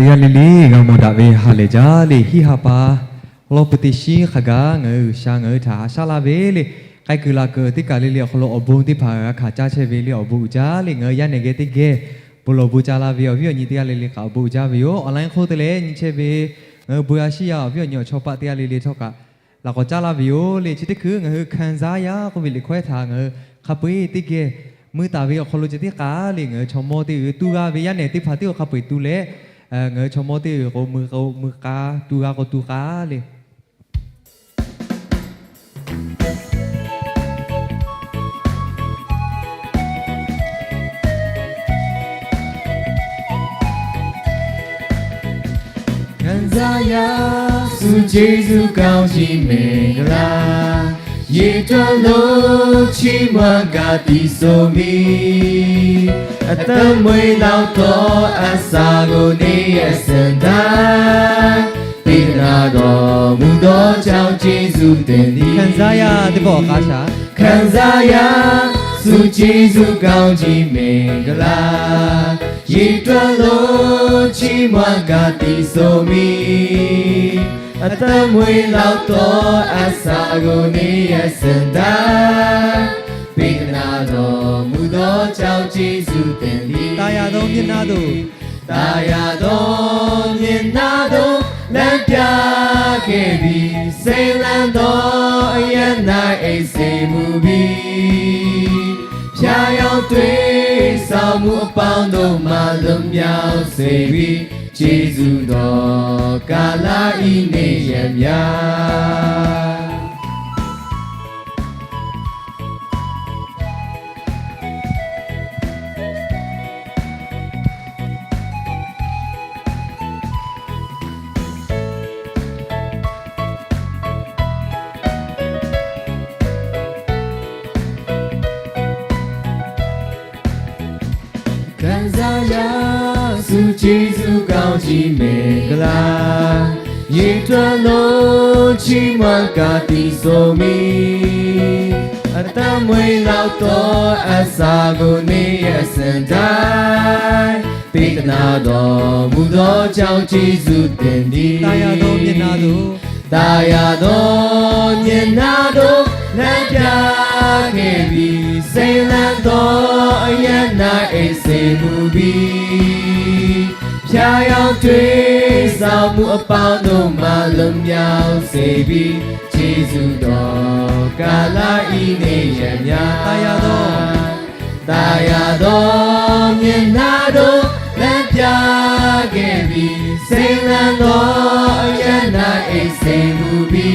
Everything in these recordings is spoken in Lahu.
Teˇ g'aˇ le le g'a mawˬ daꞈ ve ha lehˬ jaˇ le. Hiˆ ha pa lawˇ pui teˇ shinˉ hk'a gaˬ ngaˬ hui G'uiˬsha ngaˬ hui htaꞈ haꞈ shaˉ laˇ ve le. K'ai kuiˬ laˬ kuiˬ teˇ kaˬ le le awˬ hk'aw lo awˬ bon teˇ hpaˍ g'a hkanˍ caˇ chehˇ ve le awˬ bon uiˍ jaˇ le. Ngaˬ hui yaˇ nehˬ geh teˇ geh bon lawˬ bon ca la ve awˬ viˉ awˬ nyi teˇ g'aˇ le le kaꞈ awˬ bon uiˍ jaˇ ve yoˬ. Awˬ laˇ hk'oˆ te leh nyi chehˇ ve ngaˬ hui bon a shiˉ yaˇ awˬ viˉ awˬ nyi awˬ chawˇ paˆ teˇ g'aˇ le le htawˇ kaꞈ laꞈ k'awꞈ caˉ laˇ ve yoˬ le. Chi teˇ hkui ngaˬ hui ခံစားရ k'oˆ ve liꞈ hkawehˉ htaꞈ ngaˬ hui hk'a peu-eˬ teˇ geh mui taˍ ve awˬ hk'aw lo ceh tiˉ k'aˉ le ngaˬ hui chaw mawˇ teˇ g'aˇ tu g'a ve yaˇ nehˬ teˇ hpaˍ teˇ g'aˇ hk'a peu-eˬ tu leh ngaˬ hui chaw mawˇ teˇ g'aˇ k'o mui k'o mui k'aˉ, tu g'a k'o tu k'aˉ le. ခံစားရ သူ့ကျေးဇူးကောင်းကြီး မင်္ဂလာ ရေတွက်လို့ချီးမွမ်း ဂါသီးဆိုမိ အသက်မွေးလောက်သော အစာကို နေ့ရက်ဆက်တိုင်း ပေးသနားတော်မူသောကြောင့် ကျေးဇူးတင်သည်။ ခံစားရ teˇ pawˆ awˬ k'a shaˍ. ခံစားရ သူ့ကျေးဇူးကောင်းကြီး မင်္ဂလာ ရေတွက်လို့ချီးမွမ်း ဂါသီးဆိုမိ အသက်မွေးလောက်သော အစာကို နေ့ရက်ဆက်တိုင်း ပေးသနားတော်မူသောကြောင့် ကျေးဇူးတင်သည်။ သာယာသောမျက်နှာသို့ သာယာသောမျက်နှာသို့ လမ်းပြခဲ့ပြီ။ စိမ်းလန်းသောအရပ်၌ အိပ်စေမှုပြီ။ ဖြာရောင်သွေးဆောင်မှု အပေါင်းတို့မှ လွတ်မြောက်စေပြီ။ ကျေးဇူးတော်ကာလ ဤနေ့ရက်များ။ ခံစားရ သူ့ကျေးဇူးကောင်းကြီး မင်္ဂလာ ရေတွက်လို့ချီးမွမ်း ဂါသီးဆိုမိ အသက်မွေးလောက်သော အစာကို နေ့ရက်ဆက်တိုင်း ပေးသနားတော်မူသောကြောင့် ကျေးဇူးတင်သည်။ သာယာသောမျက်နှာသို့ သာယာသောမျက်နှာသို့ လမ်းပြခဲ့ပြီ။ စိမ်းလန်းသောအရပ်၌ အိပ်စေမှုပြီ။ ဖြာရောင်သွေးဆောင်မှု အပေါင်းတို့မှ လွတ်မြောက်စေပြီ။ ကျေးဇူးတော်ကာလ ဤနေ့ရက်များ။ သာယာသော သာယာသောမျက်နှာသို့ လမ်းပြခဲ့ပြီ။ စိမ်းလန်းသောအရပ်၌ အိပ်စေမှုပြီ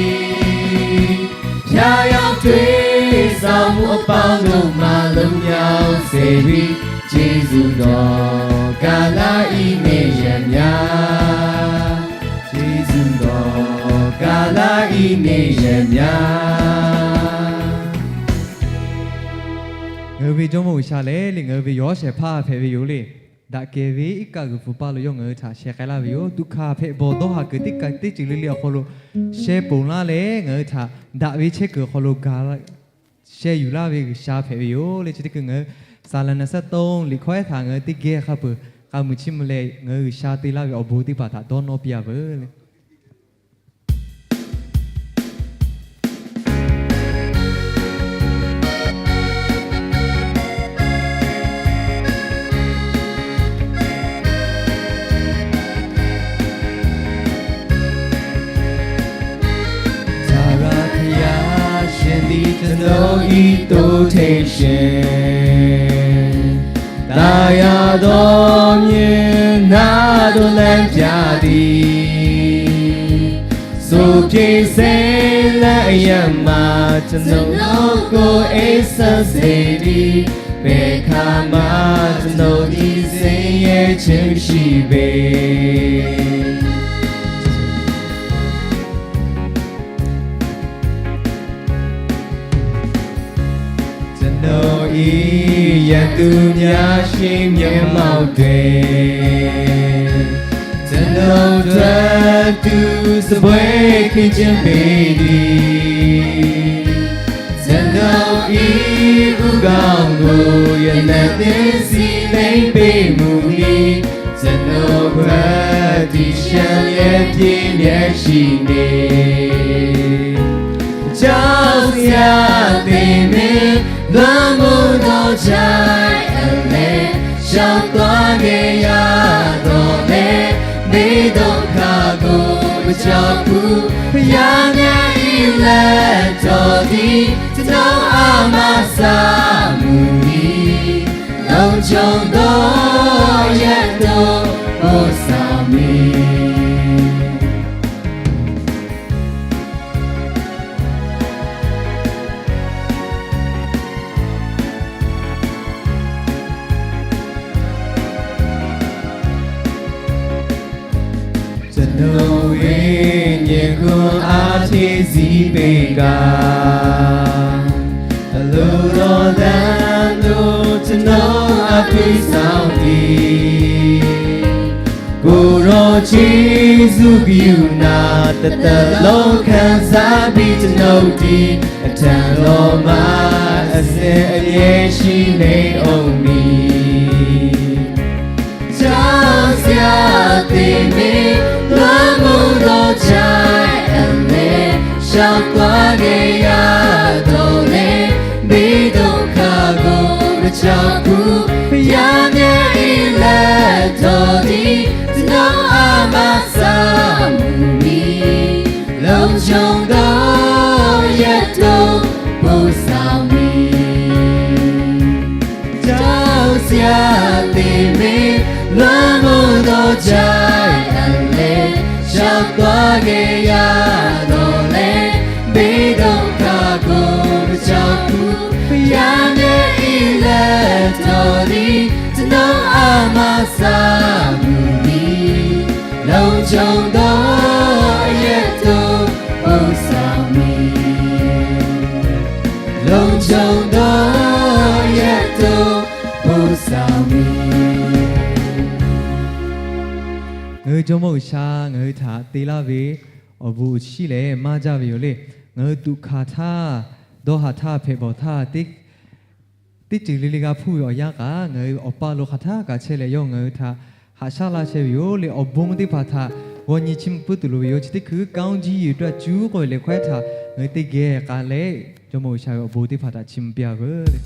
။ ဖြာရောင်သွေးဆောင်မှု အပေါင်းတို့မှ လွတ်မြောက်စေပြီ။ ကျေးဇူးတော်ကာလ ဤနေ့ရက်များ။ ကျေးဇူးတော်ကာလ ဤနေ့ရက်များ။ Ngaˬ hui ve Jawˇmawˇ G'uiˬsha lehˬ le, ngaˬ hui ve yawˇ shehˍ hpaˇ hpehꞈ ve yoˬ le. Daꞈ kehˬ ve iˉ kaˆ g'uiˬ hpu paˇ lo yawˇ ngaˬ hui htaꞈ sheh k'ai laˇ ve yoˬ. Tuꞈ hkanˍ hpehꞈ bawˬ dawˇ haˍ kuiˬ teˇ kaˬ teˇ ceuˬ le le awˬ hk'aw lo sheh ponˬ laˇ leh, ngaˬ hui htaꞈ daꞈ ve chehˇ kuiˬ awˬ hk'aw lo gaˬ sheh yuˬ laˇ ve G'uiˬsha hpehꞈ ve yoˬ le. Chi teˇ hkui ngaˬ hui စာလံ နှစ်ဆယ့်သုံး liꞈ hkawehˉ htaꞈ ngaˬ hui teˇ geh hk'a peuˬ k'a muiˬ chiˇ mvuh leh, ngaˬ hui G'uiˬsha te laˇ ve awˬ bon teˇ hpaˍ htaꞈ dawˇ nawˇ piˇ-a veuˬ le. ထာဝရဘုရားရှင်သည် ကျွန်တော်၏သိုးထိန်ရှင် သာယာသောမျဉ်း နားသို့လမ်းပြသည်။ စိတ်ပြေစိတ်လန်းအရပ်မှ ကျွန်ုပ်ကို အိပ်ဆက်စေသည်။ ဘယ်အခါမှ ကျွန်ုပ်သည် ဆင်းရဲခြင်းမရှိပေ။ ကျွန်ုပ်၏ရန်သူများ ရှေ့မျက်မှောက်တွင် ကျွန်ုပ်အတွက် သူစားပွဲခင်းကျင်းပေသည်။ ကျွန်ုပ်၏ဦးခေါင်းကို ရနံ့နှင့်စည်းလိမ်းပေးမူမည်။ ကျွန်ုပ်အတွက် Sheh yehˇ piˇ yehˇ shiˍ ne, ကျောင်းဆရာသင်မင်း လွမ်းမိုးသော ချိုင့်အလယ် လျှောက်သွားခဲ့ရသော်လည်း မေးဒုက္ခကို မကြောက်ဘူး။ ဘုရားမြတ်၏ လက်တော်သည် ကျွန်တော်အား မဆာမူမီ လုံခြုံသော အရပ်သို့ ပို့ဆောင်မည်။ ကျွန်ုပ်ဝိညာဉ်ကိုယ် အားဖြည့်ဆည်းပေးကာ အလိုတော်လမ်းသို့ ကျွန်ုပ်အား သွေးဆောင်သည်။ ကိုယ်တော်ကျေးဇူးကရုဏာ တစ်သက်လုံးခံစားပြီး ကျွန်ုပ်သည် အထံတော်မှာ အစဉ်အမြဲရှိနေဦးမည်။ ကျောင်းဆရာသင်မင်း လွမ်းမိုးသော ချိုင့်အလယ် လျှောက်သွားခဲ့ရသော်လည်း မေးဒုက္ခကို မကြောက်ဘူး။ ဘုရားမြတ်၏ လက်တော်သည် ကျွန်တော်အား မဆာမူမီ လုံခြုံသော အရပ်သို့ ပို့ဆောင်မည်။ ကျောင်းဆရာသင်မင်း လွမ်းမိုးသော ချိုင့်အလယ် လျှောက်သွားခဲ့ရသော်လည်း မေးဒုက္ခကို မကြောက်ဘူး။ ဘုရားမြတ်၏ လက်တော်သည် ကျွန်တော်အား မဆာမူမီ လုံခြုံသော အရပ်သို့ ပို့ဆောင်မည်။ လုံခြုံသော အရပ်သို့ ပို့ဆောင်မည်။ Ngaˬ hui Jawˇmawˇ G'uiˬsha ngaˬ hui htaꞈ te laˇ ve awˬ bon awˬ shinˉ lehˬ, maˇ jaˇ ve yoˬ le. Ngaˬ hui tuꞈ hkanˍ htaˇ, dawˇ haˍ htaˇ, hpehꞈ bawˬ htaˇ, teˇ ceuˬ le le g'a hpuˇ ve awˬ yanˇ kaꞈ, ngaˬ hui Awˬ pa lo hk'aˬ htaˇ kaꞈ chehˇ leh, yawˇ ngaˬ hui htaꞈ haꞈ shaˉ laˇ chehˇ ve yoˬ le. Awˬ bon teˇ hpaˍ htaꞈ g'aw nyi chiˇ mvuh puiˉ tuˬ loˍ ve yoˬ. Chi teˇ hkui ကောင်းကြီးရေအတွက် cuˉ k'oˆ ve lehˬ hkawehˉ htaꞈ ngaˬ hui teˇ geh k'ai leh, Jawˇmawˇ G'uiˬsha ve awˬ bon teˇ hpaˍ htaꞈ chiˇ mvuh piˇ-a veuˬ le.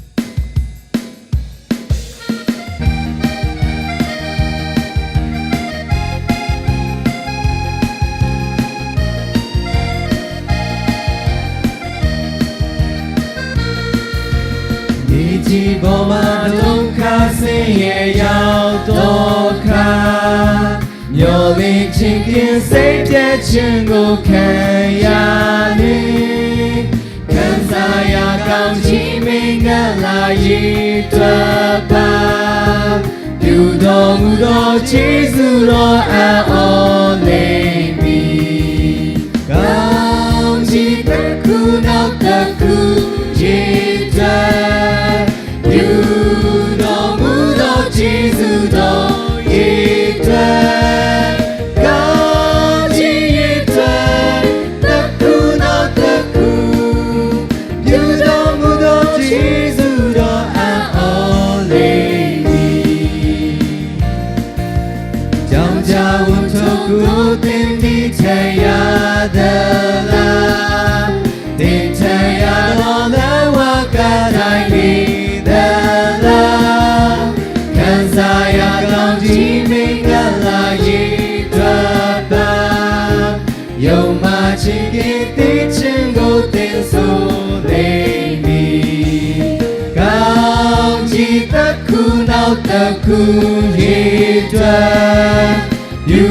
Miˬ jeˬ ပေါ်မှာ ဒုက္ခဆင်းရဲရောက်သောအခါ မျှော်လင့်ခြင်းကင်း စိတ်ပျက်ခြင်းကို ခံရလေ၊ ခံစားရာ ကောင်းချီးမင်္ဂလာ ရေတွက်ပါ။ ပြုတော်မူသော ကျေးဇူးတော် အံ့ဩလိမ့်မည်။ ကောင်းချီးတစ်ခု နောက်တစ်ခု ရေတွက်၊ ပြုတော်မူသော ကျေးဇူးတော် ရေတွက်၊ ကောင်းချီးရေတွက်၊ တစ်ခု နောက်တစ်ခု ပြုတော်မူသော ကျေးဇူးတော် အံ့ဩလိမ့်မည်။ ကြောင့် ကြောင့် ဝတ္ထုကို သင်သည် ထည့်ရသလား။ သင်ထည့်ရသော်လည်း ဝါကတိုင်းနေသလား။ ခံစားရာ ကောင်းချီးမင်္ဂလာ ရေတွက်ပါ။ ယုံမှခြင်းကင်း သေခြင်းကို သင်ဆိုလိမ့်မည်။ ကောင်းချီးတစ်ခု နောက်တစ်ခု ရေတွက်၊ ပြု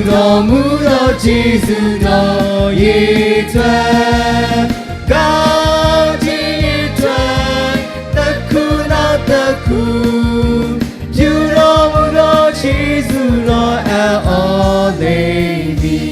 တော်မူသော ကျေးဇူးတော် ရေတွက်၊ ကောင်းချီးရေတွက်၊ တစ်ခု နောက်တစ်ခု ပြုတော်မူသော ကျေးဇူးတော် အံ့ဩလိမ့်မည်။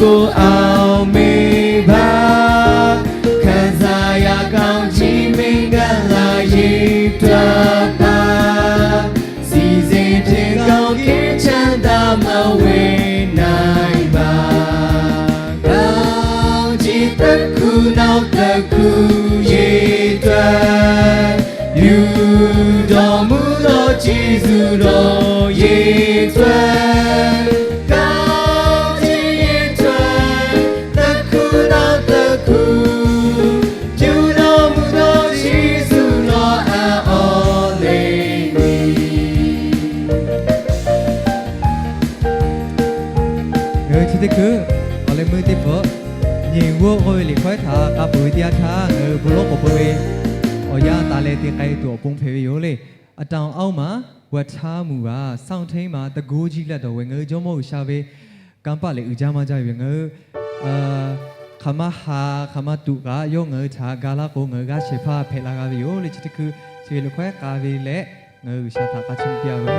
ကို အောက်မေ့ပါ။ ခံစားရာကောင်းချီးမင်္ဂလာရေတွက်ပါ။ စည်းစိမ်ထဲကောင်းကင်ချမ်းသာမဝင်နိုင်ပါ။ ကောင်းချီးတစ်ခုနောက်တစ်ခုရေတွက် ပြုတော်မူသောကျေးဇူးတော်ရေတွက် ကောင်းခြင်းရေတွက် တစ်ခုနောက်တစ်ခု ပြုတော်မူသောကျေးဇူးတော်အံၤ အီၤလေးနံၤ Ngaˬ hui chi teˇ hkui awˬ leh meuˇ teˇ pawˆ nyi g'awˇ ve liꞈ hkawehˉ htaꞈ k'a peuˬ ve teˇ yanˇ htaˇ, ngaˬ hui bon lawˉ k'awꞈ peuˬ ve awˬ yanˇ taˍ leh te k'ai tuˬ awˬ pon hpehꞈ ve yoˬ le. အတန်အါမး ဝၢထါမုၢ်ဘၣ် စောင့်ထိန်းပါ တန်ခိုးကြီးလက်တော် weh ngaˬ hui Jawˇmawˇ G'uiˬsha ve kanˇ paˆ lehˬ uiˍ jaˇ maˇ jaˇ ve ngaˬ hui hk'aˬ ma haˍ hk'aˬ ma tuꞈ kaꞈ yawˇ ngaˬ hui htaꞈ ga laˇ k'o, ngaˬ hui g'aˇ shehˍ hpaˇ hpehꞈ la g'a ve yoˬ le. Chi teˇ hkui chi ve liꞈ hkawehˉ k'a ve leh, ngaˬ hui G'uiˬsha htaꞈ k'a chiˇ piˇ a ve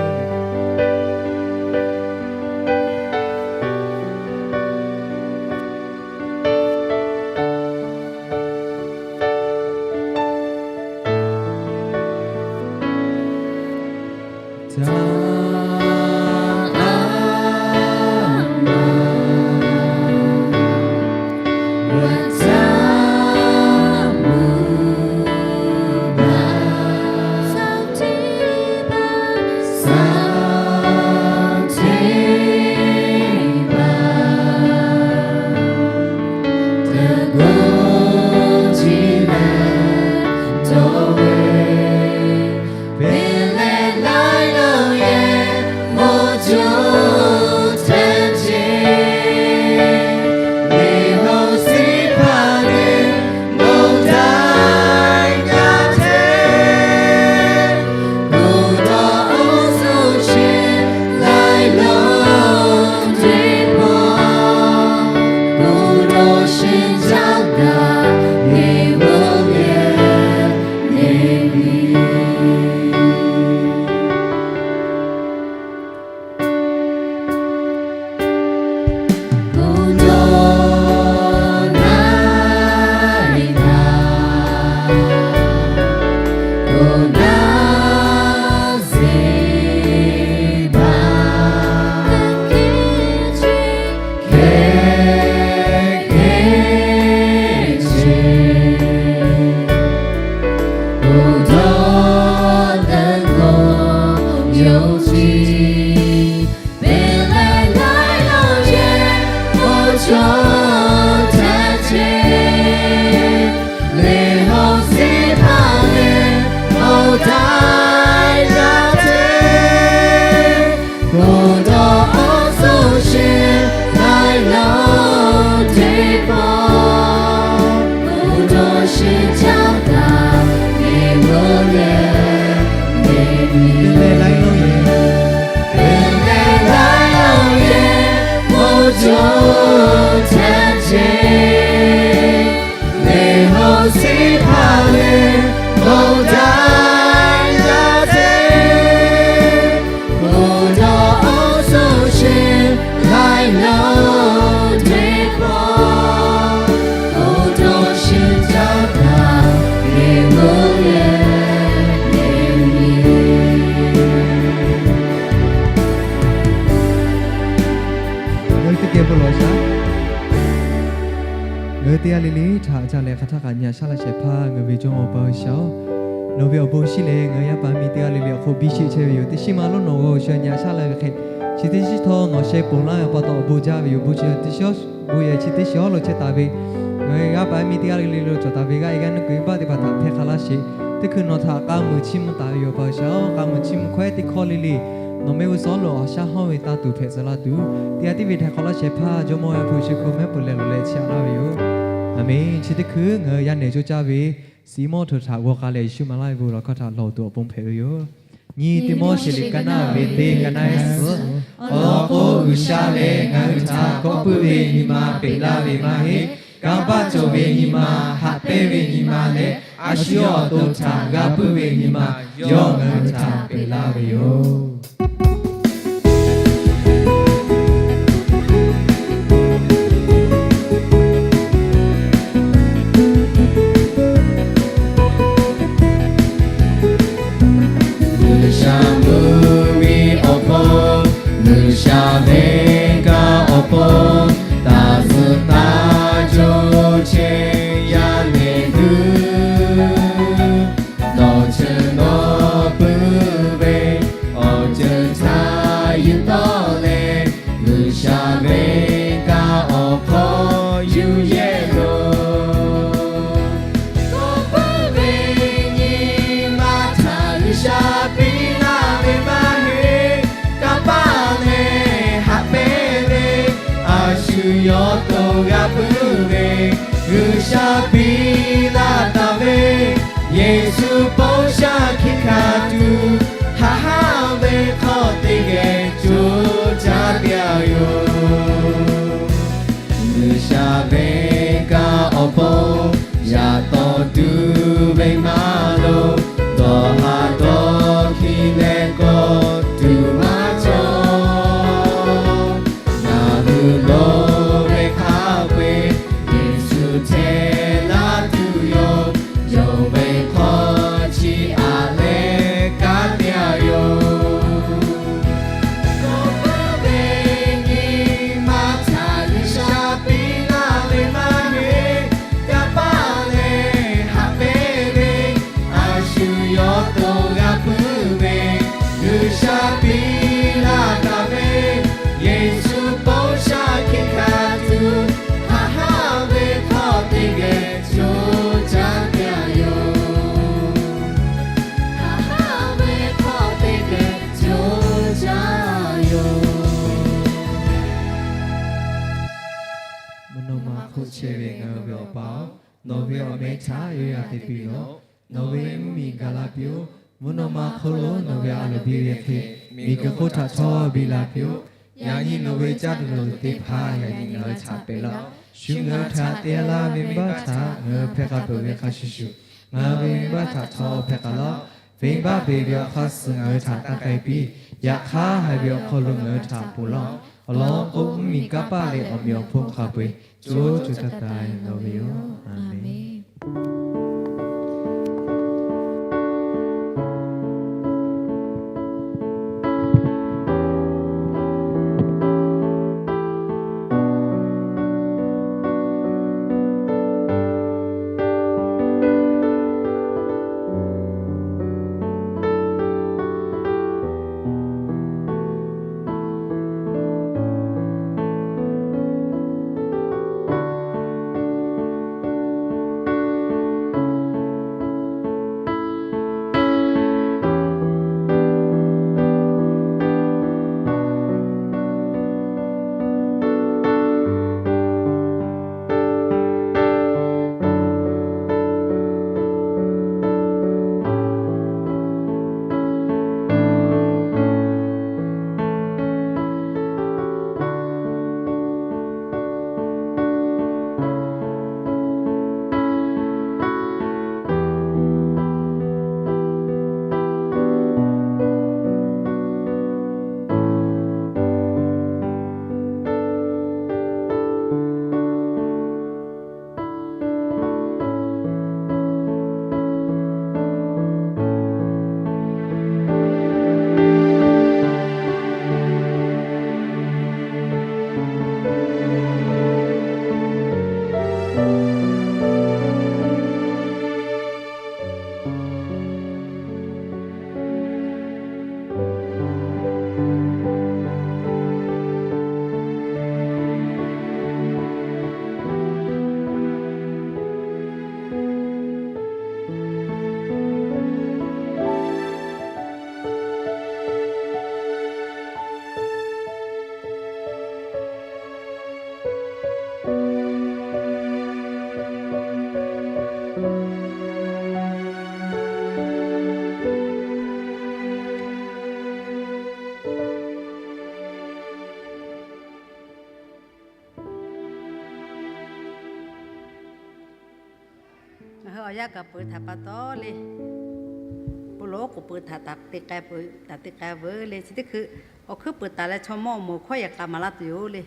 Ngaˬ hui teˇ geh bon lawˬ shaˍ. Ngaˬ hui teˇ g'aˇ le le htaꞈ ca leh hk'aˬ htaˇ kaꞈ nyi a shaˉ laˇ shehˍ hpaˇ ngaˬ ve Jawˇmawˇ Awˬ pa G'uiˬsha-oˬ, nawˬ ve awˬ bon shiˉ leh ngaˬ hui yaˇ paˍ miˇ teˇ g'aˇ le le awˬ hk'oˆ biˇ sheˆ chehˇ ve yoˬ. Teˇ shiˉ ma lonˉ nawˬ g'aw sha nyi a shaˉ laˇ ve hk'e, chi teˇ shiˉ htawˇ nawˬ sheh ponˬ laˇ ve awˬ pa taw awˬ bon jaˇ ve yoˬ. Bon chi teˇ shiˉ awˬ bon yehˬ chi teˇ shiˉ awˉ lo chehˇ taˍ ve, ngaˬ hui yaˇ paˍ miˇ teˇ g'aˇ le le lo cawˬ taˍ ve g'aˇ e g'aˇ nuˇ kuiˬ baˆ teˇ hpaˍ htaꞈ hpehˇ hk'a laˇ sheˍ. Teˇ hkui nawˬ htaꞈ k'a muiˬ chiˇ mvuh taˍ ve yoˬ, Awˬ pa G'uiˬsha-oˬ. K'a muiˬ chiˇ mvuh hkawehˉ teˇ hkawˇ le le nawˬ mehˆ g'uˇ suhˍ lo awˬ shaˉ hawˉ ve taˇ tuˬ hpehꞈ tcuh laˇ tuˬ, teˇ g'aˇ tiˉ ve htaiˍ hk'awꞈ laˇ shehˍ hpaˇ Jawˇmawˇ Yaˇ hpu chi hk'oˆ mehˉ peuˬ leh loꞈ leh chehˇ a laˇ ve yoˬ. Aˬmenˍ. Chi teˇ hkui ngaˬ hui yaˇ nehˬ cawˇ caˇ ve Siˍmonˇ htaꞈ g'aw k'a leh Yeˍsuˆ maˍ laˇ ve bon lawˬ hkawˇ htaꞈ lawˬ tuˬ awˬ pon hpehꞈ ve yoˬ. Nyi Tiˆmoˉseˍ liꞈ ka naˆ ve teˇ ka naˆ suhˍ, awˬ lawn k'o, G'uiˬsha lehˬ ngaˬ hui htaꞈ kawˆ puiˉ ve nyi ma peꞈ laˇ ve maˇ heˆ. Kanˇ paˆ cawˬ ve nyi ma, haꞈ pehnˇ ve nyi ma leh, a shu yawˇ awˬ to htaꞈ g'a puiˉ ve nyi ma, yawˇ ngaˬ hui htaꞈ peꞈ laˇ ve yoˬ. g'a puiˉ ve, G'uiˬsha piˇ laˇ taˍ ve, Yeˍsuˆ bon shaˉ hkiˆ hkanˍ tuˬ, haꞈ haˉ ve hk'aw teˇ geh co caˇ piˇ-a yoˬ. G'uiˬsha ve kaˇ awˬ pon yaꞈ tawˍ tuˬ ve maˇ loˍ, dawˬ haˍ dawˇ hkiˇ leh kawˆ tuˬ maˇ cawˬ. Ngaˬ hui lo ve hk'a peu-eˬ, Yeˍsuˆ chehˇ laˇ tuˬ yoˬ. Yonˍ ve hk'aw chi aꞈ leh kanˉ te-a yoˬ. Kawˆ peuˬ ve nyi ma htaꞈ G'uiˬsha piˇ laˇ ve maˇ heˆ. Kanˇ paˆ leh haꞈ pehnˇ ve, a shu yawˇ to g'a puiˉ ve, G'uiˬsha piˇ laˇ taˍ ve, Yeˍsuˆ bon shaˉ hkiˆ hkanˍ tuˬ, haꞈ haˉ ve hk'aw teˇ geh co caˇ piˇ-a yoˬ. Haꞈ haˉ ve hk'aw teˇ geh co caˇ yoˬ. Mvuhˇ naw ma hk'oˆ chehˇ ve ngaˬ hui ve Awˬ pa-oˬ, nawˬ ve awˬ meh htaꞈ yawˇ yaˇ te piˇ lawˬ. Nawˬ ve mvuhˇmiˬ gaˬ la piˇ-oˆ. Mvuhˇ naw ma hk'oˆ lo nawˬ ve a loˍ biˇ ve hk'e, miˬguiˬ hk'oˆ htaꞈ htawˇ biˇ la piˇ-oˆ. Yaꞈ nyi nawˬ ve caˇ tuˬ loˍ teˇ hpaˍ yaꞈ nyi ngaˬ hui htaꞈ pehˍ laˇ-oˆ. Shu ngaˬ hui htaꞈ te laˇ ve venˇbaˆ htaꞈ ngaˬ hui hpehˇ k'a peuˬ ve hk'a shuˍ shuˍ, ngaˬ hui ve venˇbaˆ htaꞈ htawˇ hpehˇ k'a laˇ-oˆ. Venˇbaˆ peꞈ ve awˬ hk'aˇ suh ngaˬ hui htaꞈ taˇ k'ai piˇ. Yaꞈ hk'aˇ, haiˬ ve awˬ hk'aw lo ngaˬ hui htaꞈ ponˬ laˇ-oˆ. Awˬ lawn k'o, mvuhˇmiˬ kanˇ paˆ leh awˬ meꞈ awˬ hponˇ hk'a peu-eˬ co co taiˍ taiˍ lawˬ ve yoˬ. A menˬ. Ngaˬ hui awˬ yanˇ gaˬ peuˬ htaꞈ pa taw le, bon lawˬ k'oˍ peuˬ htaꞈ taˍ te k'ai peuˬ, taˍ te k'ai veuˬ le. Chi teˇ hkui awˬ hkuiˉ peuˬ taˍ leh chaw mawˇ moˍ hkawˇ yehˬ k'a maˍ laˇ tuˬ yoˬ le.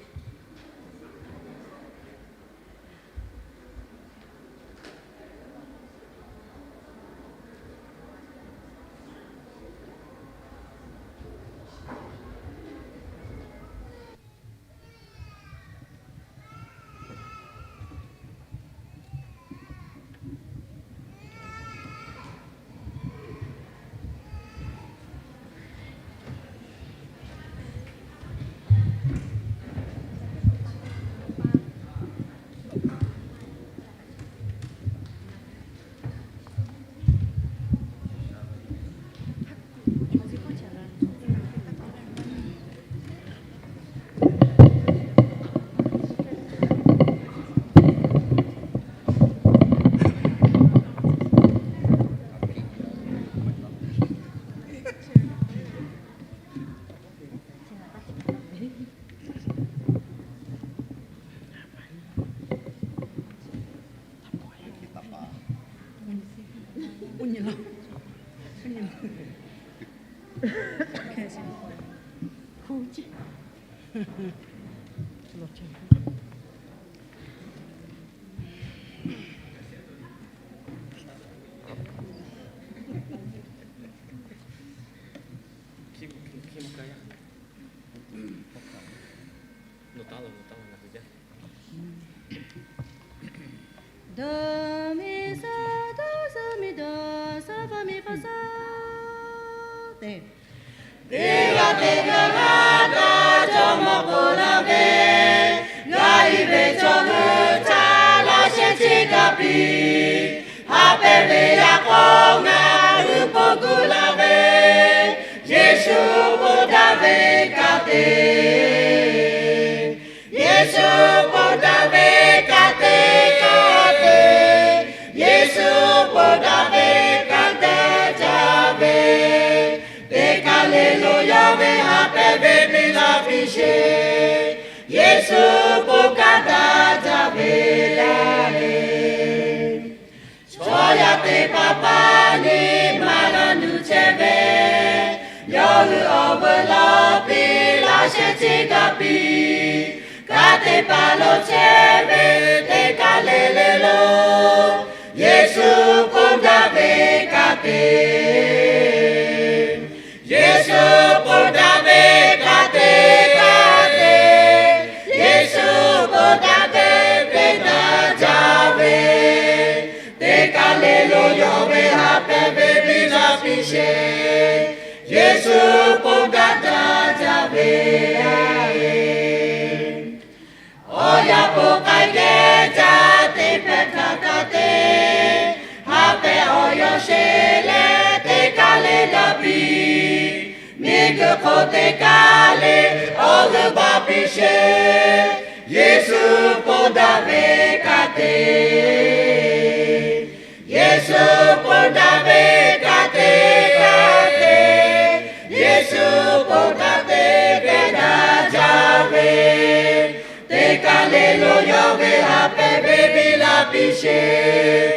Do mi sa do sa mi do sa fa mi fa sa. Te. Teˇ g'aˇ teˇ g'aˇ g'a taˇ jawˇ mawˇ k'oˆ laˇ ve, g'a iˉ ve chaw hui htaꞈ laꞈ sheh chi gaˇ piˇ. Haꞈ pehnˇ ve yaꞈ k'aw ngaˬ hui k'oˆ gu laˇ ve, Yeˍsuˆ ponˬ daꞈ ve kaꞈ te. Yeˍsuˆ ponˬ daꞈ ve kaꞈ te, kaꞈ te. Yeˍsuˆ ponˬ daꞈ ve kaꞈ te jaˇ ve, teˇ kaˬ le lo yawˇ ve haꞈ pehnˇ ve piˇ laˇ piˇ sheˍ. Yeˍsuˆ ponˬ kaꞈ daꞈ jaˇ ve le. Chaw yaˇ teˇ hpaˍ hpaˍ nyi ma la nuˬ chehˇ ve, yawˇ hui awˬ veuˬ lawˬ piˇ laꞈ sheh chi gaˇ piˇ. Kanˉ teˇ hpaˍ lo chehˇ ve teˇ kaˬ le le lo, Yeˍsuˆ ponˬ daꞈ ve kaꞈ te. Yeˍsuˆ ponˬ daꞈ ve kaꞈ te, kaꞈ te. Yeˍsuˆ ponˬ daꞈ ve te daꞈ jaˇ ve, teˇ kaˬ le lo yawˇ ve haꞈ pehnˇ ve piˇ laˇ piˇ sheˍ. Yeˍsuˆ ponˬ daꞈ daꞈ jaˇ ve. Awˬ yaˇ po k'ai geh jaˇ teˇ hpehꞈ htaꞈ kaꞈ te, haꞈ pehnˇ awˬ yawˬ sheˍ leh teˇ kaˬ le daꞈ piˇ. Miˬguiˬ hk'oˆ teˇ kaˬ le awˬ g'euˆ baˬ piˇ sheˍ. Yeˍsuˆ ponˬ daꞈ ve kaꞈ te. Yeˍsuˆ ponˬ daꞈ ve kaꞈ te, kaꞈ te. Yeˍsuˆ ponˬ daꞈ ve te daꞈ jaˇ ve, teˇ kaˬ le lo yawˇ ve haꞈ pehnˇ ve piˇ laˇ piˇ sheˍ.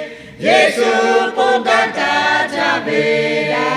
Yeˍsuˆ ponˬ daꞈ daꞈ jaˇ ve le.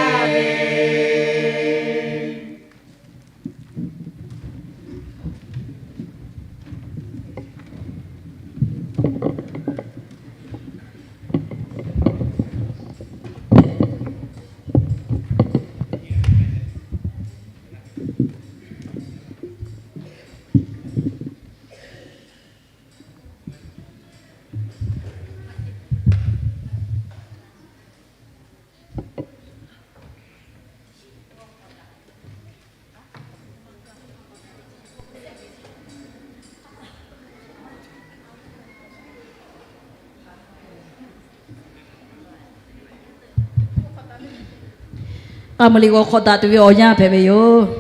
K'a muˍ liꞈ g'aw hk'awꞈ daꞈ tuˬ ve awˬ yanˇ hpehꞈ ve yoˬ.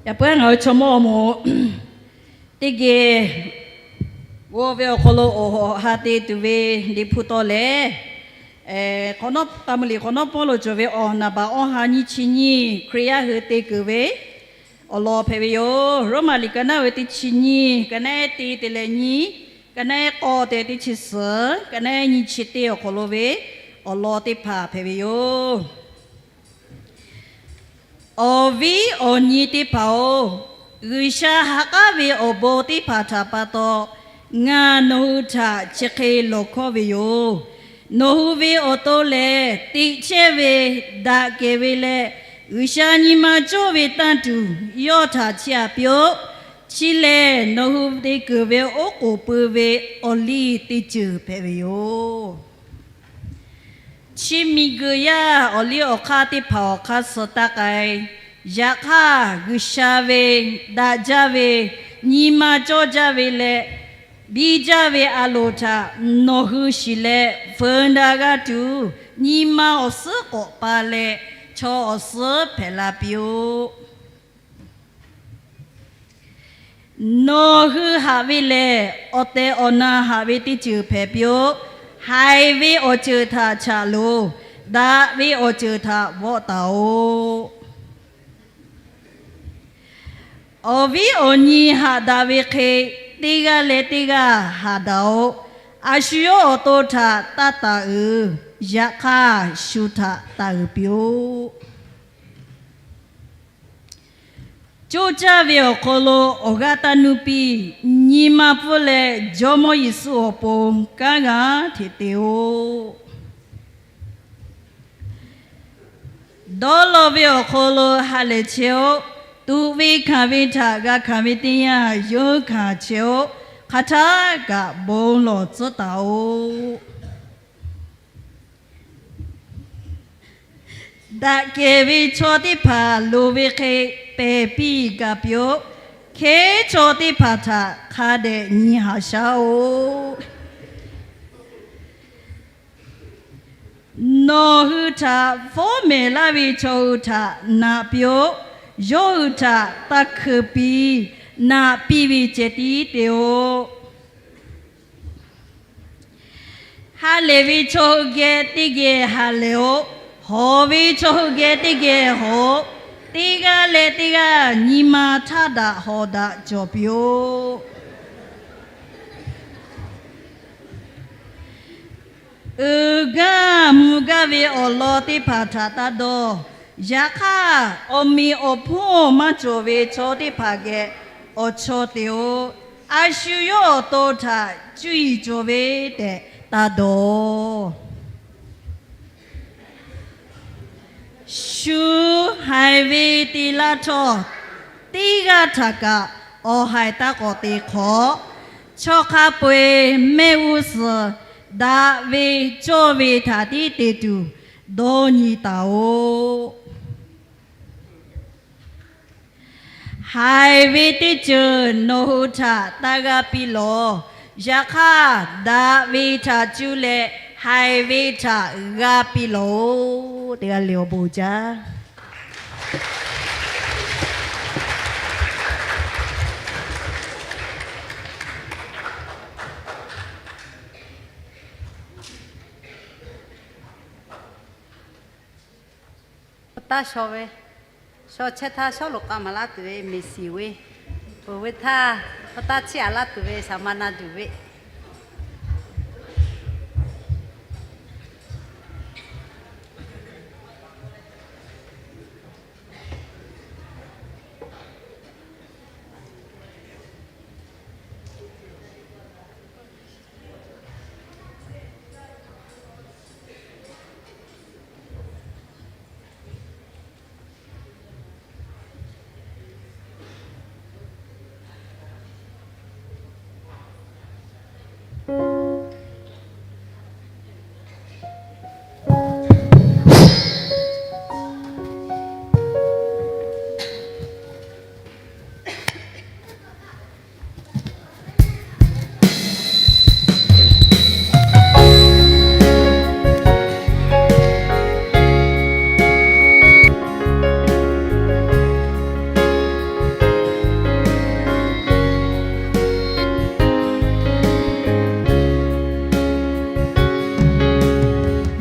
Yaꞈ puiˉ ngaˬ hui chaw mawˇ awˬ moˍ teˇ geh g'aw ve awˬ hk'aw lo awˬ ha te tuˬ ve Liꞈ hpu taw lehˬ, k'a muˍ liꞈ k'awꞈ nawˉ pawˇ lo cawˬ ve awˬ naˍ baꞈ awˬ ha nyiˇ chi nyiˇ Hkriꞈ yaˇ hui te keunˍ ve awˬ lawn hpehꞈ ve yoˬ. Roˉmaꞈ liꞈ ka naˉ ve teˇ chi nyiˇ, ka naˉ te te leh nyiˇ, ka naˉ k'awˇ te teˇ chi suhˍ, ka naˉ nyiˇ chi teˇ awˬ hk'aw lo ve awˬ lawn teˇ hpaˍ hpehꞈ ve yoˬ. Awˬ viˉ awˬ nyi teˇ hpaˍ-oˬ, G'uiˬsha ha k'aˉ ve awˬ bon teˇ hpaˍ htaꞈ pa taw, ngaˬ nawˬ hui htaꞈ chi hk'e lawˬ hkawˇ ve yoˬ. Nawˬ hui ve awˬ to lehˬ, teꞈ chehˇ ve, daꞈ kehˬ ve leh, G'uiˬsha nyi ma cawˇ ve tanˇ tuˬ yawˇ htaꞈ chiˇ aꞈ piˇ-oˆ. Chi lehˬ, nawˬ hui te keunˍ ve oˉ k'oˍ pui ve awˬ liˇ teˇ ceuˬ hpehꞈ ve yoˬ. Chi miˬguiˬ yaˇ awˬ liˇ awˬ hk'aˇ teˇ hpaˍ awˬ hk'aˇ suh taˇ k'ai. Yaꞈ hk'aˇ, G'uiˬsha ve, daꞈ jaˇ ve, nyi ma cawˇ jaˇ ve leh biˇ jaˇ ve a loˍ htaꞈ nawˬ hui shiˍ leh feu daꞈ g'aˇ tuˬ, nyi ma awˬ suhˉ k'awꞈ pa leh chaw awˬ suhˉ hpehꞈ la piˇ-oˆ. Nawˬ hui haꞈ ve lehˬ, awˬ tehˬ awˬ na haꞈ ve teˇ ceuˬ hpehꞈ piˇ-oˆ. Haiˬ ve awˬ ceuˬ htaꞈ chaꞈ loˬ. Daꞈ ve awˬ ceuˬ htaꞈ vawˆ taˍ-oꞈ. Awˬ viˉ awˬ nyi haꞈ daꞈ ve hk'e, teˇ g'aˇ leh teˇ g'aˇ haꞈ daꞈ-oꞈ. A shu yawˇ awˬ to htaꞈ taˇ taˍ uiˍ. Yaꞈ hk'aˇ, shu htaꞈ taˍ uiˍ piˇ-oˆ. Coˇ caˇ ve awˬ hk'aw lo awˬ g'aˇ taˇ nuˇ piˇ. Nyi ma pfuhˇ leh Jawˇmawˇ Yeˍsuˆ awˬ pon kanˉ g'a hteꞈ te-oˆ. Dawˇ law ve awˬ hk'aw lo ha lehˬ chehˇ-oˆ. Tuꞈ ve hkanˍ ve htaꞈ g'a hkanˍ ve teˇ yanˇ, yonˍ hkanˍ chehˇ-oˆ. Hk'aˬ htaˇ kaꞈ bon lawˬ tcuhˉ taˍ-oˆ. Daꞈ kehˬ ve chaw teˇ hpaˍ loˍ ve hk'e pehˬ piˇ g'a piˇ-oˆ. Hkehˉ chaw teˇ hpaˍ htaꞈ hk'a dehꞈ nyi haꞈ shaˉ-oˆ. Nawˬ hui htaꞈ fawˉ mehˍ laˇ ve chaw hui htaꞈ naꞈ piˇ-oˆ. Yawˇ hui htaꞈ taˇ hkeu piˇ. Naꞈ piˇ ve ceh tiˉ te-oˆ. Ha lehˬ ve chaw hui geh teˇ geh ha lehˬ-oˆ. Hawˍ ve chaw hui geh teˇ geh hawˍ-oˆ. Teˇ g'aˇ leh teˇ g'aˇ nyi ma htaˇ daꞈ hawˍ daꞈ cawˬ piˇ-oˆ. Uiˍ gaˇ mvuh gaˇ ve awˬ lawn teˇ hpaˍ htaꞈ taˇ dawˇ. Yaꞈ hk'aˇ, awˬ meꞈ awˬ hponˇ maˇ cawˬ ve chaw teˇ hpaˍ geh awˬ chawˇ te-oˆ. A shu yawˇ awˬ to htaꞈ cuˇ yiˍ cawˬ ve tehꞈ taˇ dawˇ. Shu haiˬ ve te laˇ htawˇ, teˇ g'aˇ htaꞈ kaꞈ awˬ haiˬ taˇ k'awꞈ te hk'awꞈ, chaw hk'a peu-eˬ mehˆ g'uˇ suhˍ daꞈ ve cawˇ ve htaꞈ tiˉ te tuˬ dawˇ nyi taˍ-oꞈ. Haiˬ ve teˇ ceuˬ nawˬ hui htaꞈ taˇ g'aˇ piˇ lawˬ. Yaꞈ hk'aˇ, daꞈ ve htaꞈ cuˇ leh haiˬ ve htaꞈ g'aˇ piˇ lawˬ-oꞈ. Teˇ g'aˇ le awˬ bon jaˇ. Awˬ taˇ shaw ve, shaw chehˇ htaˇ shawˉ loꞈ k'a maˍ laˇ tuˬ ve miˬ shiˍ ve, peuˬ ve htaˇ, awˬ taˇ chiˇ aꞈ laˇ tuˬ ve saˍ ma na duˬ ve,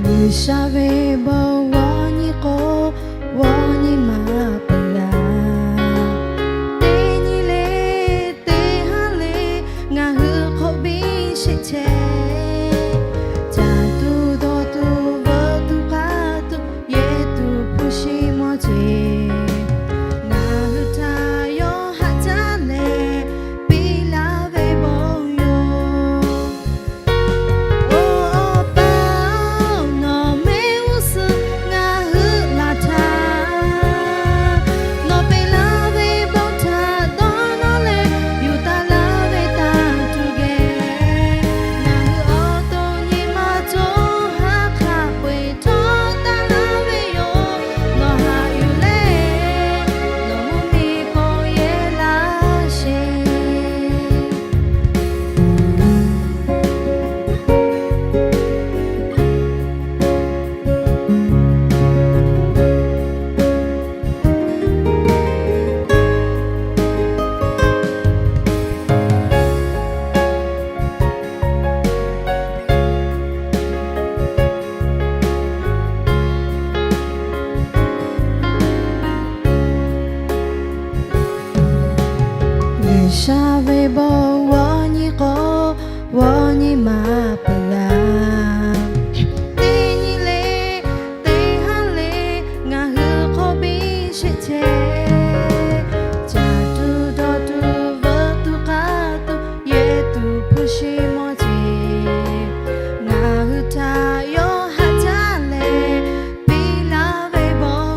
G'uiˬsha ve bon g'awˇ nyi k'o, g'awˇ nyi maˇ peuˬ g'a. Teˇ nyi le teˇ haˉ le ngaˬ hui hk'awꞈ biˇ sheˆ chehˇ. Caˇ tuˬ dawˬ tuˬ veuꞈ tuˬ k'aˇ tuˬ yehˬ tuˬ hpu shi mawˇ jeˬ, ngaˬ hui htaꞈ yawˇ haꞈ jaˇ leh piˇ laˇ ve bon yoˬ. Oˬ, Awˬ pa-oˬ, nawˬ mehˆ g'uˇ suhˍ ngaˬ hui laˬ htaˇ, nawˬ peꞈ laˇ ve bon htaꞈ dawˇ nawˉ leh yuˬ taˍ laˇ ve tanˇ tuˬ geh, ngaˬ hui awˬ to nyi ma cawˇ haˉ hk'a peu-eˬ htawˇ taˍ laˇ ve yoˬ. Nawˬ haꞈ yuˬ leh, nawˬ mvuhˇ miˬ k'awꞈ yehˇ laˇ sheˍ. G'uiˬsha ve bon g'awˇ nyi k'o, g'awˇ nyi maˇ peuˬ g'a. Teˇ nyi le teˇ haˉ le ngaˬ hui hk'awꞈ biˇ sheˆ chehˇ. Caˇ tuˬ dawˬ tuˬ veuꞈ tuˬ k'aˇ tuˬ yehˬ tuˬ hpu shi mawˇ jeˬ, ngaˬ hui htaꞈ yawˇ haꞈ jaˇ leh piˇ laˇ ve bon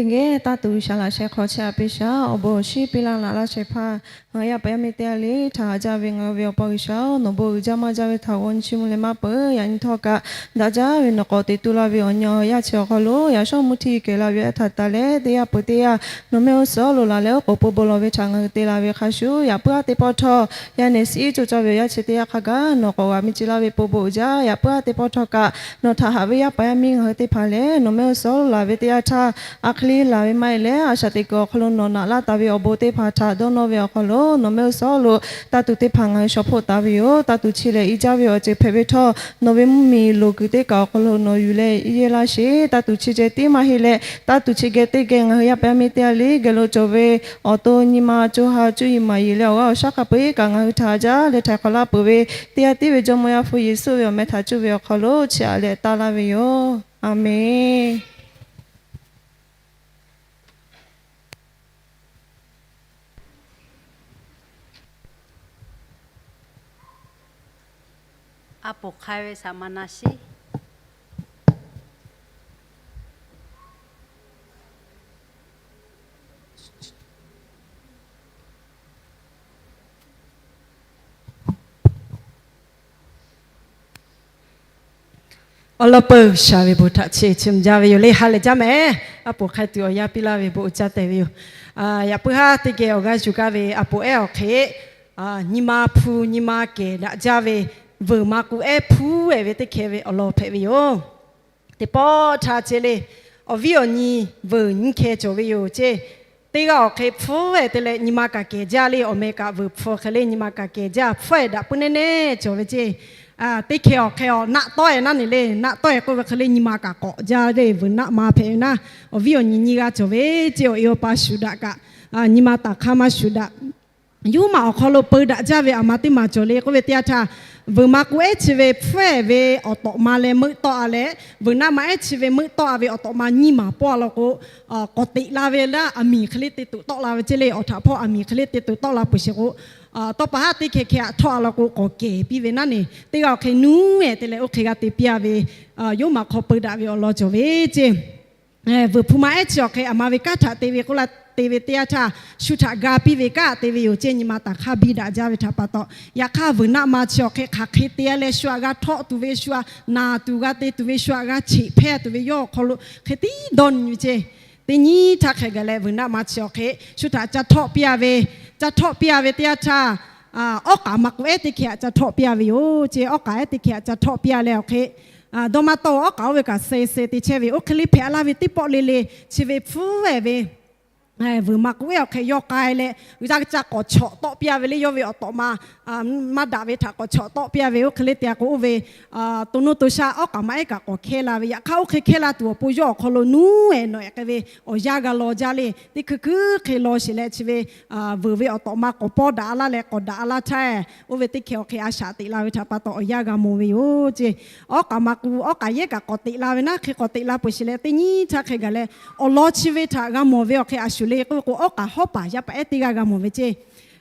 Teˇ geh taˇ tuˬ G'uiˬsha laꞈ sheh hk'aw chehˇ a piˇ shaˍ. Awˬ bon awˬ shiˍ piˇ laˇ laꞈ laˇ shehˍ hpaˇ, ngaˬ hui yaˇ paˍ yaˇ miˇ teˇ g'aˇ le htaꞈ haꞈ jaˇ ve ngaˬ hui ve Awˬ pa G'uiˬsha-oˬ, nawˬ bon uiˍ jaˇ maˇ jaˇ ve htaꞈ g'aw nyi chiˇ mvuh leh maˇ peuˬ. Yaꞈ nyi htawˇ kaꞈ, daꞈ jaˇ ve nawˬ k'awꞈ teꞈ tu la ve awˬ nyi awˬ yaˇ chi awˬ hk'aw lo yaꞈ shawˉ mvuhˇ htiˇ kehˬ la ve aˬ htaꞈ taˍ leh, teˇ g'aˇ peuˬ teˇ g'aˇ nawˬ mehˆ g'uˇ suhˍ lo laˬ leh oˉ k'oˍ pui bon lawˬ ve htaꞈ ngaˬ hui te la ve hk'a shuˍ, yaꞈ puiˉ aˉ teˇ pawˆ htawˇ yaˇ nehˬ siˉ coˇ caˇ ve awˬ yaˇ chi teˇ g'aˇ hk'a gaˬ nawˬ k'awꞈ g'aꞈ miˇ ce laˇ ve pon bon uiˍ jaˇ. Yaꞈ puiˉ aˉ teˇ pawˆ htawˇ kaꞈ nawˬ htaꞈ haꞈ ve yaˇ paˍ yaˇ miˇ ngaˬ hui teˇ hpaˍ lehˬ, nawˬ mehˆ g'uˇ suhˍ lo laˬ ve teˇ g'aˇ htaˇ, a hk'e le laˬ ve maˇ heˆ leh, a shaꞈ teꞈ kuiˬ awˬ hk'aw lo nawˬ naꞈ laˇ taˍ ve awˬ bon teˇ hpaˍ htaꞈ dawˇ nawˇ ve awˬ hk'aw lo nawˬ mehˆ g'uˇ suhˍ lo taˇ tuˬ teˇ hpaˍ ngaˬ hui shawˍ hpoˆ taˍ ve yoˬ. Taˇ tuˬ chi lehˬ, i jaˇ ve awˬ ceuˬ hpehꞈ ve htawˇ, nawˬ ve mvuhˇmiˬ loˍ kuiˬ teˇ kaꞈ awˬ hk'aw lo nawˬ yuˬ leh i yehˇ laˇ sheˍ. Taˇ tuˬ chi ceh tiˉ maˇ heˆ leh, taˇ tuˬ chi geh teˇ geh ngaˬ hui yaˇ paˍ yaˇ miˇ teˇ g'aˇ le geh lo cawˬ ve awˬ to nyi ma co ha cuˇ yiˍ maˍ yiˍ leh awˬ g'aˇ awˬ shaˉ hk'a peu-eˬ kaꞈ ngaˬ hui htaꞈ haꞈ jaˇ leh htaiˍ hk'awꞈ laˇ peuˬ ve, teˇ g'aˇ tiˉ ve Jawˇmawˇ Yaˇ hpu Yeˍsuˆ ve awˬ meh htaꞈ cuˇ ve awˬ hk'aw lo chi aꞈ leh taˇ laˇ ve yoˬ. Aˬmenˍ. A poˍ hk'a ve saˍ maˍ na shiˉ. Awˬ lawn peuˬ, G'uiˬsha ve bon htaꞈ cheˇ cheˇ mvuh jaˇ ve yoˬ le. Ha lehˬ jaˇ mehˍ. A poˍ hk'a tuˬ awˬ yanˇ piˇ laˇ ve bon uiˍ jaˇ tehꞈ ve yoˬ. Yaꞈ puiˉ haˉ teˇ geh awˬ g'aˇ yuˬ gaˇ ve a poˍ ehˉ awˬ hk'e, nyi ma hpu nyi ma kehˬ daꞈ jaˇ ve, veuˬ ma k'u ehˉ hpu ehˍ ve teˇ hkeh ve awˬ lawn hpehꞈ ve yoˬ. Teˇ pawˆ htaˇ ceh le, awˬ viˉ awˬ nyi veuˬ nyiˇ hkeh cawˬ ve yoˬ ceh. Teˇ g'aˇ awˬ hk'e hpu ehˍ te leh nyi ma kaꞈ kehˬ jaˇ le, awˬ meh kaꞈ veuˬ hpu hk'e le nyi ma kaꞈ kehˬ jaˇ, hpu ehˍ daꞈ puiˉ neˇ neˇ cawˬ ve ceh. Teˇ hkeh awˬ hk'e a naˆ tawˆ ehˍ naˆ nehˬ le, naˆ tawˆ ehˍ k'oˆ ve hk'e le nyi ma kaꞈ k'awꞈ jaˇ le, veuˬ naˆ ma hpehꞈ ve naˆ. Awˬ viˉ awˬ nyi nyiˇ g'aˇ cawˬ ve ceh, awˬ e awˬ pa shuˍ daꞈ kaꞈ, nyi ma taˍ hk'aˇ maˇ shuˍ daꞈ. Yawˇ maˬ awˬ hk'aw lo peu daꞈ jaˇ ve aˬ ma teˇ maˬ cawˬ le k'oˆ ve teˇ yanˇ htaˇ, veuˬ ma k'u ehˉ chi ve hpu ehˍ ve awˬ tawꞈ ma leh meuˆ tawˆ a leh, veuˬ naˆ ma ehˉ chi ve meuˆ tawˆ a ve awˬ tawꞈ ma nyiˇ maˬ pawˆ a law k'o, k'awꞈ teꞈ la ve laˇ aˬ miˍ hk'e le te tuˬ tawˆ la ve ceh le. Awˬ htaꞈ hpawˇ aˬ miˍ hk'e le te tuˬ tawˆ la peuˬ sheˍ k'o, tawˇ pa haˉ teˇ hkeh hkeh aꞈ htawˆ a law k'o k'awꞈ kehˬ piˇ ve naˆ nehˬ, teˇ g'aˇ awˬ hk'e nuˇ ehˍ te leh oˇ hk'e g'a te piˇ a ve, yawˇ maˬ hk'aw peu daꞈ ve awˬ lawn cawˬ ve ceh. Veuˬ hpu ma ehˉ chi awˬ hk'e aˬ ma ve kanˉ htaꞈ te ve k'oˆ la te ve teˇ yanˇ htaˇ, shu htaꞈ ga piˇ ve kanˉ te ve yoˬ ceh. Nyi ma taˍ hk'aˇ biˇ daꞈ jaˇ ve htaꞈ pa taw, yaꞈ hk'aˇ veuˬ naˆ ma chi awˬ hk'e hk'aˬ hk'e te a leh shu aꞈ g'a htawˆ tuˬ ve, shu aꞈ naˬ tuˬ g'a te tuˬ ve, shu aꞈ g'a cheꞈ hpehˇ tuˬ ve yawˇ awˬ hk'aw lo hk'e tiˉ dawˇ nyi ve ceh. Teˇ nyi htaˇ hk'e gaˬ leh veuˬ naˆ ma chi awˬ hk'e shu htaꞈ ca htawˆ piˇ a ve, ca htawˆ piˇ a ve teˇ yanˇ htaˇ, awˉ k'aˍ maꞈ k'u ehˉ teˇ hkeh aꞈ ca htawˆ piˇ a ve yoˬ ceh. Awˉ k'aˍ ehˉ teˇ hkeh aꞈ ca htawˆ piˇ a leh awˬ hk'e, dawˇ maˇ tawˆ, awˉ k'aˍ oˇ ve kaꞈ seh seh te chehˇ ve, oˇ hk'e le hpehꞈ laˇ ve teˇ pawˆ le le chi ve hpu ehˍ ve veuˬ ma k'u ehˉ awˬ hk'e yawˇ k'ai leh, g'a ca k'awꞈ chawꞈ tawˆ piˇ a ve le. Yawˇ ve awˬ tawꞈ ma maˇ daꞈ ve htaꞈ k'awꞈ chawꞈ tawˆ piˇ a ve, oˇ hk'e le te a k'o oˇ ve to nuˇ to sha awˉ k'aˍ maꞈ ehˉ kaꞈ k'awꞈ hkehˇ la ve. Yaꞈ hk'aˇ oˇ hk'e hkehˇ la tuˬ awˬ pon yawˇ awˬ hk'aw lo nuˇ ehˍ nawˬ ehˍ k'ai ve awˬ yanˇ g'a law jaˇ le. Teˇ hkui hkui hk'e law sheˍ leh chi ve veuˬ ve awˬ tawꞈ ma k'awꞈ pawˇ daꞈ laˇ leh k'awꞈ daꞈ laˇ htaˇ, oˇ ve teˇ hkeh awˬ hk'e a shaꞈ teꞈ la ve htaꞈ pa taw awˬ yanˇ g'a mawˬ ve yoˬ ceh. Awˉ k'aˍ maꞈ k'u awˉ k'aˍ yehˉ kaꞈ k'awꞈ teꞈ la ve naˆ hk'e k'awꞈ teꞈ la peuˬ sheˍ leh, teˇ nyi htaˇ hk'e gaˬ leh awˬ lawn chi ve htaꞈ g'a mawˬ ve awˬ hk'e a shuˍ le k'oˆ ve k'o, awˉ k'aˍ hawˉ paˍ yaˇ paˍ ehˉ teˇ g'aˇ g'a mawˬ ve ceh.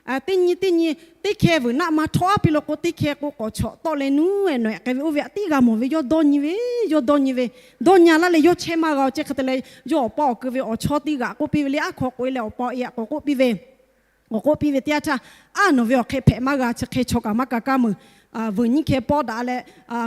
Teˇ nyi teˇ nyi teˇ hkeh veuˬ naˆ ma htawˆ a piˇ lo k'o, teˇ hkeh k'o k'awꞈ chawꞈ tawˆ leh nuˇ ehˍ nawˬ ehˍ k'ai ve oˇ ve aꞈ tiˉ g'a mawˬ ve. Yawˇ dawˇ nyi ve, yawˇ dawˇ nyi ve, dawˇ nyi a laˇ leh yawˇ chehˇ maˇ g'a-o ceh. Hk'e te leh yawˇ awˬ pa awˬ keu ve awˬ chawˇ teˇ g'aꞈ k'oˆ piˇ ve le, aˉ hkaw k'oꞈ e leh awˬ pa awˬ e aꞈ k'awꞈ k'oˆ piˇ ve, k'awꞈ k'oˆ piˇ ve teˇ yanˇ htaˇ, aˉ nawˬ ve awˬ hk'e hpehꞈ maˇ g'a, chi hk'e chaw kaꞈ maˇ ka kaˇ meuˬ. Veuˬ nyiˇ hkeh pawˇ daꞈ leh,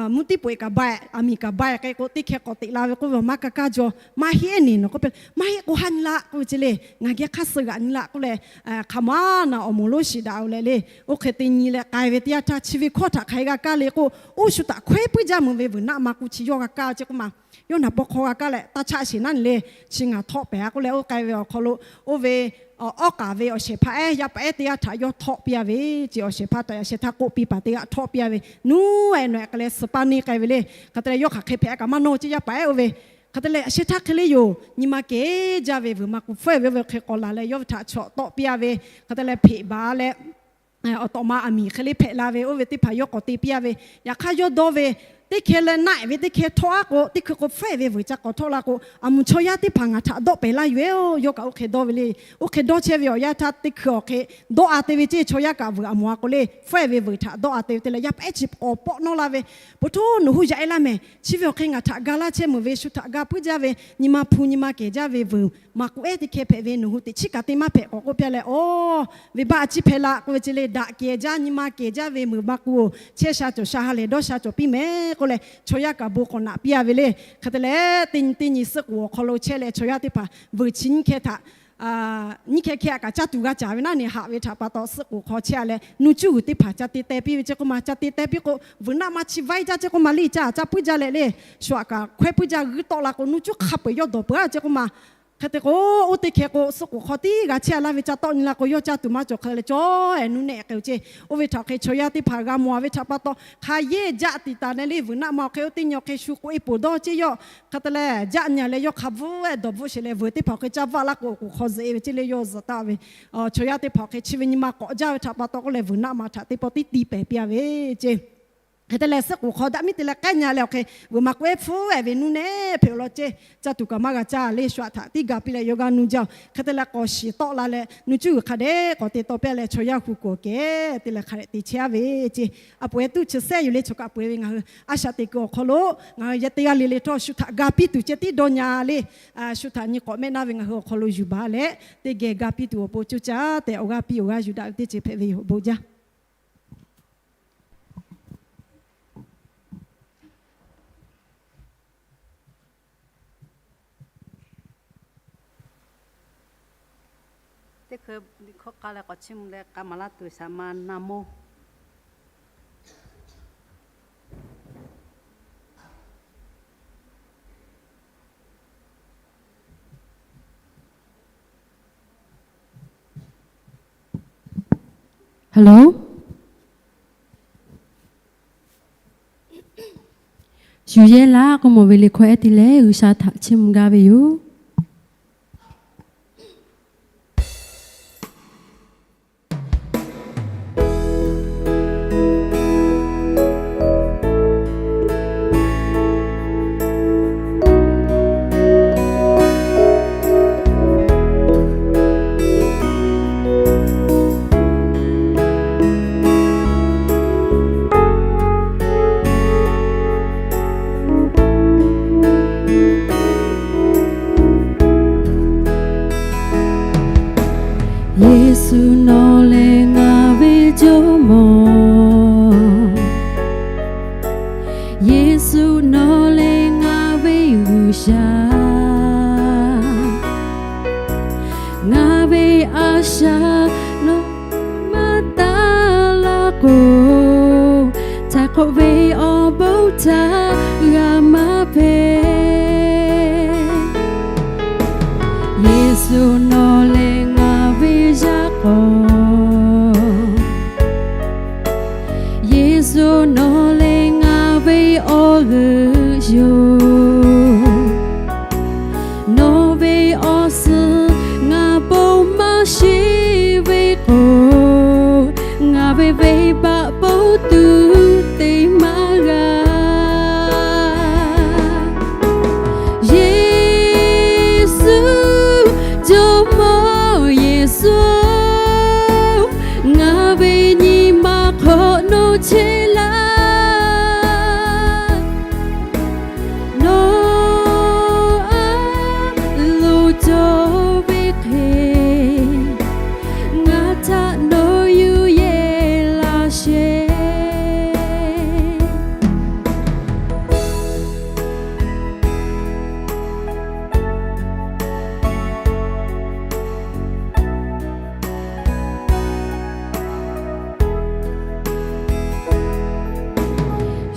mvuhˇ tiˉ peuˬ e kaꞈ ba ehˍ, aˬ miˍ kaꞈ ba ehˍ k'ai k'o, teˇ hkeh k'awꞈ teꞈ la ve k'oˆ ve awˬ maˇ ka kaˇ jaw, maˇ heˆ ehˉ neˬ nawˬ k'oˆ piˇ. Maˇ heˆ k'o haˉ nyi laˇ k'oˆ ve ceh le. Ngaˬ geh hk'aˇ suh g'aꞈ nyi laˇ k'oˆ leh, hk'aˬ ma naˬ awˬ moˍ lonˉ shiˍ daꞈ-oˬ leh le. Oˇ hk'e te nyi leh k'ai ve teˇ yanˇ htaˇ, chi ve hkawˇ htaꞈ hk'aˬ hk'e g'a kaˇ le k'o, oˇ shu htaꞈ hkawehˉ puiˉ jaˇ meuˬ ve. Veuˬ naˆ ma k'u chi yawˇ g'a kaˇ ceh k'oˆ ma, yawˇ naˬ paw hk'aw g'a kaˇ leh taˇ chaˆ sheˍ naˉ nyi le. Chi ngaˬ htawˆ pehˍ a k'oˆ leh oˇ k'ai ve awˬ hk'aw lo, oˇ ve awˉ k'aˍ ve awˬ shehˍ hpaˇ ehˉ yaˇ paˍ ehˉ teˇ g'aˇ htaꞈ yawˇ htawˆ piˇ a ve ceh. Awˬ shehˍ hpaˇ taꞈ yaꞈ sheh htaˇ k'oˆ piˇ paˍ teˇ g'aˇ htawˆ piˇ a ve, nuˇ ehˍ nawˬ ehˍ k'ai leh suh paˇ neˇ k'ai ve le. Hk'e te leh yawˇ hk'aˬ hk'e hpehꞈ a kaꞈ maˇ nawˇ ceh. Yaˇ paˍ ehˉ oˇ ve hk'e te leh a sheh htaˇ hk'e le yoˬ. Nyi ma kehˬ jaˇ ve veuˬ ma k'u hpfuhˇ ve oˇ ve hk'e k'awꞈ laˬ leh yawˇ ve htaꞈ chawꞈ tawˆ piˇ a ve, hk'e te leh hpeꞈ baˬ leh awˬ tawꞈ ma aˬ miˍ hk'e le hpehꞈ la ve, oˇ ve teˇ hpaˍ yawˇ k'awꞈ te piˇ a ve. Yaꞈ hk'aˇ yawˇ dawˇ ve teˇ hkeh leh naˆ-ehˍ ve teˇ hkeh htawˇ aˉ k'o, teˇ hkui k'o hpfuhˆ-ehˍ ve vuiˬ ca k'awꞈ htawˆ la k'o, aˬ moˍ chaw yaˇ teˇ hpaˍ ngaˬ htaꞈ dawˆ pehˍ laˇ yoˬ-ehˍ-oˬ. Yawˇ kaꞈ oˇ hk'e dawˇ ve le. Oˇ hk'e dawˇ chehˇ ve awˬ yanˇ htaˇ teˇ hkui awˬ hk'e dawˇ a te ve ceˇ. Chaw yaˇ kaꞈ vuiˬ aˬ moˍ a k'o le, hpfuhˆ-ehˍ ve vuiˬ htaꞈ dawˇ a te ve te leh yaˇ pehˉ chi k'awꞈ pawˆ nawˇ laˇ ve, Bon htoˇ nawˬ hui yaꞈ-e laˇ mehˍ. Chi ve awˬ hk'e ngaˬ htaꞈ ga laˇ chehˇ meuˬ ve, shu htaꞈ ga puiˉ jaˇ ve, nyi ma hpu nyi ma kehˬ jaˇ ve vuiˬ maˍ k'oˆ ehˉ teˇ hkeh hpehꞈ ve, nawˬ hui teꞈ chiˉ kaꞈ te maˇ hpehꞈ k'awꞈ k'oˆ piˇ-a leh, awˬ, venˇbaˆ a ciˉ hpehꞈ la k'oˆ ve ce le. Daꞈ kehˬ jaˇ, nyi ma kehˬ jaˇ ve meuˬ maˍ k'oˆ-oˬ, chehˇ sha cawˬ sha ha lehˬ dawˇ sha cawˬ piˇ mehˍ k'oˆ leh, chaw yaˇ kaꞈ bon k'awꞈ naꞈ piˇ-a ve le. Hk'e te leh teˇ nyi teˇ nyi suhˆ k'oˍ awˬ hk'aw lo chehˇ leh chaw yaˇ teˇ hpaˍ vuiˬ chi nyiˇ hkeh htaꞈ nyiˇ hkeh hkeh kaꞈ caˇ tuˬ g'a caˍ ve naˉ neˬ haꞈ ve htaꞈ pa taw suhˆ k'oˍ hk'aw chehˇ-a leh nuˇ cuˉ g'uiˬ teˇ hpaˍ ca te teh piˇ ve ceˇ k'oˆ ma. Ca te teh piˇ k'o, vuiˬ naˆ ma chi vaiˇ jaˇ ceˇ k'oˆ ma. Liˇ caˇ caˇ puiˉ jaˇ leh le, shu aꞈ kaꞈ hkawehˇ puiˉ jaˇ g'uiˇ tawˆ la k'o, nuˇ cuˉ hk'a peu-eˬ yawˇ dawˬ peuˬ-a ceˇ k'oˆ ma. Hk'e te k'o, oˇ teˇ hkeh k'o suhˆ k'oˍ hk'aw tiˉ g'a chehˇ-a laˇ ve ca tawˆ nyi la k'o, yawˇ caˇ tuˬ maˇ cawˬ hk'e leh cawˇ-ehˍ nuˇ nehˆ k'ai-o ceˇ. Oˇ ve htaꞈ hk'e chaw yaˇ teˇ hpaˍ g'a mawˬ-a ve htaꞈ pa taw, hk'a yehˇ jaˆ tiꞈ taˍ leh le, vuiˬ naˆ ma awˬ hk'e oˇ teˇ nyi awˬ hk'e shu k'oꞈ-e poˬ dawˇ ceˇ. Yawˇ hk'e te leh jaˆ nyi-a leh yawˇ hk'a bvuhˆ-ehˍ dawˬ bvuhˆ sheˍ leh vuiˬ teˇ hpaˍ awˬ hk'e caˇ vaˆ laˇ k'o, k'oˍ hk'aw zuhꞈ-e ve ceˇ le. Yawˇ zuhꞈ taˍ ve chaw yaˇ teˇ hpaˍ awˬ hk'e chi ve nyi ma k'awꞈ jaˇ ve htaꞈ pa taw k'oˆ leh, vuiˬ naˆ ma htaꞈ teˇ pawˆ tiˉ tiˇ pehˍ piˇ-a ve ceˇ. Hk'e te leh suhˆ k'oˍ hk'aw daꞈ miˉ te leh k'ehˉ nyi-a leh awˬ hk'e vuiˬ maˍ k'oˆ ehˉ hpfuhˆ-ehˍ ve nuˇ nehˆ hpehꞈ-o law ceˇ. Caˇ tuˬ kaꞈ maˇ g'a caˇ le, shu aꞈ htaꞈ tiˉ ga piˇ leh yawˇ g'aˇ nuˇ jaˇ-oˬ. Hk'e te leh k'awꞈ shiˍ tawˆ la leh nuˇ cuˉ g'uiˬ hk'a dehꞈ k'awꞈ te taw piˇ-a leh chaw yaˇ hu k'awꞈ kehˬ te leh hk'a dehꞈ te chehˇ-a ve ceˇ. A poˍ-ehˍ tuˇ chi sehˉ yoˬ le. Chaw kaꞈ peuˬ-e ve ngaˬ hui a shaꞈ teꞈ kuiˬ awˬ hk'aw lo ngaˬ hui yaˇ teˇ g'aˇ le le htawˇ shu htaꞈ ga piˇ tuˬ ceh tiˉ dawˇ nyi-a le. Shu htaꞈ nyi k'awꞈ mehˆ naˇ ve ngaˬ hui awˬ hk'aw lo yuˬ baˬ leh, teˇ geh ga piˇ tuˬ awˬ pon coˇ caˇ tehꞈ awˬ g'aˇ piˇ awˬ g'aˇ yuˬ daꞈ ve teˇ ceuˬ hpehꞈ ve yoˬ. Awˬ bon jaˇ. Teˇ hkui hkawˇ k'a leh k'awꞈ chiˇ mvuh leh k'a maˍ laˇ tuˬ shaˍ ma na moˇ. Hello. Shu yehˇ laˇ k'oˆ mawˬ ve le hkawˇ ehˉ te leh G'uiˬsha htaꞈ chiˇ mvuh gaˇ ve yoˬ. Yeˍsuˆ nawˬ lehˬ ngaˬ ve Jawˇmawˇ. Yeˍsuˆ nawˬ lehˬ ngaˬ ve G'uiˬsha. Ngaˬ ve a shaꞈ nawˬ maˇ taˍ laˇ k'o, htaiˍ hk'awꞈ ve awˬ bon htaꞈ g'a maˇ hpehꞈ. Yeˍsuˆ nawˬ lehˬ ngaˬ ve yaˇ k'awꞈ. Yeˍsuˆ nawˬ lehˬ ngaˬ ve awˬ g'euꞈ yoˬ. Nawˬ ve awˬ suhˍ ngaˬ bon maˇ shiˍ ve k'o, ngaˬ ve venˇbaˆ bon tuˬ te maˇ g'a. Yeˍsuˆ, Jawˇmawˇ Yeˍsuˆ, ngaˬ ve nyi ma hk'awꞈ nawˬ chehˇ laˇ. Nawˬ a loˍ cawˬ ve hk'e, ngaˬ htaꞈ nawˬ yuˬ yehˬ laˇ sheˍ.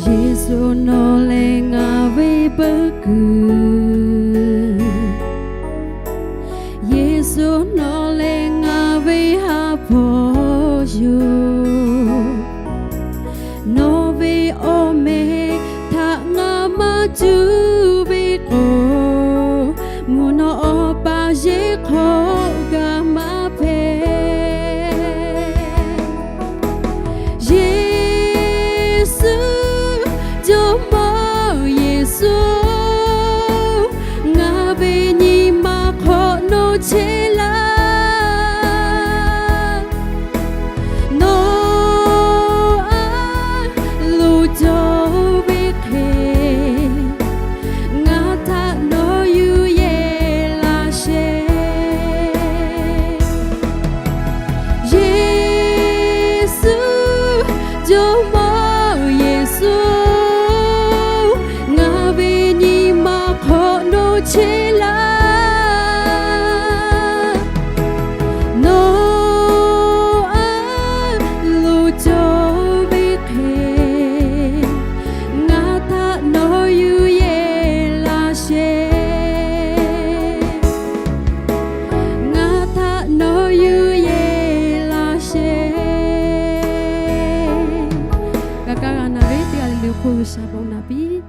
Yeˍsuˆ nawˬ lehˬ ngaˬ ve peuˬ kuiˬ. Yeˍsuˆ nawˬ lehˬ ngaˬ ve ha hpawˇ yoˬ. Nawˬ ve awˬ meh htaꞈ ngaˬ maˇ cuˇ ve k'o, mvuhˇ naw awˬ pa yehˬ hk'aw g'a maˇ hpehꞈ. Yeˍsuˆ, Jawˇmawˇ G'uiˬsha bon naˍ piˇ.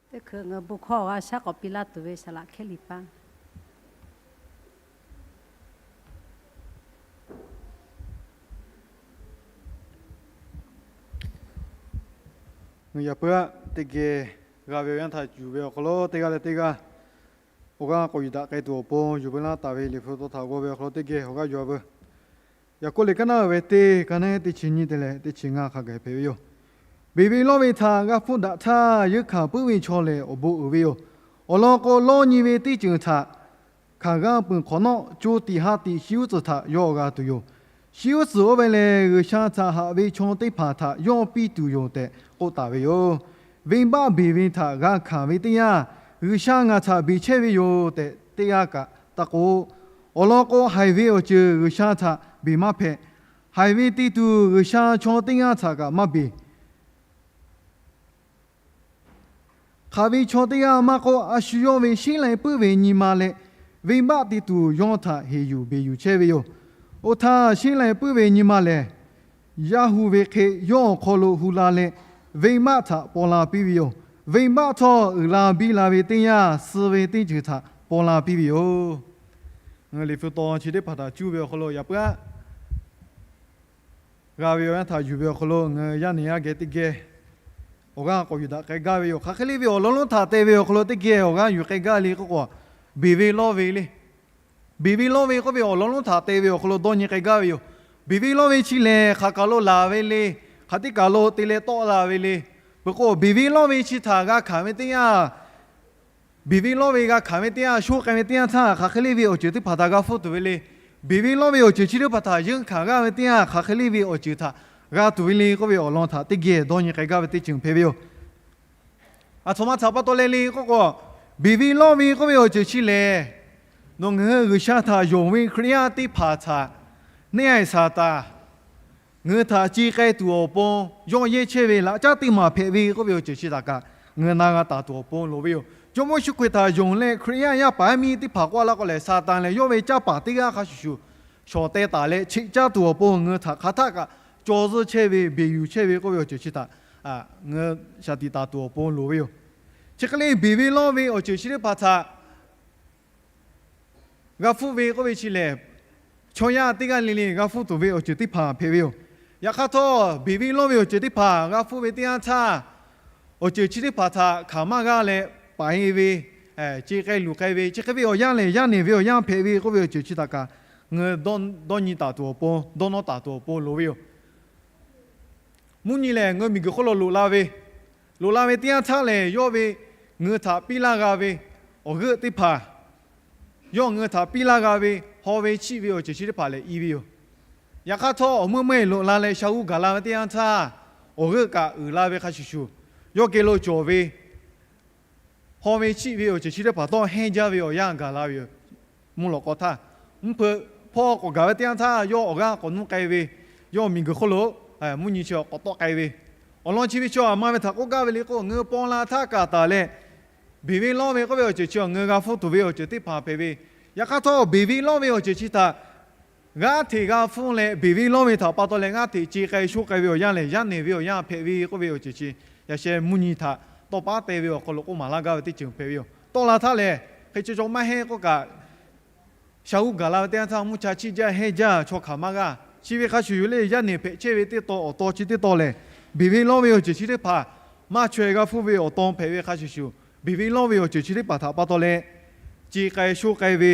Teˇ hkui ngaˬ bon hkawˇ awˬ g'a shaˉ k'awꞈ piˇ laˇ tuˬ ve saˍ laꞈ hkehˉ liꞈ paˇ. Ngaˬ yaꞈ puiˉ aˆ teˇ geh g'a ve awˬ yanˇ htaꞈ yuˬ ve awˬ hk'aw lo teˇ g'aˇ leh teˇ g'aˇ awˬ g'aˇ k'awꞈ yuˬ daꞈ k'ai tuˬ awˬ pon yuˬ veu laˇ taˍ ve Liꞈ hpu taw htaꞈ g'aw ve awˬ hk'aw lo teˇ geh awˬ g'aˇ yuˬ a veu. Yaˍkoˆ liꞈ kaˉ naˉ ve teˇ ka naˉ teˇ chi nyiˇ te leh teˇ chi ngaˇ hk'a gaˬ hpehꞈ ve yoˬ. Beˬ ve lawˇ ve htaꞈ g'a hpfuhˆ daꞈ htaˇ, yeunˇ hkanˍ puiˉ ve chaw lehˬ awˬ bon uiˍ ve yoˬ. Awˬ lawn k'o, lawˇ nyi ve teˇ ceuˬ htaꞈ hkanˍ g'aˇ peuˬ hk'awꞈ nawˉ, co tiꞈ ha tiꞈ shi uˉ tcuhˍ htaꞈ yawˇ g'a tuˬ yoˬ. Shi uˉ tcuhˍ oˇ ve lehˬ, G'uiˬsha htaꞈ haꞈ ve chaw teˇ hpaˍ htaꞈ yawˇ piˇ tuˬ yoˬ tehꞈ k'oˆ taˍ ve yoˬ. Venˇbaˆ beˬ ve htaꞈ g'a hkanˍ ve teˇ yanˇ, G'uiˬsha ngaˬ htaꞈ beˬ chehˇ ve yoˬ tehꞈ teˇ g'aˇ kaꞈ taˇ k'oˆ. Awˬ lawn k'o, haiˬ ve awˬ ceuˬ G'uiˬsha htaꞈ beˬ maˇ hpehꞈ. Haiˬ ve te tuˬ G'uiˬsha chaw teˇ g'aˇ htaꞈ kaꞈ maˇ beˬ. Hk'aˬ ve chaw teˇ g'aˇ maˇ k'oˆ, a shu yawˇ ve sheˉ lai puiˉ ve nyi ma leh venˇbaˆ te tuˬ yawˇ htaꞈ heˍ yuˬ beˬ yuˬ chehˇ ve yoˬ. Oˇ htaˇ, sheˉ lai puiˉ ve nyi ma lehˬ, yaˇ hu ve hk'e yawˇ awˬ hk'aw lo hu la leh, venˇbaˆ htaꞈ paw la piˇ ve yoˬ. Venˇbaˆ htawˇ, uiˍ la biˇ la ve teˇ yanˇ, suh ve teˇ ceuˬ htaꞈ paw la piˇ ve yoˬ. Ngaˬ hui Liꞈ hpu taw chi teˇ hpaˍ htaꞈ cuˇ ve awˬ hk'aw lo yaꞈ puiˉ aˆ g'a ve awˬ yanˇ htaꞈ yuˬ ve awˬ hk'aw lo ngaˬ hui yaˇ nehˬ yaˇ geh teˇ geh awˬ g'aˇ k'awꞈ yuˬ daꞈ k'ai gaˇ ve yoˬ. Hk'aˬ hk'e le ve awˬ lawn lonˉ htaꞈ te ve awˬ hk'aw lo teˇ geh awˬ g'aˇ yuˬ k'ai gaˇ le k'oˆ k'o, beˬ ve lawˇ ve le. Beˬ ve lawˇ ve k'oˆ ve awˬ lawn lonˉ htaꞈ te ve awˬ hk'aw lo dawˇ nyi k'ai gaˇ ve yoˬ. Beˬ ve lawˇ ve chi lehˬ, hk'aˬ kaˬ lo laˬ ve le, hk'aˬ teˇ kaˬ lo te leh tawˆ la ve le. Peuˬ k'o, beˬ ve lawˇ ve chi htaꞈ g'a hkanˍ ve teˇ yanˇ, beˬ ve lawˇ ve g'a hkanˍ ve teˇ yanˇ, sho k'ai ve teˇ yanˇ htaˇ, hk'aˬ hk'e le ve awˬ ceuˬ teˇ hpaˍ htaꞈ g'a hpfuhˆ tuˬ ve le. Beˬ ve lawˇ ve awˬ ceuˬ chi teˇ hpaˍ htaꞈ yeunˇ hkanˍ g'aˇ ve teˇ yanˇ, hk'aˬ hk'e le ve awˬ ceuˬ htaꞈ g'a tuˬ ve le k'oˆ ve awˬ lawn htaꞈ teˇ geh dawˇ nyi k'ai gaˇ ve teˇ ceuˬ hpehꞈ ve yoˬ. Aˬ htoꞈ ma htaꞈ pa taw leh le k'oˆ k'o, beˬ ve lawˇ ve k'oˆ ve awˬ ceuˬ chi lehˬ, nawˬ ngaˬ hui G'uiˬsha htaꞈ yonˍ ve Hkriꞈ yaˇ teˇ hpaˍ htaꞈ neˇ aˬ Saˍtanˍ ngaˬ hui htaꞈ ce k'ai tuˬ awˬ pon yawˇ yehˇ chehˇ ve laꞈ caˉ teˇ maˬ hpehꞈ ve k'oˆ ve awˬ ceuˬ chi htaꞈ kaꞈ ngaˬ hui na g'a taˍ tuˬ awˬ pon loˍ ve yoˬ. Jawˇmawˇ Yeˍsuˆ Hkriꞈ htaꞈ yonˍ leh Hkriꞈ yaˇ yaˇ paˍ yaˇ miˇ teˇ hpaˍ k'oˆ laˇ k'o lehˬ, Saˍtanˍ lehˬ yawˇ ve canˇ paˍ teˇ g'aˇ hk'a shuˍ shuˍ shawˍ teh taˍ leh cheꞈ caˇ tuˬ awˬ pon ngaˬ hui htaꞈ hk'aˬ htaˆ kaꞈ caw zuhˇ chehˇ ve, beˬ yuˬ chehˇ ve k'oˆ ve awˬ ceuˬ chi htaꞈ ngaˬ hui shaˍ tiꞈ taˍ tuˬ awˬ pon loˍ ve yoˬ. Chi hk'e le beˬ ve lawˇ ve awˬ ceuˬ chi teˇ hpaˍ htaꞈ g'a hpfuhˆ ve k'oˆ ve chi lehˬ, chaw yaˇ teˇ g'aˇ le le g'a hpfuhˆ tuˬ ve awˬ ceuˬ teˇ hpaˍ hpehꞈ ve yoˬ. Yaꞈ hk'aˇ htawˇ, beˬ ve lawˇ ve awˬ ceuˬ teˇ hpaˍ g'a hpfuhˆ ve teˇ yanˇ htaˇ, awˬ ceuˬ chi teˇ hpaˍ htaꞈ hkanˍ maˇ g'aˇ leh paˍ e ve, ce k'ai luˬ k'ai ve, chi hk'e ve awˬ yanˇ lehˬ, yaˇ nehˬ ve awˬ yanˇ hpehꞈ ve k'oˆ ve awˬ ceuˬ chi htaꞈ kaꞈ ngaˬ hui dawˇ nyi taˍ tuˬ awˬ pon, dawˇ nawˇ taˍ tuˬ awˬ pon loˍ ve yoˬ. Mvuhˇ nyi lehˬ, ngaˬ hui miˬguiˬ hk'oˆ lo loꞈ la ve, loꞈ la ve teˇ yanˇ htaˇ lehˬ, yawˇ ve ngaˬ hui htaꞈ piˇ laˇ g'a ve awˬ g'euˆ teˇ hpaˍ, yawˇ ngaˬ hui htaꞈ piˇ laˇ g'a ve haw ve chiˆ ve awˬ ceuˬ chi teˇ hpaˍ lehˬ i ve yoˬ. Yaꞈ hk'aˇ htawˇ, awˬ meuˇ meuˇ loꞈ la leh sha uˉ gaˬ la ve teˇ yanˇ htaˇ, awˬ g'euˆ kaꞈ uiˍ la ve hk'a shuˍ shuˍ, yawˇ geh lo cawˬ ve haw ve chiˆ ve awˬ ceuˬ chi teˇ hpaˍ htawˇ hehnˇ jaˇ ve awˬ yanˇ gaˬ la ve yoˬ. Mvuhˇ lawꞈ k'aw htaˇ, mvuhˇ hpeuꞈ hpawˇ k'awꞈ gaˬ ve teˇ yanˇ htaˇ, yawˇ awˬ g'aˇ k'awꞈ nuˇ k'ai ve, yawˇ miˬguiˬ hk'oˆ lo mvuhˇ nyi chi k'awꞈ tawˆ k'ai ve, awˬ lawn chi ve chaw aˬ ma ve htaꞈ k'oˆ gaˇ ve le k'o, ngaˬ hui paw la htaˇ kaꞈ taˍ leh, beˬ ve lawˇ ve k'oˆ ve awˬ ceuˬ chi ngaˬ hui g'a hpfuhˆ tuˬ ve awˬ ceuˬ teˇ hpaˍ hpehꞈ ve. Yaꞈ hk'aˇ htawˇ, beˬ ve lawˇ ve awˬ ceuˬ chi htaꞈ g'aˇ hteꞈ g'a hpfuhˆ leh, beˬ ve lawˇ ve htaꞈ pa taw leh g'aˇ hteꞈ ce k'ai sho k'ai ve awˬ yanˇ lehˬ, yaˇ nehˬ ve awˬ yanˇ hpehꞈ ve k'oˆ ve awˬ ceuˬ chi, yaꞈ sheh mvuhˇ nyi htaꞈ tawˇ paˉ te ve awˬ hk'aw lo k'oˆ maˍ laˇ gaˇ ve teˇ ceuˬ hpehꞈ ve yoˬ. Tawˆ la htaˇ lehˬ, hk'e chaw chaw maˇ heˆ k'oˆ kaꞈ, sha uˉ gaˬ la ve teˇ yanˇ htaˇ, mvuhˇ cha chiˆ jaˇ hehnˇ jaˇ chaw hkanˍ maˇ g'a. Chi ve hk'a shuˍ shuˍ le, yaˇ nehˬ hpehꞈ chehˇ ve teˇ taw awˬ taw chi teˇ taw lehˬ, beˬ ve lawˇ ve awˬ ceuˬ chi teˇ hpaˍ maˇ chaweh g'a hpfuhˆ ve awˬ taw hpehꞈ ve hk'a shuˍ shuˍ, beˬ ve lawˇ ve awˬ ceuˬ chi teˇ hpaˍ htaꞈ pa taw leh, ce k'ai sho k'ai ve,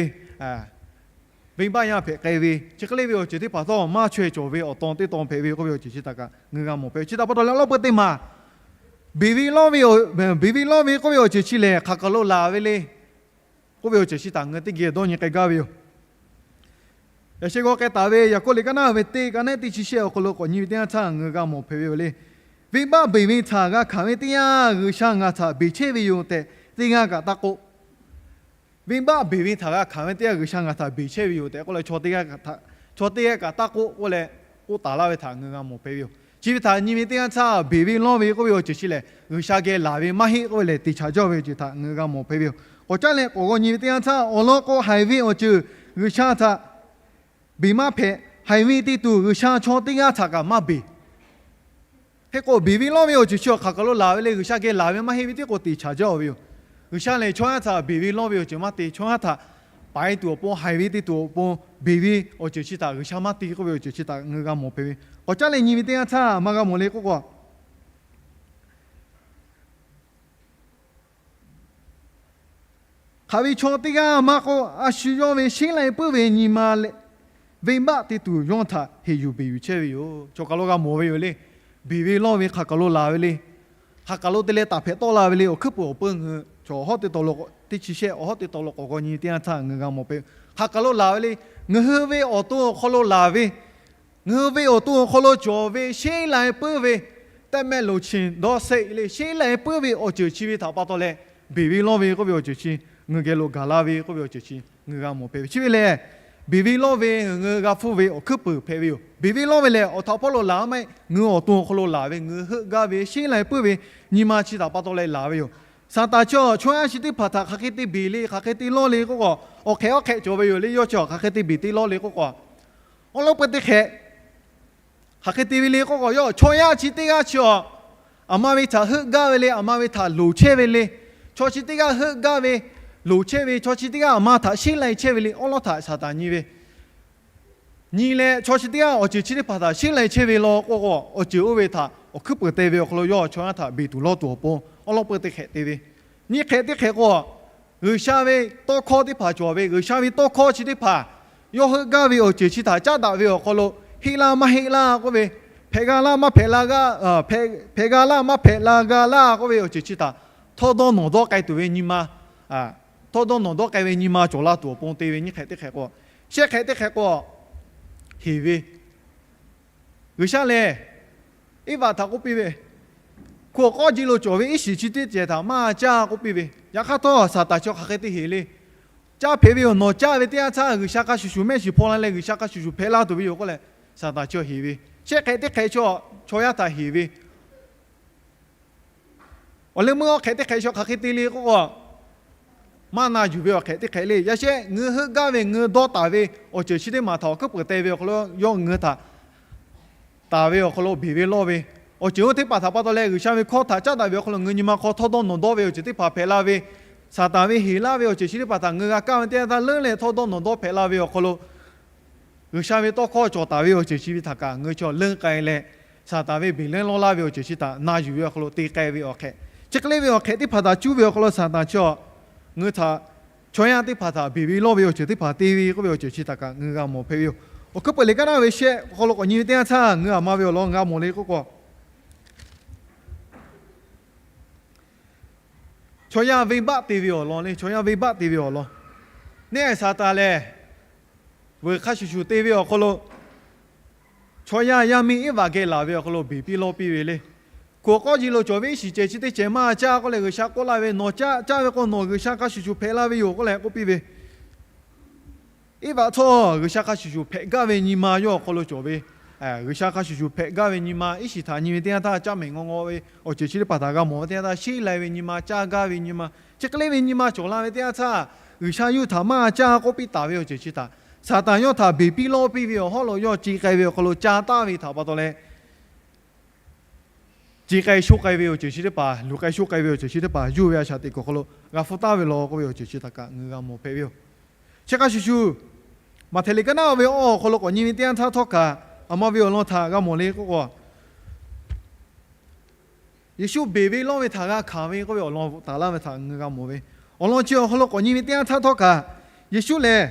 venˇbaˆ yaˇ hpehꞈ k'ai ve, chi hk'e le ve awˬ ceuˬ teˇ hpaˍ htawˇ maˇ chaweh cawˬ ve awˬ taw teˇ taw hpehꞈ ve k'oˆ ve awˬ ceuˬ chi htaꞈ kaꞈ ngaˬ hui g'a mawˬ hpehꞈ. Chi htaꞈ pa taw leh awˬ lawˉ peuˇ teˇ maˬ, beˬ ve lawˇ ve, beˬ ve lawˇ ve k'oˆ ve awˬ ceuˬ chi lehˬ, hk'aˬ kaˬ lo laˬ ve le k'oˆ ve awˬ ceuˬ chi htaꞈ ngaˬ hui teˇ geh dawˇ nyi k'ai gaˇ ve yoˬ. Yaꞈ sheh g'aw k'ai taˍ ve Yaˍkoˆ liꞈ kaˉ naˉ ve teˇ ka naˉ teˇ chi shehˆ awˬ hk'aw lo k'awꞈ nyi ve teˇ yanˇ htaˇ ngaˬ hui g'a mawˬ hpehꞈ ve yoˬ le. Venˇbaˆ beˬ ve htaꞈ g'a hkanˍ ve teˇ yanˇ, G'uiˬsha ngaˬ htaꞈ beˬ chehˇ ve yoˬ tehꞈ teˇ g'aˇ kaꞈ taˇ k'oˆ. Venˇbaˆ beˬ ve htaꞈ g'a hkanˍ ve teˇ yanˇ, G'uiˬsha ngaˬ htaꞈ beˬ chehˇ ve yoˬ tehꞈ k'oˆ leh, chaw teˇ g'aˇ kaꞈ taˇ k'oˆ leh, k'oˆ taˍ laˇ ve htaꞈ ngaˬ hui g'a mawˬ hpehꞈ ve yoˬ. Chi ve htaꞈ nyi ve teˇ yanˇ htaˇ, beˬ ve lawˇ ve k'oˆ ve awˬ ceuˬ chi lehˬ, G'uiˬsha geh laˬ ve maˇ heˆ k'oˆ ve lehˬ, te chaꞈ jaˇ ve ceuˬ htaꞈ ngaˬ hui g'a mawˬ hpehꞈ ve yoˬ. K'awꞈ caˉ leh k'awꞈ g'aw nyi ve teˇ yanˇ htaˇ, awˬ lawn k'o haiˬ ve awˬ ceuˬ G'uiˬsha htaꞈ beˬ maˇ hpehꞈ. Haiˬ ve te tuˬ G'uiˬsha chaw teˇ g'aˇ htaꞈ kaꞈ maˇ beˬ. Hk'e k'o, beˬ ve lawˇ ve awˬ ceuˬ chi awˬ hk'aˬ kaˬ lo laˬ ve le. G'uiˬsha geh laˬ ve maˇ heˆ ve tiˉ k'o te chaꞈ jaˇ ve yoˬ. G'uiˬsha lehˬ chaw yaˇ htaꞈ beˬ ve lawˇ ve awˬ ceuˬ maˇ te. Chaw yaˇ htaꞈ paiˍ tuˬ awˬ pon, haiˬ ve te tuˬ awˬ pon beˬ ve awˬ ceuˬ chi htaꞈ G'uiˬsha maˇ te k'oˆ ve awˬ ceuˬ chi htaꞈ ngaˬ hui g'a mawˬ hpehꞈ ve. K'awꞈ caˉ leh nyi ve teˇ yanˇ htaˇ maˇ g'a mawˬ le k'oˆ k'o, hk'aˬ ve chaw teˇ g'aˇ maˇ k'oˆ, a shu yawˇ ve sheˉ lai puiˉ ve nyi ma leh venˇbaˆ te tuˬ yawˇ htaꞈ heˍ yuˬ beˬ yuˬ chehˇ ve yoˬ. Chaw kaˬ lo g'a mawˬ ve yoˬ le. Beˬ ve lawˇ ve hk'aˬ kaˬ lo laˬ ve le. Hk'aˬ kaˬ lo te leh taˍ hpehꞈ tawˆ la ve le. Awˬ hkuiˉ puiˍ awˬ peuˇ ngaˬ hui chaw hawˉ teˇ taw lo teˇ chi shehˆ awˬ hawˉ teˇ taw lo k'awꞈ g'aw nyi teˇ yanˇ htaˇ ngaˬ hui g'a mawˬ hpehꞈ ve. Hk'aˬ kaˬ lo laˬ ve le. Ngaˬ hui ve awˬ to awˬ hk'aw lo laˬ ve, ngaˬ hui ve awˬ to awˬ hk'aw lo cawˬ ve sheˉ lai puiˉ ve, tehˆ mehˆ loˍ chinˍ dawˇ seˆ le, sheˉ lai puiˉ ve awˬ ceuˬ chi ve htaꞈ pa taw leh, beˬ ve lawˇ ve k'oˆ ve awˬ ceuˬ chi ngaˬ hui geh lo gaˬ la ve k'oˆ ve awˬ ceuˬ chi ngaˬ hui g'a mawˬ hpehꞈ ve. Chi ve lehˬ, beˬ ve lawˇ ve ngaˬ hui g'a hpfuhˇ ve awˬ hkuiˉ puiˍ hpehꞈ ve yoˬ. Beˬ ve lawˇ ve lehˬ, awˬ htaꞈ hpawˇ lo laˬ maˇ heˆ, ngaˬ hui awˬ to awˬ hk'aw lo laˬ ve, ngaˬ hui heuˆ gaˇ ve sheˉ lai puiˉ ve nyi ma chi htaꞈ pa taw leh laˬ ve yoˬ. Saˍtanˍ chi chaw yaˇ chi teˇ hpaˍ htaꞈ hk'aˬ hk'e te beˬ le, hk'aˬ hk'e te lawˇ le k'oˆ k'o, awˬ hk'ehꞈ awˉ hk'ehꞈ cawˬ ve yoˬ le. Yawˇ chi hk'aˬ hk'e te beˬ te lawˇ le k'oˆ k'o, awˉ lawˉ peu teˇ hk'ehꞈ hk'aˬ hk'e te ve le k'oˆ k'o, yawˇ chaw yaˇ chi teˇ g'aˇ chi a, aˬ ma ve htaꞈ heuˆ gaˇ ve le, aˬ ma ve htaꞈ loˍ chehˇ ve le. Chaw chi teˇ g'aˇ heuˆ gaˇ ve, loˍ chehˇ ve, chaw chi teˇ g'aˇ aˬ ma htaꞈ sheˉ lai chehˇ ve le. Awˉ lawˉ htaꞈ Saˍtanˍ nyi ve nyi leh, chaw chi teˇ g'aˇ awˬ ceuˬ chi teˇ hpaˍ htaꞈ sheˉ lai chehˇ ve law k'o, awˬ ceuˬ oˇ ve htaꞈ awˬ hkuiˉ puiˍ te ve awˬ hk'aw lo yawˇ chaw yaˇ htaꞈ beˬ tuˬ lawˇ tuˬ awˬ pon awˉ lawˉ peu teˇ hk'ehꞈ te ve. Nyiˇ hk'ehꞈ teˇ hk'ehꞈ k'o, G'uiˬsha ve tawˇ hkawˇ teˇ hpaˍ cawˬ ve, G'uiˬsha ve tawˇ hkawˇ chi teˇ hpaˍ yawˇ heuˆ gaˇ ve awˬ ceuˬ chi htaꞈ caˉ daꞈ ve awˬ hk'aw lo, heˆ laˇ maˇ heˆ laˇ k'oˆ ve, hpehꞈ g'a laˇ maˇ hpehꞈ la g'a, hpehꞈ g'a laˇ maˇ hpehꞈ la g'a laˇ k'oˆ ve awˬ ceuˬ chi htaꞈ htawˇ dawˇ nawˬ dawˇ k'ai tuˬ ve nyi ma, htawˇ dawˇ nawˬ dawˇ k'ai ve nyi ma cawˬ la tuˬ awˬ pon te ve. Nyiˇ hk'ehꞈ teˇ hk'ehꞈ k'o, shehˆ hk'ehꞈ teˇ hk'ehꞈ k'o, heˍ ve, G'uiˬsha lehˬ Eˇvaꞈ htaꞈ k'oˆ piˇ ve, hku awˬ k'awˇ ji lo cawˬ ve iˉ shiˍ chi teˇ cehˬ htaꞈ maˇ caˇ k'oˆ piˇ ve. Yaꞈ hk'aˇ htawˇ, Saˍtanˍ chi hk'aˬ hk'e te heˍ le. Caˇ hpehꞈ ve yoˬ. Nawˬ caˇ ve teˇ yanˇ htaˇ G'uiˬsha hk'a shuˍ shuˍ mehˆ shiˍ hpaw la leh G'uiˬsha hk'a shuˍ shuˍ hpehꞈ la tuˬ ve yoˬ k'oˆ leh, Saˍtanˍ chi heˍ ve. Shehˆ hk'ehꞈ teˇ hk'ehꞈ chi chaw yaˇ htaꞈ heˍ ve. Awˬ leh meuˇ awˬ hk'ehꞈ teˇ hk'ehꞈ chaw hk'aˬ hk'e te le k'oˆ k'o, maˇ na yuˬ ve awˬ hk'ehꞈ teˇ hk'ehꞈ le. Yaꞈ shehˆ ngaˬ hui heuˆ gaˇ ve, ngaˬ hui dawˇ taˍ ve awˬ ceuˬ chi teˇ maˬ htaꞈ awˬ hkuiˉ puiˍ te ve awˬ hk'aw lo yawˇ ngaˬ hui htaꞈ taˍ ve awˬ hk'aw lo beˬ ve lawˇ ve, awˬ ceuˬ oˇ teˇ hpaˍ htaꞈ pa taw leh G'uiˬsha ve hkawˇ htaꞈ caˉ daꞈ ve awˬ hk'aw lo ngaˬ hui nyi ma hk'aw htawˇ dawˇ nawˬ dawˇ ve awˬ ceuˬ teˇ hpaˍ hpehꞈ la ve, Saˍtanˍ ve heˍ laˇ ve awˬ ceuˬ chi teˇ hpaˍ htaꞈ ngaˬ hui g'a kaˇ ve teˇ yanˇ htaˇ leuˉ leh htawˇ dawˇ nawˬ dawˇ hpehꞈ la ve awˬ hk'aw lo, G'uiˬsha ve tawˇ hkawˇ cawˬ taˍ ve awˬ ceuˬ chi ve htaꞈ kaꞈ ngaˬ hui chaw leuˉ k'ai leh, Saˍtanˍ ve beˬ leuˉ lawˇ laˇ ve awˬ ceuˬ chi htaꞈ na yuˬ ve awˬ hk'aw lo te k'ai ve awˬ hk'ehꞈ, chi hk'e le ve awˬ hk'ehꞈ teˇ hpaˍ htaꞈ cuˇ ve awˬ hk'aw lo Saˍtanˍ chi a, ngaˬ hui htaꞈ chaw yaˇ teˇ hpaˍ htaꞈ beˬ ve lawˇ ve awˬ ceuˬ teˇ hpaˍ te ve k'oˆ ve awˬ ceuˬ chi htaꞈ kaꞈ ngaˬ hui g'a mawˬ hpehꞈ ve yoˬ. Awˬ hkuiˉ puiˍ liꞈ kaˉ naˉ ve shehˆ awˬ hk'aw lo k'awꞈ nyi ve teˇ yanˇ htaˇ ngaˬ hui aˬ ma ve awˬ lawn g'a mawˬ le k'oˆ k'o, chaw yaˇ venˇbaˆ te ve awˬ lawn le. Chaw yaˇ venˇbaˆ te ve awˬ lawn, neˇ Saˍtanˍ lehˬ veuˬ hk'a shuˍ shuˍ te ve awˬ hk'aw lo chaw yaˇ yaˇ miˇ Eˇvaꞈ geh laˬ ve awˬ hk'aw lo beˬ piˇ lawˇ piˇ ve le. Hku awˬ k'awˇ ji lo cawˬ ve iˉ shiˍ cehˬ chi teˇ cehˬ maˇ caˇ k'oˆ leh G'uiˬsha k'oˆ laˇ ve, nawˬ caˇ ve k'o nawˬ G'uiˬsha hk'a shuˍ shuˍ hpehꞈ la ve yoˬ k'oˆ leh k'oˆ piˇ ve. Eˇvaꞈ htawˇ G'uiˬsha hk'a shuˍ shuˍ hpehꞈ gaˇ ve nyi ma yawˇ awˬ hk'aw lo cawˬ ve. G'uiˬsha hk'a shuˍ shuˍ hpehꞈ gaˇ ve nyi ma iˉ shiˍ htaꞈ nyi ve teˇ yanˇ htaˇ caˇ mehˍ ngaw ngaw ve awˬ ceuˬ chi teˇ hpaˍ htaꞈ g'a mawˬ ve teˇ yanˇ htaˇ sheˉ lai ve nyi ma, caˇ gaˇ ve nyi ma, chi hk'e le ve nyi ma cawˬ la ve teˇ yanˇ htaˇ, G'uiˬsha yawˇ htaꞈ maˇ caˇ k'oˆ piˇ taˍ ve awˬ ceuˬ chi htaꞈ Saˍtanˍ yawˇ htaꞈ beˬ piˇ lawˇ piˇ ve awˬ hawˉ lo yawˇ ce k'ai ve awˬ hk'aw lo ca taˍ ve htaꞈ pa taw leh, ce k'ai sho k'ai ve awˬ ceuˬ chi teˇ hpaˍ, luˬ k'ai sho k'ai ve awˬ ceuˬ chi teˇ hpaˍ yuˬ ve a shaꞈ teꞈ kuˬ awˬ hk'aw lo g'a hpfuhˇ taˍ ve law k'oˆ ve awˬ ceuˬ chi htaꞈ kaꞈ ngaˬ hui g'a mawˬ hpehꞈ ve yoˬ. Chi hk'a shuˍ shuˍ, Maꞈhtehˍ liꞈ kaˉ naˉ ve awˬ hk'aw lo k'awꞈ nyi ve teˇ yanˇ htaˇ htawˇ kaꞈ aˬ ma ve awˬ lawn htaꞈ g'a mawˬ le k'oˆ k'o, Yeˍsuˆ beˬ ve lawˇ ve htaꞈ g'a hkanˍ ve k'oˆ ve awˬ lawn bvuhꞈ taˍ laˇ ve htaꞈ ngaˬ hui g'a mawˬ ve. Awˬ lawn chi awˬ hk'aw lo k'awꞈ nyi ve teˇ yanˇ htaˇ htawˇ kaꞈ, Yeˍsuˆ lehˬ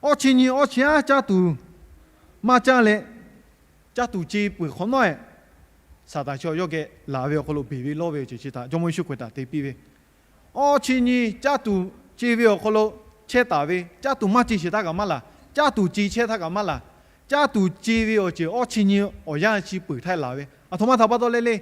awˇ chi nyi awˇ chi aˉ caˇ tuˬ maˇ caˇ leh, caˇ tuˬ ce peuˬ hk'awꞈ nawˉ eh, Saˍtanˍ chi yawˇ geh laˬ ve awˬ hk'aw lo beˬ ve lawˇ ve awˬ ceuˬ chi htaꞈ Jawˇmawˇ Yeˍsuˆ Hkriꞈ htaꞈ te piˇ ve. Awˇ chi nyi caˇ tuˬ ce ve awˬ hk'aw lo chehˇ taˍ ve, caˇ tuˬ maˇ ce sheˍ htaˇ kaꞈ maˇ laˬ, caˇ tuˬ ce chehˇ htaˇ kaꞈ maˇ laˬ. Caˇ tuˬ ce ve awˬ ceuˬ awˇ chi nyi awˬ yanˇ chi peuˬ htaˇ laˬ ve. Aˬ htoꞈ ma htaꞈ pa taw leh le,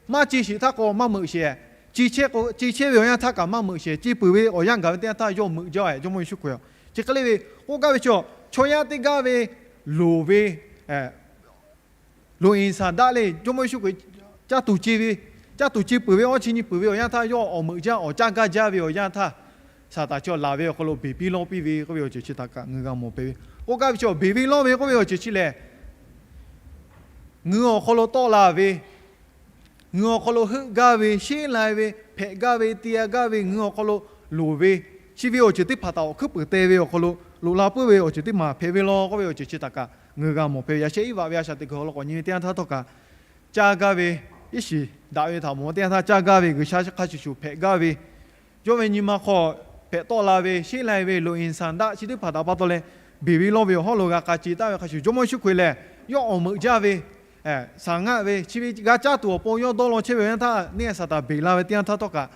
maˇ ce sheˍ htaˇ k'o maˇ meuꞈ sheˍ, ce chehˇ ve awˬ yanˇ htaˇ kaꞈ maˇ meuꞈ sheˍ, ce peuˬ ve awˬ yanˇ gaˬ ve teˇ yanˇ htaˇ yawˇ meuꞈ jaˇ. Jawˇmawˇ Yeˍsuˆ Hkriꞈ chi hk'e le ve k'oˆ gaˇ ve chaw, chaw yaˇ teˇ g'aˇ ve loˍ ve loˍ iˍ saˍ daꞈ le. Jawˇmawˇ Yeˍsuˆ Hkriꞈ caˇ tuˬ ce ve, caˇ tuˬ ce peuˬ ve awˇ chi nyi peuˬ ve awˬ yanˇ htaˇ yawˇ awˬ meuꞈ jaˇ, awˬ caˇ gaˇ jaˇ ve awˬ yanˇ htaˇ, Saˍtanˍ chi laˬ ve awˬ hk'aw lo beˬ piˇ lawˇ piˇ ve k'oˆ ve awˬ ceuˬ chi htaꞈ kaꞈ ngaˬ hui g'a mawˬ hpehꞈ ve. k'oˆ gaˇ ve chi awˬ beˬ ve lawˇ ve k'oˆ ve awˬ ceuˬ chi lehˬ, ngaˬ hui awˬ hk'aw lo tawˆ la ve, ngaˬ hui awˬ hk'aw lo heuˆ gaˇ ve, sheˉ lai ve, hpehꞈ gaˇ ve, te gaˇ ve, ngaˬ hui awˬ hk'aw lo loˍ ve, chi ve awˬ ceuˬ teˇ hpaˍ htaꞈ awˬ hkuiˉ peunˍ te ve awˬ hk'aw lo loꞈ la puiˉ ve awˬ ceuˬ teˇ maˬ hpehꞈ ve lawˇ k'oˆ ve awˬ ceuˬ chi htaꞈ kaꞈ ngaˬ hui g'a mawˬ hpehꞈ ve. Yaꞈ sheh iˉ vaꞈ ve a shaꞈ teꞈ kuiˬ awˬ lawn k'awꞈ nyi ve teˇ yanˇ htaˇ htawˇ kaꞈ, caˇ gaˇ ve, iˉ shiˍ daꞈ ve htaꞈ mawˬ teˇ yanˇ htaˇ caˇ gaˇ ve, G'uiˬsha hk'a shuˍ shuˍ hpehꞈ gaˇ ve, yawˇ ve nyi ma hk'aw hpehꞈ tawˆ la ve, sheˉ lai ve, loꞈ-e saˍ daˆ chi teˇ hpaˍ htaꞈ pa taw leh, beˬ ve lawˇ ve awˬ hawˉ lo g'a k'a ce taˍ ve hk'a shuˍ, Jawˇmawˇ Yeˍsuˆ Hkriꞈ lehˬ yawˇ awˬ meuꞈ jaˇ ve, saˍ ngaˆ ve, chi ve g'a caˇ tuˬ awˬ pon yawˇ dawˇ law chehˇ ve teˇ yanˇ htaˇ, neˇ haiˬ Saˍtanˍ beˬ la ve teˇ yanˇ htaˇ htawˇ kaꞈ,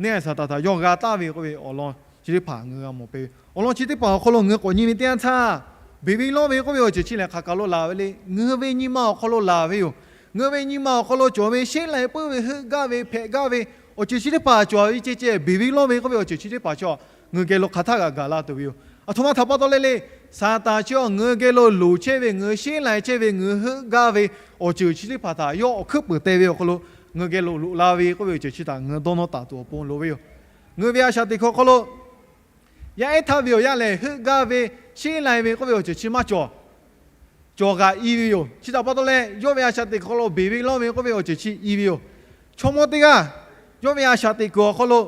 neˇ haiˬ Saˍtanˍ htaꞈ yawˇ g'a taˍ ve k'oˆ ve awˬ lawn chi teˇ hpaˍ ngaˬ hui g'a mawˬ hpehꞈ ve. Awˬ lawn chi teˇ hpaˍ awˬ hk'aw lo ngaˬ hui k'awꞈ nyi ve teˇ yanˇ htaˇ, beˬ ve lawˇ ve k'oˆ ve awˬ ceuˬ chi lehˬ hk'aˬ kaˬ lo laˬ ve le. Ngaˬ hui ve nyi ma awˬ hk'aw lo laˬ ve yoˬ. Ngaˬ hui ve nyi ma awˬ hk'aw lo cawˬ ve sheˉ lai puiˉ ve, heuˆ gaˇ ve, hpehꞈ gaˇ ve awˬ ceuˬ chi teˇ hpaˍ cawˬ ve ceh ceh, beˬ ve lawˇ ve k'oˆ ve awˬ ceuˬ chi teˇ hpaˍ chaw ngaˬ hui geh lo hk'aˬ htaˇ g'a gaˬ la tuˬ ve yoˬ. Aˬ htoꞈ ma htaꞈ pa taw leh le, Saˍtanˍ chi ngaˬ hui geh lo loˍ chehˇ ve, ngaˬ hui sheˉ lai chehˇ ve, ngaˬ hui heuˆ gaˇ ve awˬ ceuˬ chi teˇ hpaˍ htaꞈ yawˇ awˬ hkuiˉ peunˍ te ve awˬ hk'aw lo ngaˬ hui geh lo loꞈ la ve k'oˆ ve awˬ ceuˬ chi htaꞈ ngaˬ hui dawˇ nawˇ taˍ tuˬ awˬ pon loˍ ve yoˬ. Ngaˬ hui ve a shaꞈ teꞈ kuiˬ awˬ hk'aw lo yaˇ ehˉ htaˇ ve awˬ yanˇ lehˬ, heuˆ gaˇ ve, sheˉ lai ve k'oˆ ve awˬ ceuˬ chi maˇ cawˬ. Cawˬ g'aꞈ i ve yoˬ. Chi htaꞈ pa taw leh, yawˇ ve a shaꞈ teꞈ kuiˬ hk'aw lo beˬ ve lawˇ ve k'oˆ ve awˬ ceuˬ chi i ve yoˬ. Chaw mawˇ teˇ g'aˇ yawˇ ve a shaꞈ teꞈ kuiˬ awˬ hk'aw lo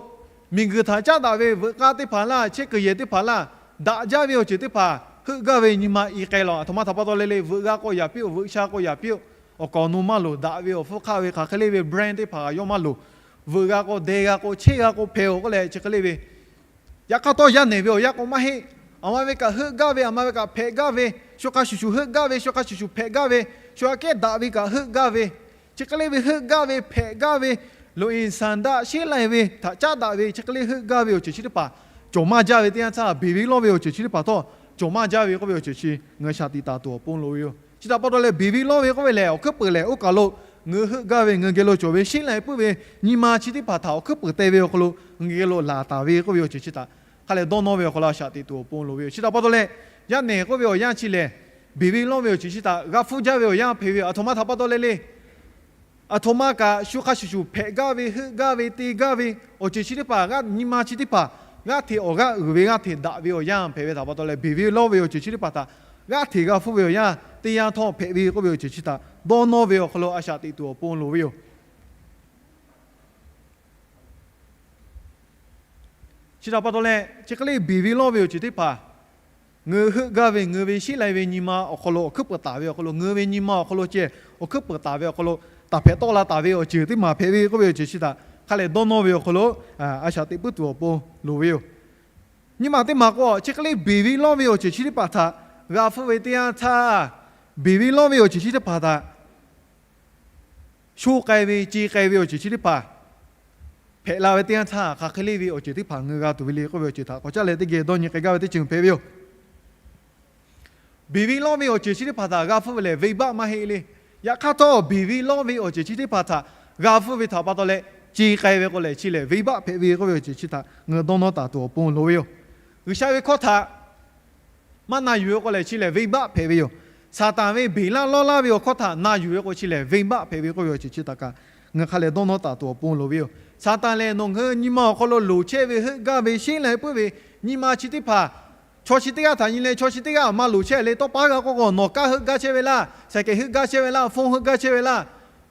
miˬguiˬ htaꞈ caˉ daꞈ ve veuꞈ k'aˇ teˇ hpaˍ laˇ, chehˇ kuiˬ yehˬ teˇ hpaˍ laˇ, daꞈ jaˇ ve awˬ ceuˬ teˇ hpaˍ heuˆ gaˇ ve nyi ma i k'ai lawˬ. Aˬ htoꞈ ma htaꞈ pa taw leh le, veuꞈ g'a k'o yaꞈ piˇ-oˬ, veuꞈ sha k'o yaꞈ piˇ-oˬ, awˬ kaˍ awˬ nu maˇ loˍ, daꞈ ve awˬ hpfuhˇ hk'aˆ ve hk'aˬ hk'e le ve brand teˇ hpaˍ kaꞈ yawˇ maˇ loˍ, veuꞈ g'a k'o deh g'a k'o chehˇ g'a k'o hpehꞈ-oˬ k'oˆ leh chi hk'e le ve. Yaꞈ hk'aˇ htawˇ yaˇ nehˬ ve awˬ yanˇ k'o maˇ heˆ. Aˬ ma ve kaꞈ heuˆ gaˇ ve, aˬ ma ve kaꞈ hpehꞈ gaˇ ve, sho hk'a shuˍ shuˍ heuˆ gaˇ ve, sho hk'a shuˍ shuˍ hpehꞈ gaˇ ve, sho aꞈ kehˉ daꞈ ve kaꞈ heuˆ gaˇ ve, chi hk'e le ve heuˆ gaˇ ve, hpehꞈ gaˇ ve, loꞈ-e saˍ daˆ sheˉ lai ve htaꞈ caˉ daꞈ ve, chi hk'e le heuˆ gaˇ ve awˬ ceuˬ chi teˇ hpaˍ cawˬ maˇ jaˇ ve teˇ yanˇ htaˇ, beˬ ve lawˇ ve awˬ ceuˬ chi teˇ hpaˍ htawˇ cawˬ maˇ jaˇ ve k'oˆ ve awˬ ceuˬ chi ngaˬ hui shaˍ tiꞈ taˍ tuˬ awˬ pon loˍ ve yoˬ. Chi htaꞈ pa taw leh, beˬ ve lawˇ ve k'oˆ ve lehˬ, awˬ hkuiˉ peunˍ lehˬ oˇ kaˬ lo ngaˬ hui heuˆ gaˇ ve, ngaˬ hui geh lo cawˬ ve sheˉ lai puiˉ ve nyi ma chi teˇ hpaˍ htaꞈ awˬ hkuiˉ peunˍ te ve awˬ hk'aw lo ngaˬ hui geh lo laˬ taˍ ve k'oˆ ve awˬ ceuˬ chi htaꞈ hk'a lehˬ dawˇ nawˇ ve awˬ hk'aw lo a shaꞈ teꞈ tuˬ awˬ pon loˍ ve yoˬ. Chi htaꞈ pa taw leh, yaˇ nehˬ k'oˆ ve awˬ yanˇ chi lehˬ, beˬ ve lawˇ ve awˬ ceuˬ chi htaꞈ g'a hpfuhˇ jaˇ ve awˬ yanˇ hpehꞈ ve yoˬ. Aˬ htoꞈ ma htaꞈ pa taw leh le, aˬ htoꞈ ma kaꞈ shu hk'a shuˍ shuˍ hpehꞈ gaˇ ve, heuˆ gaˇ ve, te gaˇ ve awˬ ceuˬ chi teˇ hpaˍ, nyi ma chi teˇ hpaˍ g'aˇ hteꞈ awˬ g'aˇ uiˍ ve, g'aˇ hteꞈ daꞈ ve awˬ yanˇ hpehꞈ ve htaꞈ pa taw leh, beˬ ve lawˇ ve awˬ ceuˬ chi teˇ hpaˍ htaꞈ g'aˇ hteꞈ g'a hpfuhˇ ve awˬ yanˇ teˇ yanˇ htawˇ hpehꞈ ve k'oˆ ve awˬ ceuˬ chi htaꞈ dawˇ nawˇ ve awˬ hk'aw lo a shaꞈ teꞈ tuˬ awˬ pon loˍ ve yoˬ. Chi htaꞈ pa taw leh, chi hk'e le beˬ ve lawˇ ve awˬ ceuˬ teˇ hpaˍ, ngaˬ hui heuˆ gaˇ ve, ngaˬ hui ve sheˉ lai ve nyi ma awˬ hk'aw lo awˬ hkuiˉ peunˍ taˍ ve awˬ hk'aw lo, ngaˬ hui ve nyi ma awˬ hk'aw lo ceh awˬ hkuiˉ peunˍ taˍ ve awˬ hk'aw lo, taˍ hpehꞈ tawˆ la taˍ ve awˬ ceuˬ teˇ maˬ hpehꞈ ve k'oˆ ve awˬ ceuˬ chi htaꞈ hk'a lehˬ dawˇ nawˇ ve awˬ hk'aw lo a shaꞈ teꞈ puiˉ tuˬ awˬ pon loˍ ve yoˬ. Nyi ma teˇ maˬ k'o, chi hk'e le beˬ ve lawˇ ve awˬ ceuˬ chi teˇ hpaˍ htaꞈ g'a hpfuhˇ ve teˇ yanˇ htaˇ, beˬ ve lawˇ ve awˬ ceuˬ chi teˇ hpaˍ htaꞈ sho k'ai ve, ce k'ai ve awˬ ceuˬ chi teˇ hpaˍ hpehꞈ la ve teˇ yanˇ htaˇ, hk'aˬ hk'e le ve awˬ ceuˬ teˇ hpaˍ ngaˬ hui g'a tuˬ ve le k'oˆ ve awˬ ceuˬ htaꞈ k'awꞈ caˉ leh teˇ geh dawˇ nyi k'ai gaˇ ve teˇ ceuˬ hpehꞈ ve yoˬ. Beˬ ve lawˇ ve awˬ ceuˬ chi teˇ hpaˍ htaꞈ g'a hpfuhˇ ve lehˬ, venˇbaˆ maˇ heˆ le. Yaꞈ hk'aˇ htawˇ, beˬ ve lawˇ ve awˬ ceuˬ chi teˇ hpaˍ htaꞈ g'a hpfuhˇ ve htaꞈ pa taw leh, ce k'ai ve k'o lehˬ, chi lehˬ venˇbaˆ hpehꞈ ve k'oˆ ve awˬ ceuˬ chi htaꞈ ngaˬ hui dawˇ nawˇ taˍ tuˬ awˬ pon loˍ ve yoˬ. G'uiˬsha ve hkawˇ htaꞈ maˇ na yuˬ ve k'o lehˬ, chi lehˬ venˇbaˆ hpehꞈ ve yoˬ. Saˍtanˍ ve beˬ laˇ lawˇ laˇ ve awˬ hkawˇ htaꞈ na yuˬ ve k'o, chi lehˬ venˇbaˆ hpehꞈ ve k'oˆ ve awˬ ceuˬ chi htaꞈ kaꞈ ngaˬ hui hk'a lehˬ dawˇ nawˇ taˍ tuˬ awˬ pon loˍ ve yoˬ. Saˍtanˍ lehˬ, nawˬ ngaˬ hui nyi ma awˬ hk'aw lo loˍ chehˇ ve, heuˆ gaˇ ve, sheˉ lai puiˉ ve nyi ma chi teˇ hpaˍ, chaw chi teˇ g'aˇ htaꞈ nyi leh chaw chi teˇ g'aˇ maˇ loˍ chehˇ le. Tawˇ pa g'a k'oˆ k'o, nawˬ kaˇ heuˆ gaˇ chehˇ ve laˇ, saiˍ kehˍ heuˆ gaˇ chehˇ ve laˇ, hpfuhˇ heuˆ gaˇ chehˇ ve laˇ,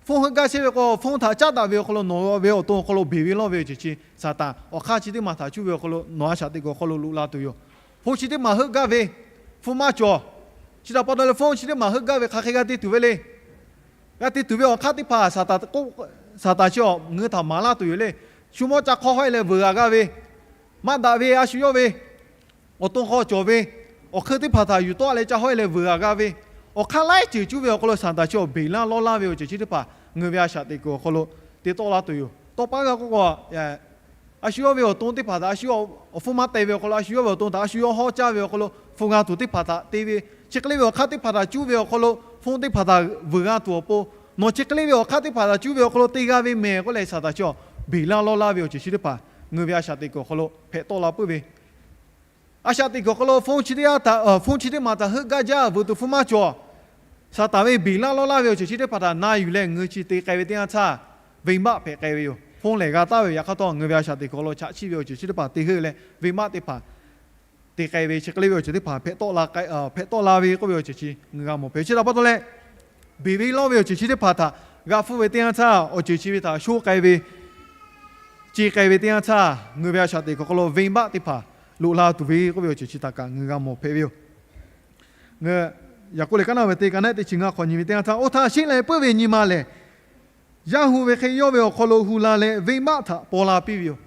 hpfuhˇ heuˆ gaˇ chehˇ ve k'o, hpfuhˇ htaꞈ caˉ daꞈ ve awˬ hk'aw lo nawˬ ve awˬ to awˬ hk'aw lo beˬ ve lawˇ ve awˬ ceuˬ chi Saˍtanˍ awˬ hk'aˇ chi teˇ maˬ htaꞈ cuˇ ve awˬ hk'aw lo nawˬ a shaꞈ teꞈ kuiˬ awˬ hk'aw lo loꞈ la tuˬ yoˬ. Hpfuhˇ chi teˇ maˬ heuˆ gaˇ ve, hpfuhˇ maˇ cawˬ. Chi htaꞈ pa taw leh, hpfuhˇ chi teˇ maˬ heuˆ gaˇ ve hk'aˬ hk'e g'a te tuˬ ve le. G'a te tuˬ ve awˬ hk'aˇ teˇ hpaˍ Saˍtanˍ k'o, Saˍtanˍ chi awˬ ngaˬ hui htaꞈ maˍ laˇ tuˬ yoˬ le. Shu mawˇ ca hk'aw hawˉ e leh vuiˬ g'a g'a ve, maˇ daꞈ ve a shu yawˇ ve awˬ to hk'aw cawˬ ve awˬ hk'eun teˇ hpaˍ htaꞈ yuˬ tawˆ leh ca hawˉ e leh vuiˬ g'a g'a ve, awˬ hk'aˇ laiˉ ceuˬ cuˇ ve awˬ hk'aw lo Saˍtanˍ chi awˬ beˬ laˇ lawˇ laˇ ve awˬ ceuˬ chi teˇ hpaˍ ngaˬ hui ve a shaꞈ teꞈ kuiˬ awˬ hk'aw lo te tawˆ laˇ tuˬ yoˬ. Tawˇ pa g'a k'oˆ k'o, a shu yawˇ ve awˬ to teˇ hpaˍ htaꞈ a shu yawˇ awˬ hpfuhˇ maˇ teh ve awˬ hk'aw lo, a shu yawˇ ve awˬ to htaꞈ a shu yawˇ hawˉ caˇ ve awˬ hk'aw lo, hpu g'a tuˬ teˇ hpaˍ htaꞈ te ve, chi hk'e le ve awˬ hk'aˇ teˇ hpaˍ htaꞈ cuˇ ve awˬ hk'aw lo, hpfuhˇ teˇ hpaˍ htaꞈ vuiˬ g'a tuˬ awˬ pon, nawˬ chi hk'e le ve awˬ hk'aˇ teˇ hpaˍ htaꞈ cuˇ ve awˬ hk'aw lo te g'a ve mehˬ k'oˆ leh, Saˍtanˍ chi awˬ beˬ laˇ lawˇ laˇ ve awˬ ceuˬ chi teˇ hpaˍ ngaˬ hui ve a shaꞈ teꞈ kuiˬ awˬ hk'aw lo hpehꞈ tawˆ la puiˉ ve. A shaꞈ teꞈ kuiˬ awˬ hk'aw lo hpfuhˇ chi teˇ g'aˇ htaꞈ, hpfuhˇ chi teˇ maˬ htaꞈ heuˆ gaˇ jaˇ, vuiˬ tuˬ hpfuhˇ maˇ cawˬ. Saˍtanˍ ve beˬ laˇ lawˇ laˇ ve awˬ ceuˬ chi teˇ hpaˍ htaꞈ na yuˬ leh ngaˬ hui chi te k'ai ve teˇ yanˇ htaˇ, venˇbaˆ hpehꞈ k'ai ve yoˬ. Hpfuhˇ lehˬ g'a taˍ ve yoˬ. Yaꞈ hk'aˇ htawˇ, ngaˬ hui ve a shaꞈ teꞈ kuiˬ awˬ hk'aw lo chaꞈ chiˆ ve awˬ ceuˬ chi teˇ hpaˍ te heuˆ leh, venˇbaˆ teˇ hpaˍ te k'ai ve chi hk'e le ve awˬ ceuˬ teˇ hpaˍ hpehꞈ tawˆ la k'ai, hpehꞈ tawˆ la ve k'oˆ ve awˬ ceuˬ chi ngaˬ hui g'a mawˬ hpehꞈ. Chi htaꞈ pa taw leh, beˬ ve lawˇ ve awˬ ceuˬ chi teˇ hpaˍ htaꞈ g'a hpfuhˆ ve teˇ yanˇ htaˇ, awˬ ceuˬ chi ve htaꞈ shonˇ k'ai ve, ce k'ai ve teˇ yanˇ htaˇ, ngaˬ hui ve a shaꞈ teꞈ kuiˬ awˬ hk'aw lo venˇbaˆ teˇ hpaˍ loꞈ la tuˬ ve k'oˆ ve awˬ ceuˬ chi htaꞈ kaꞈ ngaˬ hui g'a mawˬ hpehꞈ ve yoˬ. Ngaˬ hui Yaˍkoˆ lehˬ kaˉ naˆ ve teˇ ka naˆ teˇ chi ngaˇ hk'awꞈ nyi ve teˇ yanˇ htaˇ, oˇ htaˇ sheˉ lai puiˉ ve nyi ma lehˬ, yaˇ hu ve hk'e yawˇ ve awˬ hk'aw lo hu la leh venˇbaˆ htaꞈ paw la piˇ ve yoˬ.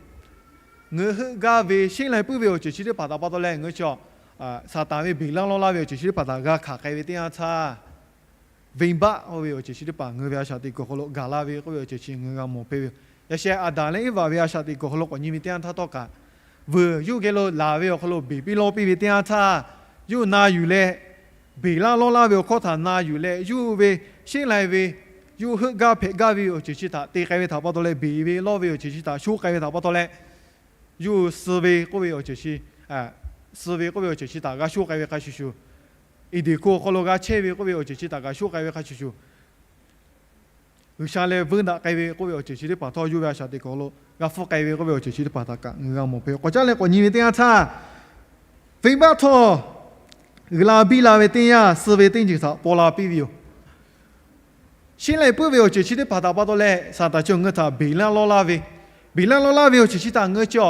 Ngaˬ hui heuˆ gaˇ ve sheˉ lai puiˉ ve awˬ ceuˬ chi teˇ hpaˍ htaꞈ pa taw leh ngaˬ hui chi Saˍtanˍ ve beˬ laˇ lawˇ laˇ ve awˬ ceuˬ chi teˇ hpaˍ htaꞈ g'a hkanˍ k'ai ve teˇ yanˇ htaˇ, venˇbaˆ oˇ ve awˬ ceuˬ chi teˇ hpaˍ ngaˬ hui ve a shaꞈ teꞈ kuiˬ awˬ hk'aw lo gaˬ la ve k'oˆ ve awˬ ceuˬ chi ngaˬ hui g'a mawˬ hpehꞈ ve yoˬ. Yaꞈ sheh Aˍdanˍ leh Eˇvaꞈ ve a shaꞈ teꞈ kuiˬ awˬ hk'aw lo k'awꞈ nyi ve teˇ yanˇ htaˇ htawˇ kaꞈ, vuiˬ yawˇ hui geh lo laˬ ve awˬ hk'aw lo beˬ piˇ lawˇ piˇ ve teˇ yanˇ htaˇ, yawˇ hui na yuˬ leh, beˬ laˇ lawˇ laˇ ve awˬ hkawˇ htaꞈ na yuˬ leh, yawˇ hui ve sheˉ lai ve, yawˇ hui heuˆ gaˇ hpehꞈ gaˇ ve awˬ ceuˬ chi htaꞈ te k'ai ve htaꞈ pa taw leh, beˬ ve lawˇ ve awˬ ceuˬ chi htaꞈ shonˇ k'ai ve htaꞈ pa taw leh, yawˇ hui suh ve k'oˆ ve awˬ ceuˬ chi, suh ve k'oˆ ve awˬ ceuˬ chi htaꞈ g'a shonˇ k'ai ve hk'a shuˍ shuˍ, Eˍdenˍ hkuˇ awˬ hk'aw lo g'a chehˇ ve k'oˆ ve awˬ ceuˬ chi htaꞈ g'a shonˇ k'ai ve hk'a shuˍ shuˍ, G'uiˬsha leh vuiˇ daꞈ k'ai ve k'oˆ ve awˬ ceuˬ chi teˇ hpaˍ htawˇ yawˇ ve a shaꞈ teꞈ kuiˬ awˬ hk'aw lo g'a hpfuhˆ k'ai ve k'oˆ ve awˬ ceuˬ chi teˇ hpaˍ htaꞈ kaꞈ ngaˬ hui g'a mawˬ hpehꞈ ve yoˬ. K'awꞈ caˉ leh k'awꞈ nyi ve teˇ yanˇ htaˇ, venˇbaˆ htawˇ g'uiˬ la biˇ la ve teˇ yanˇ, suh ve teˇ ceuˬ htaꞈ paw la piˇ ve yoˬ. Sheˉ lai puiˉ ve awˬ ceuˬ chi teˇ hpaˍ htaꞈ pa taw leh, Saˍtanˍ chi ngaˬ hui htaꞈ beˬ laˇ lawˇ laˇ ve, beˬ laˇ lawˇ laˇ ve awˬ ceuˬ chi htaꞈ ngaˬ hui chi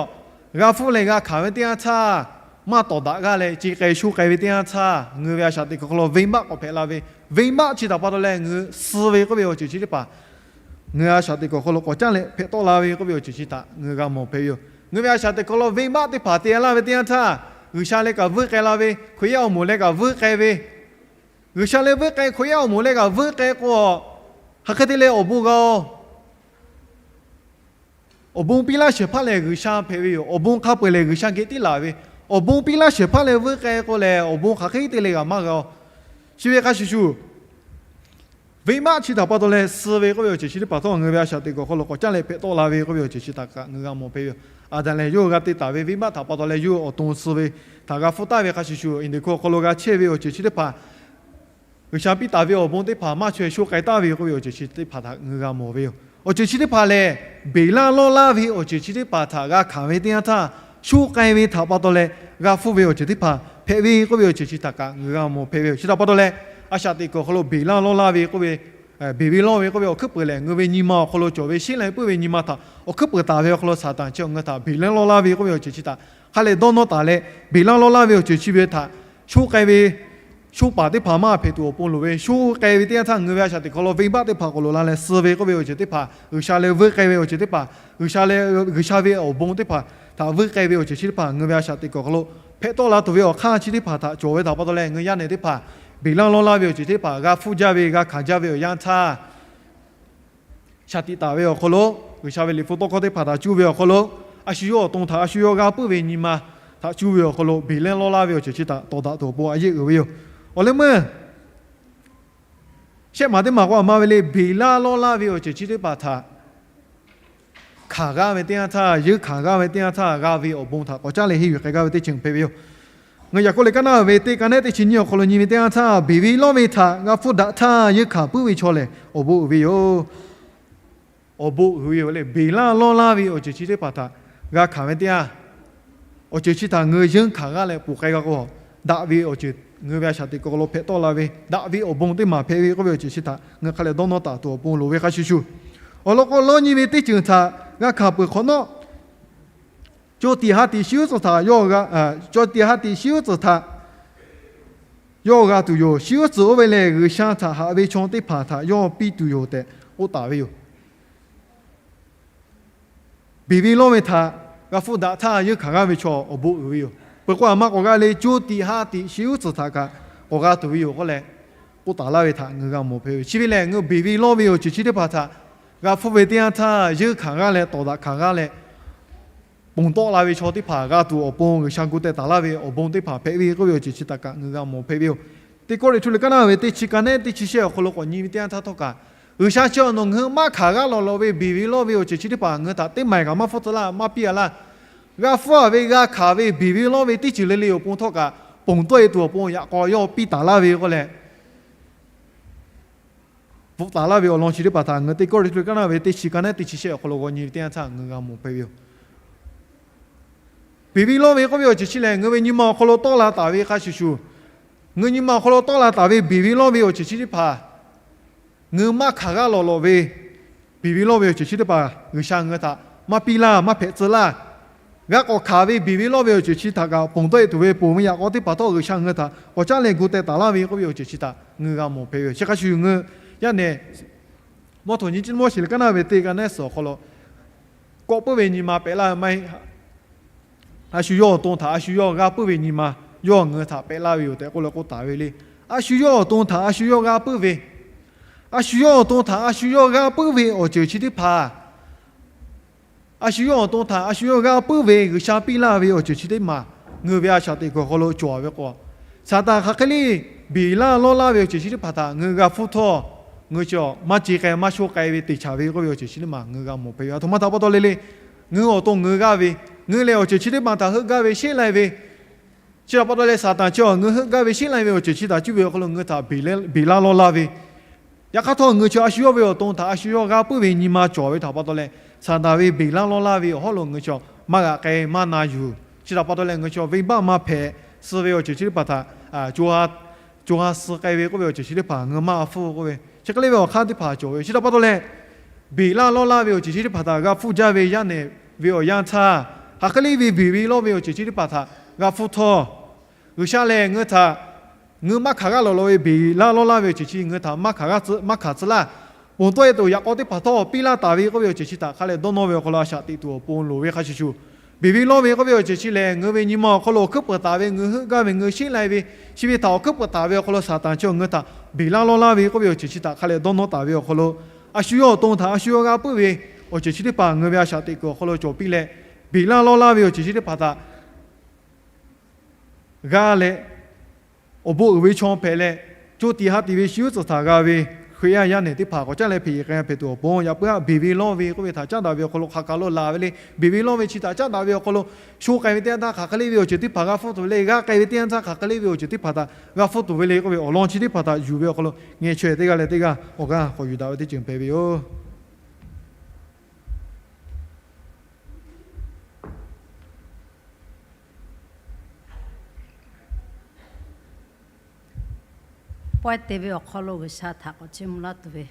g'a hpfuhˆ leh g'a hkanˍ ve teˇ yanˇ htaˇ, maˇ tawˍ daꞈ g'aˇ leh ce k'ai shonˇ k'ai ve teˇ yanˇ htaˇ, ngaˬ hui ve a shaꞈ teꞈ kuiˬ awˬ hk'aw lo venˇbaˆ k'awꞈ hpehꞈ la ve, venˇbaˆ chi htaꞈ pa taw leh ngaˬ hui suh ve k'oˆ ve awˬ ceuˬ chi teˇ hpaˍ ngaˬ hui a shaꞈ teꞈ kuiˬ awˬ hk'aw lo k'awꞈ caˉ leh hpehꞈ tawˆ la ve k'oˆ ve awˬ ceuˬ chi htaꞈ ngaˬ hui g'a mawˬ hpehꞈ ve yoˬ. Ngaˬ hui ve a shaꞈ teꞈ kuiˬ awˬ hk'aw lo venˇbaˆ teˇ hpaˍ te laˇ ve teˇ yanˇ htaˇ, G'uiˬsha leh kaꞈ vuiˇ k'ai la ve, Hkriꞈ yaˇ awˬ moˍ leh kaꞈ vuiˇ k'ai ve, G'uiˬsha leh vuiˇ k'ai, Hkriꞈ yaˇ awˬ moˍ leh kaꞈ vuiˇ k'ai k'o, hk'aˬ hk'e te leh awˬ bon g'a-oˬ? Awˬ bon piˇ laˇ shehˍ hpaˇ lehˬ G'uiˬsha hpehꞈ ve yoˬ. Awˬ bon hk'a peu-eˬ lehˬ G'uiˬsha geh tiˉ laˬ ve. Awˬ bon piˇ laˇ shehˍ hpaˇ leh vuiˇ k'ai k'o lehˬ, awˬ bon hk'aˬ hk'e te leh g'a maˇ g'a-oˬ? Chi ve hk'a shuˍ shuˍ, venˇbaˆ chi htaꞈ pa taw leh suh ve k'oˆ ve awˬ ceuˬ chi teˇ hpaˍ htawˇ ngaˬ hui ve a shaꞈ teꞈ kuiˬ awˬ hk'aw lo k'awꞈ caˉ leh hpehꞈ tawˆ la ve k'oˆ ve awˬ ceuˬ chi htaꞈ kaꞈ ngaˬ hui g'a mawˬ hpehꞈ ve yoˬ. Aˍdanˍ lehˬ yawˇ hui g'a te taˍ ve venˇbaˆ htaꞈ pa taw leh yawˇ hui awˬ to suh ve htaꞈ g'a hpfuhˆ taˍ ve hk'a shuˍ shuˍ, Eˍdenˍ hkuˇ awˬ hk'aw lo g'a chehˇ ve awˬ ceuˬ chi teˇ hpaˍ, G'uiˬsha piˇ taˍ ve awˬ bon teˇ hpaˍ maˇ chaweh shonˇ k'ai taˍ ve k'oˆ ve awˬ ceuˬ chi teˇ hpaˍ htaꞈ ngaˬ hui g'a mawˬ ve yoˬ. Awˬ ceuˬ chi teˇ hpaˍ lehˬ, beˬ laˇ lawˇ laˇ ve awˬ ceuˬ chi teˇ hpaˍ htaꞈ g'a hkanˍ ve teˇ yanˇ htaˇ, shonˇ k'ai ve htaꞈ pa taw leh g'a hpfuhˆ ve awˬ ceuˬ teˇ hpaˍ hpehꞈ ve k'oˆ ve awˬ ceuˬ chi htaꞈ kaꞈ ngaˬ hui g'a mawˬ hpehꞈ ve yoˬ. Chi htaꞈ pa taw leh, a shaꞈ teꞈ kuiˬ awˬ hk'aw lo beˬ laˇ lawˇ laˇ ve k'oˆ ve, beˬ ve lawˇ ve k'oˆ ve awˬ hkuiˉ peuˬ lehˬ, ngaˬ hui ve nyi ma awˬ hk'aw lo cawˬ ve sheˉ lai puiˉ ve nyi ma htaꞈ awˬ hkuiˉ peuˬ taˍ ve awˬ hk'aw lo Saˍtanˍ chi ngaˬ hui htaꞈ beˬ laˇ lawˇ laˇ ve k'oˆ ve awˬ ceuˬ chi htaꞈ hk'a lehˬ dawˇ nawˇ taˍ leh, beˬ laˇ lawˇ laˇ ve awˬ ceuˬ chi ve htaꞈ shonˇ k'ai ve, shonˇ paˍ teˇ hpaˍ maˇ hpehꞈ tuˬ awˬ pon loˍ ve, shonˇ k'ai ve teˇ yanˇ htaˇ ngaˬ hui ve a shaꞈ teꞈ kuiˬ awˬ hk'aw lo venˇbaˆ teˇ hpaˍ k'awꞈ loꞈ la leh suh ve k'oˆ ve awˬ ceuˬ teˇ hpaˍ, G'uiˬsha leh vuiˇ k'ai ve awˬ ceuˬ teˇ hpaˍ, G'uiˬsha leh G'uiˬsha ve awˬ bon teˇ hpaˍ htaꞈ vuiˇ k'ai ve awˬ ceuˬ chi teˇ hpaˍ ngaˬ hui ve a shaꞈ teꞈ kuiˬ awˬ hk'aw lo hpehꞈ tawˆ la tuˬ ve awˬ hk'aˇ chi teˇ hpaˍ htaꞈ cawˬ ve htaꞈ pa taw leh, ngaˬ hui yaˇ nehˬ teˇ hpaˍ beˬ laˇ lawˇ laˇ ve awˬ ceuˬ teˇ hpaˍ g'a hpfuhˆ jaˇ ve, g'a hkanˍ jaˇ ve awˬ yanˇ htaˇ, shaˍ tiꞈ taˍ ve awˬ hk'aw lo, G'uiˬsha ve liꞈ hpu tawˇ hkawˇ teˇ hpaˍ htaꞈ cuˇ ve awˬ hk'aw lo, a shu yawˇ awˬ to htaꞈ a shu yawˇ g'a puiˉ ve nyi ma htaꞈ cuˇ ve awˬ hk'aw lo beˬ laˇ lawˇ laˇ ve awˬ ceuˬ chi htaꞈ tawˍ daꞈ tuˬ awˬ pon a yeˆ uiˍ ve yoˬ. Awˬ leh meuˇ shehˆ maˬ teˇ maˬ k'o a ma ve le, beˬ laˇ lawˇ laˇ ve awˬ ceuˬ chi teˇ hpaˍ htaꞈ hkanˍ g'aˇ ve teˇ yanˇ htaˇ, yeunˇ hkanˍ g'aˇ ve teˇ yanˇ htaˇ g'a ve awˬ bon htaꞈ k'awꞈ caˉ leh henˇ yuˬ k'ai gaˇ ve teˇ ceuˬ hpehꞈ ve yoˬ. Ngaˬ hui Yaˍkoˆ lehˬ kaˉ naˆ ve teˇ ka nehˉ teˇ chi nyiˇ awˬ hk'aw lo nyi ve teˇ yanˇ htaˇ, beˬ ve lawˇ ve htaꞈ g'a hpfuhˆ daꞈ htaˇ yeunˇ hkanˍ puiˉ ve chaw lehˬ awˬ bon uiˍ ve yoˬ. Awˬ bon uiˍ ve yoˬ le. Beˬ laˇ lawˇ laˇ ve awˬ ceuˬ chi teˇ hpaˍ htaꞈ g'a hkanˍ ve teˇ yanˇ, awˬ ceuˬ chi htaꞈ ngaˬ hui yeunˇ hkanˍ g'aˇ leh ponˬ k'ai g'a k'o, daꞈ ve awˬ ceuˬ ngaˬ hui ve a shaꞈ teꞈ kuiˬ awˬ hk'aw lo hpehꞈ tawˆ la ve, daꞈ ve awˬ bon teˇ maˬ hpehꞈ ve k'oˆ ve awˬ ceuˬ chi htaꞈ ngaˬ hui hk'a lehˬ dawˇ nawˇ taˍ tuˬ awˬ pon loˍ ve hk'a shuˍ shuˍ, awˬ lawn k'o lawˇ nyi ve teˇ ceuˬ htaꞈ g'a hkanˍ peuˬ hk'awꞈ nawˉ, co tiꞈ ha tiꞈ shi uˉ tcuhˍ htaꞈ yawˇ g'a, co tiꞈ ha tiꞈ shi uˉ tcuhˍ htaꞈ yawˇ g'a tuˬ yoˬ. Shi uˉ tcuhˍ oˇ ve lehˬ, G'uiˬsha htaꞈ haꞈ ve chaw teˇ hpaˍ htaꞈ yawˇ piˇ tuˬ yoˬ tehꞈ k'oˆ taˍ ve yoˬ. Beˬ ve lawˇ ve htaꞈ g'a hpfuhˆ daꞈ htaˇ yeunˇ hkanˍ g'aˇ ve chaw awˬ bon uiˍ ve yoˬ. Peuˬ k'o a ma k'awꞈ g'a le, co tiꞈ ha tiꞈ shi uˉ tcuhˍ htaꞈ kaꞈ k'awꞈ g'a tuˬ ve yoˬ k'oˆ leh k'oˆ taˍ laˇ ve htaꞈ ngaˬ hui g'a mawˬ hpehꞈ ve. Chi ve lehˬ, ngaˬ hui beˬ ve lawˇ ve awˬ ceuˬ chi teˇ hpaˍ htaꞈ g'a hpfuhˆ ve teˇ yanˇ htaˇ, yeunˇ hkanˍ g'aˇ leh tawˍ daꞈ hkanˍ g'aˇ leh ponˬ tawˆ la ve chaw teˇ hpaˍ g'a tuˬ awˬ pon G'uiˬsha gu teh taˍ laˇ ve awˬ bon teˇ hpaˍ hpehꞈ ve k'oˆ ve awˬ ceuˬ chi htaꞈ kaꞈ ngaˬ hui g'a mawˬ hpehꞈ ve yoˬ. Teˇ Kawˇrenˍhtuˆ lehˬ kaˉ naˆ ve teˇ chi ka nehˉ teˇ chi shehˆ awˬ hk'aw lo k'awꞈ nyi ve teˇ yanˇ htaˇ htawˇ kaꞈ, G'uiˬsha chi awˬ nawˬ ngaˬ hui maˇ hkanˍ g'aˇ lawˬ lawˬ ve beˬ ve lawˇ ve awˬ ceuˬ chi teˇ hpaˍ ngaˬ hui htaꞈ teˇ maˬ kaꞈ maˇ hpfuhˆ tcuh laˇ, maˇ piˇ a laˇ. G'a hpfuhˆ a ve g'a hkanˍ ve beˬ ve lawˇ ve teˇ ceuˬ le le awˬ pon htawˇ kaꞈ, ponˬ tawˆ e tuˬ awˬ pon yaꞈ k'aw yawˇ piˇ taˍ laˇ ve k'oˆ leh bvuhꞈ taˍ laˇ ve awˬ lawn chi teˇ hpaˍ htaꞈ ngaˬ hui Teˇ Kawˇrenˍhtuˆ lehˬ kaˉ naˆ ve teˇ chi ka nehˉ teˇ chi shehˆ awˬ hk'aw lo g'aw nyi ve teˇ yanˇ htaˇ ngaˬ hui g'a mawˬ hpehꞈ ve yoˬ. Beˬ ve lawˇ ve k'oˆ ve awˬ ceuˬ chi lehˬ, ngaˬ hui ve nyi ma awˬ hk'aw lo tawˆ la taˍ ve hk'a shuˍ shuˍ, ngaˬ hui nyi ma awˬ hk'aw lo tawˆ la taˍ ve beˬ ve lawˇ ve awˬ ceuˬ chi teˇ hpaˍ, ngaˬ hui maˇ hkanˍ g'aˇ lawˬ lawˬ ve beˬ ve lawˇ ve awˬ ceuˬ chi teˇ hpaˍ G'uiˬsha ngaˬ hui htaꞈ maˇ piˇ laˇ, maˇ hpehꞈ tcuh laˇ. G'a k'awꞈ hkanˍ ve beˬ ve lawˇ ve awˬ ceuˬ chi htaꞈ kaꞈ ponˬ tawˆ e tuˬ ve ponˬ ve yaꞈ k'aw teˇ hpaˍ htawˇ G'uiˬsha ngaˬ hui htaꞈ k'awꞈ caˉ leh gu teh taˍ laˇ ve k'oˆ ve awˬ ceuˬ chi htaꞈ ngaˬ hui g'a mawˬ hpehꞈ ve yoˬ. Chi hk'a shuˍ ngaˬ hui yaˇ nehˬ mawˇ htoꞈ nyi ciˉ mawˇ shiˍ leh kaˉ naˇ ve teˇ g'aˇ nehˉ suhˍ awˬ hk'aw lo kawꞈ puiˉ ve nyi ma pehꞈ laˇ ve maˇ heˆ. A shu yawˇ awˬ to htaꞈ a shu yawˇ g'a puiˉ ve nyi ma yawˇ ngaˬ hui htaꞈ pehꞈ laˇ ve yoˬ tehꞈ k'oˆ leh k'oˆ taˍ ve le. A shu yawˇ awˬ to htaꞈ a shu yawˇ g'a puiˉ ve, a shu yawˇ awˬ to htaꞈ a shu yawˇ g'a puiˉ ve awˬ ceuˬ chi teˇ hpaˍ, a shu yawˇ awˬ to htaꞈ a shu yawˇ g'a puiˉ ve G'uiˬsha piˇ laˇ ve awˬ ceuˬ chi teˇ maˬ ngaˬ hui ve a shaꞈ teꞈ kuiˬ awˬ hk'aw lo cawˬ ve k'o, Saˍtanˍ hk'aˬ hk'e le beˬ laˇ lawˇ laˇ ve awˬ ceuˬ chi teˇ hpaˍ htaꞈ ngaˬ hui g'a hpfuhˇ htawˇ, ngaˬ hui chi maˇ ce k'ai maˇ sho k'ai ve te chaˍ ve k'oˆ ve awˬ ceuˬ chi teˇ maˬ ngaˬ hui g'a mawˬ hpehꞈ ve. Aˬ htoꞈ ma htaꞈ pa taw le le, ngaˬ hui awˬ to ngaˬ hui g'a ve, ngaˬ hui lehˬ awˬ ceuˬ chi teˇ maˬ htaꞈ heuˆ gaˇ ve sheˉ lai ve, chi htaꞈ pa taw leh Saˍtanˍ chi awˬ ngaˬ hui heuˆ gaˇ ve sheˉ lai ve awˬ ceuˬ chi htaꞈ cuˇ ve awˬ hk'aw lo ngaˬ hui htaꞈ beˬ laˇ lawˇ laˇ ve, yaꞈ hk'aˇ htawˇ ngaˬ hui chi a shu yawˇ ve awˬ to htaꞈ a shu yawˇ g'a puiˉ ve nyi ma cawˬ ve htaꞈ pa taw leh, Saˍtanˍ ve beˬ laˇ lawˇ laˇ ve awˬ hawˉ lo ngaˬ hui chi maˇ g'aꞈ k'ai maˇ na yuˬ. Chi htaꞈ pa taw leh ngaˬ hui chi venˇbaˆ maˇ hpehꞈ, suh ve awˬ ceuˬ chi teˇ hpaˍ htaꞈ co ha suh k'ai ve k'oˆ ve awˬ ceuˬ chi teˇ hpaˍ ngaˬ hui maˇ g'a hpfuhˇ k'oˆ ve, chi hk'e le ve awˬ hk'aˇ teˇ hpaˍ cawˬ ve. Chi htaꞈ pa taw leh, beˬ laˇ lawˇ laˇ ve awˬ ceuˬ chi teˇ hpaˍ htaꞈ g'a hpfuhˇ jaˇ ve yaˇ nehˬ ve awˬ yanˇ htaˇ, hk'aˬ hk'e le ve beˬ ve lawˇ ve awˬ ceuˬ chi teˇ hpaˍ htaꞈ g'a hpfuhˇ htawˇ, G'uiˬsha lehˬ ngaˬ hui htaꞈ ngaˬ hui maˇ hkanˍ g'aˇ lawˬ lawˬ ve beˬ laˇ lawˇ laˇ ve awˬ ceuˬ chi ngaˬ hui htaꞈ maˇ hkanˍ tcuh laˇ. Ponˬ tawˆ e tuˬ yaꞈ k'aw teˇ hpaˍ htawˇ piˇ laˇ taˍ ve k'oˆ ve awˬ ceuˬ chi htaꞈ hk'a leh dawˇ nawˇ ve awˬ hk'aw lo a shaꞈ teꞈ tuˬ awˬ pon loˍ ve hk'a shuˍ shuˍ, beˬ ve lawˇ ve k'oˆ ve awˬ ceuˬ chi lehˬ, ngaˬ hui ve nyi ma awˬ hk'aw lo awˬ hkuiˉ peuˍ taˍ ve, ngaˬ hui heuˆ gaˇ ve, ngaˬ hui sheˉ lai ve, chi ve htaꞈ awˬ hkuiˉ peuˍ taˍ ve awˬ hk'aw lo Saˍtanˍ chi ngaˬ hui htaꞈ beˬ laˇ lawˇ laˇ ve k'oˆ ve awˬ ceuˬ chi htaꞈ hk'a leh dawˇ nawˇ taˍ ve awˬ hk'aw lo, a shu yawˇ awˬ to htaꞈ a shu yawˇ g'a puiˉ ve awˬ ceuˬ chi teˇ hpaˍ ngaˬ hui ve a shaꞈ teꞈ kuiˬ awˬ hk'aw lo cawˬ piˇ leh, beˬ laˇ lawˇ laˇ ve awˬ ceuˬ chi teˇ hpaˍ htaꞈ g'a leh, awˬ bon uiˍ ve chaw hpehꞈ leh, co tiꞈ ha tiꞈ ve shu tcuhˍ htaꞈ g'a ve Hkriꞈ yaˇ yaˇ nehˬ teˇ hpaˍ k'awꞈ caˉ leh hpeꞈ yeˬ k'ai hpehꞈ tuˬ awˬ pon, yaꞈ puiˉ a beˬ ve lawˇ ve k'oˆ ve htaꞈ caˉ daꞈ ve awˬ hk'aw lo hk'aˬ kaˬ lo laˬ ve le. Beˬ ve lawˇ ve chi htaꞈ caˉ daꞈ ve awˬ hk'aw lo, sho k'ai ve teˇ yanˇ htaˇ hk'aˬ hk'e le ve awˬ ceuˬ teˇ hpaˍ g'a hpfuhˇ tuˬ ve le. G'a k'ai ve teˇ yanˇ htaˇ hk'aˬ hk'e le ve awˬ ceuˬ teˇ hpaˍ htaꞈ g'a hpfuhˇ tuˬ ve le k'oˆ ve awˬ lawn chi teˇ hpaˍ htaꞈ yuˬ ve awˬ hk'aw lo, ngeh chaweh teˇ g'aˇ leh teˇ g'aˇ awˬ g'aˇ k'awꞈ yuˬ daꞈ ve teˇ ceuˬ hpehꞈ ve yoˬ. Pawehˇ te ve awˬ hk'aw lo G'uiˬsha htaꞈ k'awꞈ chiˇ mvuh laˇ tuˬ ve,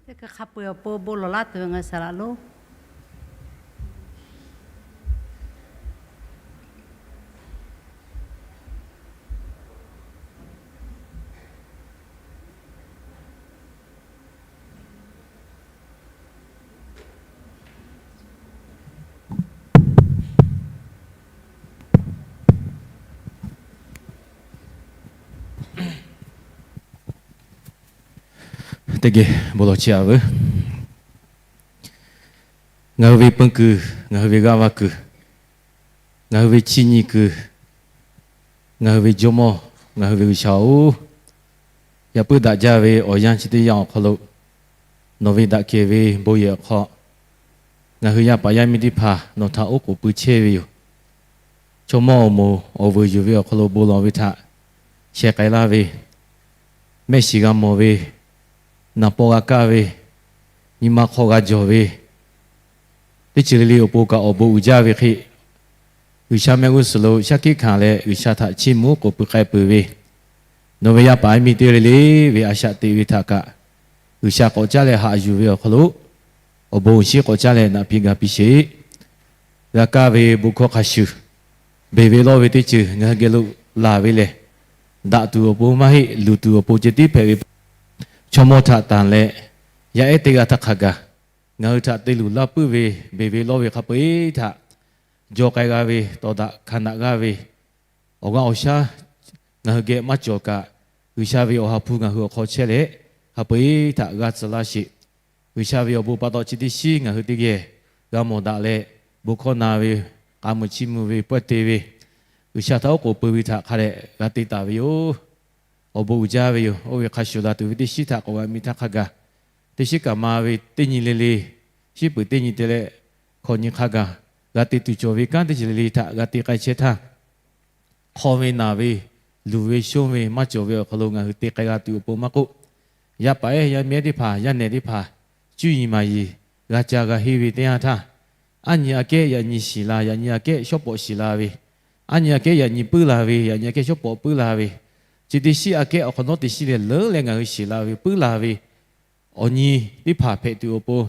Teˇ hk'a peu-eˬ awˬ pon bon lawˬ laˇ tuˬ ve ngaˬ hui saˍ laꞈ lonˉ. Teˇ geh bon lawˬ chehˇ-a veuˬ. Ngaˬ hui ve peun kuiˬ, ngaˬ hui ve g'aˇ va kuiˬ, ngaˬ hui ve chiˇ nyi kuiˬ, ngaˬ hui ve Jawˇmawˇ, ngaˬ hui ve G'uiˬsha-oˬ, yaꞈ puiˉ daꞈ jaˇ ve awˬ yanˇ chi teˇ yanˇ awˬ hk'aw lo nawˬ ve daꞈ kehˬ ve bon yehˬ awˬ hk'aw, ngaˬ hui yaˇ paˍ yaˇ miˇ teˇ hpaˍ nawˬ htaꞈ oˉ k'oˍ pui chehˇ ve yoˬ. Chaw mawˇ awˬ moˍ awˬ vuiˬ yuˬ ve awˬ hk'aw lo bon lawˬ ve htaꞈ sheh k'ai laˇ ve, mehˆ shiˍ g'a mawˬ ve, naˍ paw g'a kaˇ ve, nyi ma hk'aw g'a jawˬ ve, teˇ ceuˬ le le awˬ pon kaꞈ awˬ bon uiˍ jaˇ ve hk'e, G'uiˬsha mehˆ g'uˇ suhˍ lo shaˉ hkiˆ hkanˍ leh G'uiˬsha htaꞈ chiˇ mvuh k'oˍ pui k'ai peuˬ ve, nawˬ ve yaˇ paˍ yaˇ miˇ teˇ g'aˇ le le ve a shaꞈ teꞈ ve htaꞈ kaꞈ, G'uiˬsha k'awꞈ caˉ leh haꞈ yuˬ ve awˬ hk'aw lo, awˬ bon awˬ shinˉ k'awꞈ caˉ leh naꞈ piˇ ga piˇ sheˍ. G'a kaˇ ve bon hkawˇ hk'a shuˍ, beˬ ve lawˇ ve teˇ ceuˬ ngaˬ hui geh lo laˬ ve lehˬ, daꞈ tuˬ awˬ pon maˇ heˆ, luˬ tuˬ awˬ pon ceh tiˉ hpehꞈ ve, chaw mawˇ htaꞈ tanˬ leh, yaˇ ehˉ teˇ g'aˇ htaˇ hk'a gaˬ ngaˬ hui htaꞈ te luˬ laˇ puiˉ ve, beˬ ve lawˇ ve hk'a peu-eˬ htaꞈ jaw k'ai g'a ve, tawˍ daꞈ hkanˍ daꞈ g'a ve, awˬ g'aˇ awˬ shaˉ ngaˬ hui geh maˇ cawˬ kaꞈ, G'uiˬsha ve Awˬ ha hpu ngaˬ hui awˬ hk'aw chehˇ leh, hk'a peu-eˬ htaꞈ g'a tcuh laˇ sheˍ. G'uiˬsha ve awˬ bon pa taw chi teˇ shiˉ ngaˬ hui teˇ geh g'a mawˬ daꞈ leh, bon hkawˇ na ve, k'a muiˬ chiˇ mvuh ve, pawehˇ te ve, G'uiˬsha htaꞈ oˉ k'oˍ pui ve htaꞈ hk'a dehꞈ g'a te taˍ ve yoˬ. Awˬ bon uiˍ jaˇ ve yoˬ. Oˇ ve hk'a shuˍ la tuˬ ve teˇ shiˉ htaꞈ k'awꞈ g'a miˇ htaˇ hk'a gaˬ, teˇ shiˉ kaꞈ ma ve teˇ nyi le le, shiˉ peuˬ teˇ nyi te leh hkawꞈ nyi hk'a gaˬ, g'a te tuˬ cawˬ ve kanˉ teˇ ceuˬ le le htaꞈ g'a te k'ai chehˇ htaˇ, hk'aw ve naˬ ve, luˬ ve shonˇ ve maˇ cawˬ ve awˬ hk'aw lo ngaˬ hui te k'ai g'a tuˬ awˬ pon maˇ k'oˆ, yaˇ paˍ ehˉ yaˇ miˇ ehˉ teˇ hpaˍ, yaˇ nehˬ teˇ hpaˍ, cuˇ yiˍ maˍ yiˍ g'a ca g'a henˇ ve teˇ yanˇ htaˇ, aˉ nyi aꞈ kehˉ yaꞈ nyi shiˍ la, yaꞈ nyi aꞈ kehˉ shawˉ pawꞈ shiˍ la ve, aˉ nyi aꞈ kehˉ yaꞈ nyi puiˉ la ve, yaꞈ nyi aꞈ kehˉ shawˉ pawꞈ puiˉ la ve, chi teˇ shiˉ aꞈ kehˉ awˬ hk'awꞈ nawˉ teˇ shiˉ leh leuˉ leh ngaˬ hui shiˍ la ve puiˉ la ve, awˬ nyi teˇ hpaˍ hpehꞈ tuˬ awˬ pon,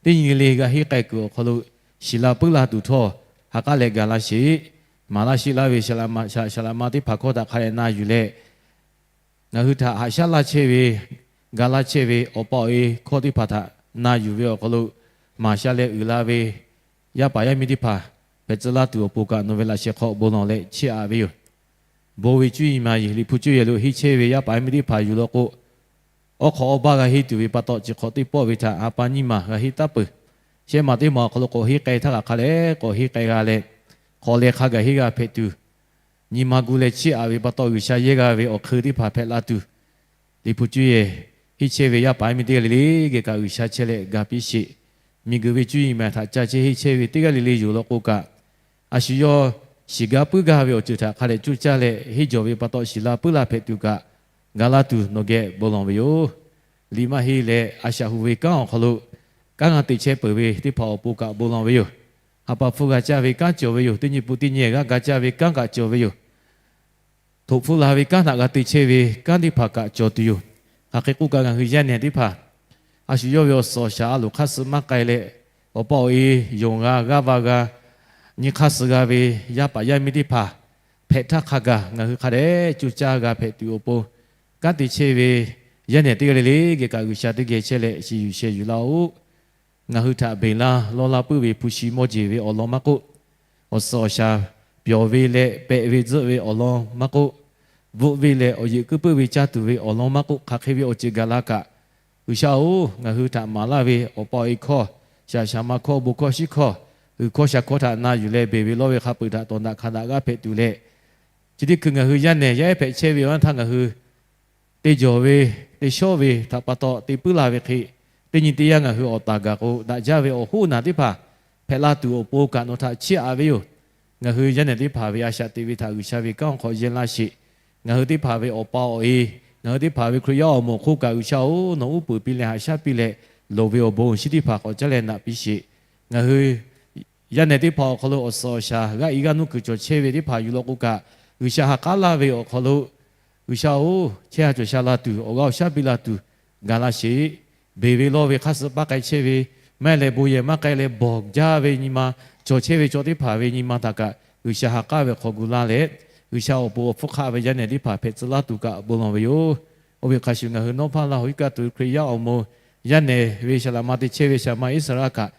teˇ nyi le le g'a henˇ k'ai kuiˬ awˬ hk'aw lo shiˍ la puiˉ la tuˬ htawˇ, ha k'aˉ leh gaˬ laˇ sheˍ. Maˍ laˇ sheˆ laˇ ve saˍ laꞈ ma teˇ hpaˍ hkawˇ htaꞈ hk'a dehꞈ na yuˬ leh, ngaˬ hui htaꞈ haꞈ shaˉ laˇ chehˇ ve, ga laˇ chehˇ ve awˬ pa awˬ e hkawˇ teˇ hpaˍ htaꞈ na yuˬ ve awˬ hk'aw lo, maˍ sha leh uiˍ la ve yaˇ paˍ yaˇ miˇ teˇ hpaˍ hpehꞈ tcuh laˇ tuˬ awˬ pon kaꞈ nawˬ ve laꞈ sheh hk'aw bon lawˬ leh chiˇ aꞈ ve yoˬ. Bon ve cuˇ yiˍ maˍ yiˍ Liꞈ hpu cuˇ yehˬ lo henˇ chehˇ ve yaˇ paˍ yaˇ miˇ teˇ hpaˍ yuˬ law k'o, awˬ hk'awꞈ awˬ baˆ g'a henˇ tuˬ ve pa taw, chi hk'awꞈ teˇ pawˆ ve htaꞈ ha pa nyiˇ maˬ g'a henˇ taˉ peuˬ. Shehˉ maˬ teˇ maˬ awˬ hk'aw lo k'awꞈ henˇ k'ai htaˇ kaꞈ hk'a leh k'awꞈ henˇ k'ai g'a leh, hk'awꞈ leh hk'a gaˬ henˇ g'a hpehꞈ tuˬ, nyi ma gu leh chiˇ aꞈ ve pa taw, G'uiˬsha yehˇ g'a ve awˬ hk'eun teˇ hpaˍ hpehꞈ la tuˬ, Liꞈ hpu cuˇ yehˬ henˇ chehˇ ve yaˇ paˍ yaˇ miˇ teˇ g'aˇ le le geh kaꞈ G'uiˬsha chehˇ leh ga piˇ sheˍ. Miˬguiˬ ve cuˇ yiˍ maˍ htaꞈ ca chehˇ henˇ chehˇ ve teˇ g'aˇ le le yoˬ law k'o kaꞈ, a shu yawˇ shiˍ gaˇ puiˉ gaˇ ve awˬ ceuˬ htaꞈ hk'a dehꞈ coˇ caˇ leh henˇ jawˬ ve pa taw, shiˍ la puiˉ la hpehꞈ tuˬ kaꞈ ga laˇ tuˬ nawˬ geh bon lawˬ ve yoˬ. Liꞈ maˇ heˆ leh a shaꞈ hu ve kanˉ awˬ hk'aw lo kanˉ g'a te chehˇ peuˬ ve teˇ hpaˍ awˬ pon kaꞈ bon lawˬ ve yoˬ. Ha pa hpfuhˇ g'a caˇ ve kanˉ cawˬ ve yoˬ. Teˇ nyi pun teˇ nyi g'aˇ ga caˇ ve kanˉ kaꞈ cawˬ ve yoˬ. Htoꞈ hpfuhˇ la ve kanˉ htaꞈ g'a te chehˇ ve kanˉ teˇ hpaˍ kaꞈ cawˬ tuˬ yoˬ. Hk'aˬ hk'e k'oˆ kaꞈ, ngaˬ hui yaˇ nehˬ teˇ hpaˍ a shu yawˇ ve awˬ suhˍ awˬ shaˍ a loˍ hk'aˇ suh maˇ k'ai leh, awˬ pa awˬ e yonˍ g'a g'aˇ va g'a nyi hk'aˇ suh g'a ve yaˇ paˍ yaˇ miˇ teˇ hpaˍ hpehꞈ htaˇ hk'a gaˬ ngaˬ hui hk'a dehꞈ coˇ caˇ g'a hpehꞈ tuˬ awˬ pon, kanˉ te chehˇ ve yaˇ nehˬ teˇ g'aˇ le le geh kaꞈ G'uiˬsha teˇ geh chehˇ leh shiˍ yuˬ sheh yuˬ laˇ-oˆ. Ngaˬ hui htaꞈ beˬ laˇ lawˇ laˇ puiˉ ve hpu shi mawˇ jeˬ ve awˬ lawn maˇ k'oˆ, awˬ suhˍ awˬ shaˍ pyawˬ ve leh pehꞈ ve tzuhˆ ve awˬ lawn maˇ k'oˆ, bvuhˆ ve leh awˬ yeꞈ kuiˉ puiˉ ve caˇ tuˬ ve awˬ lawn maˇ k'oˆ, hk'aˬ hk'e ve awˬ ceuˬ gaˬ la kaꞈ, G'uiˬsha-oˬ, ngaˬ hui htaꞈ maˍ laˇ ve awˬ pa awˬ e hkawˇ, shaˍ shaˍ ma hkawˇ, bon hkawˇ shinˉ hkawˇ, g'uiˬ hkawˇ shaˍ hkawˇ htaꞈ na yuˬ leh beˬ ve lawˇ ve hk'a peu-eˬ htaꞈ tawˍ daꞈ hkanˍ daꞈ g'aˇ hpehꞈ tuˬ leh, chi teˇ hkui ngaˬ hui yaˇ nehˬ yaˇ ehˉ hpehꞈ chehˇ ve awˬ yanˇ htaˇ ngaˬ hui te jawˬ ve, te shawˉ ve htaꞈ pa taw te puiˉ la ve hk'e, teˇ nyi teˇ yanˇ ngaˬ hui awˬ taˍ gaˬ k'o, daꞈ jaˇ ve awˬ hoˉ naˬ teˇ hpaˍ hpehꞈ la tuˬ awˬ pon kaꞈ nawˬ htaꞈ chiˇ aꞈ ve yoˬ. Ngaˬ hui yaˇ nehˬ teˇ hpaˍ ve a shaꞈ teꞈ ve htaꞈ G'uiˬsha ve kanˉ awˬ hk'aw yehˇ laˇ sheˍ. Ngaˬ hui teˇ hpaˍ ve awˬ pa awˬ e, ngaˬ hui teˇ hpaˍ ve Hkriꞈ yaˇ awˬ moˍ hk'oˆ kaꞈ G'uiˬsha-oˬ, nawˬ uˉ peunˍ piˇ leh haꞈ shaˉ piˇ leh, loˍ ve awˬ bon awˬ shinˉ teˇ hpaˍ k'awꞈ caˉ leh naꞈ piˇ sheˍ. Ngaˬ hui yaˇ nehˬ teˇ hpaˍ awˬ hk'aw lo awˬ suhˍ awˬ shaˍ g'aˇ i g'aˇ nuˇ kuiˬ cawˬ chehˇ ve teˇ hpaˍ yuˬ law k'o kaꞈ, G'uiˬsha ha k'aˉ laˇ ve awˬ hk'aw lo, G'uiˬsha-oˬ, chehˇ ha cawˬ sha la tuˬ, awˬ g'aˇ awˬ shaˉ piˇ la tuˬ gaˬ la sheˍ. beˬ ve lawˇ ve hk'aˇ suh paˇ k'ai chehˇ ve, maˇ heˆ leh bon yehˬ maˇ k'ai leh bawˬ jaˇ ve nyi ma, cawˬ chehˇ ve chaw teˇ hpaˍ ve nyi ma htaꞈ kaꞈ G'uiˬsha ha k'aˉ ve hk'aw gu laˇ leh, G'uiˬsha awˬ pon awˬ hpfuhˇ hk'aˆ ve yaˇ nehˬ teˇ hpaˍ hpehꞈ tcuh laˇ tuˬ kaꞈ bon lawˬ ve yoˬ. Oˇ ve hk'a shuˍ ngaˬ hui nawˉ hpaˇ laˇ hoꞈ iˉ kaˆ tuˬ ve Hkriꞈ yaˇ awˬ moˍ yaˇ nehˬ ve saˍ laꞈ ma te chehˇ ve saˍ laꞈ ma Iˉsaˍreˍlaˆ kaꞈ,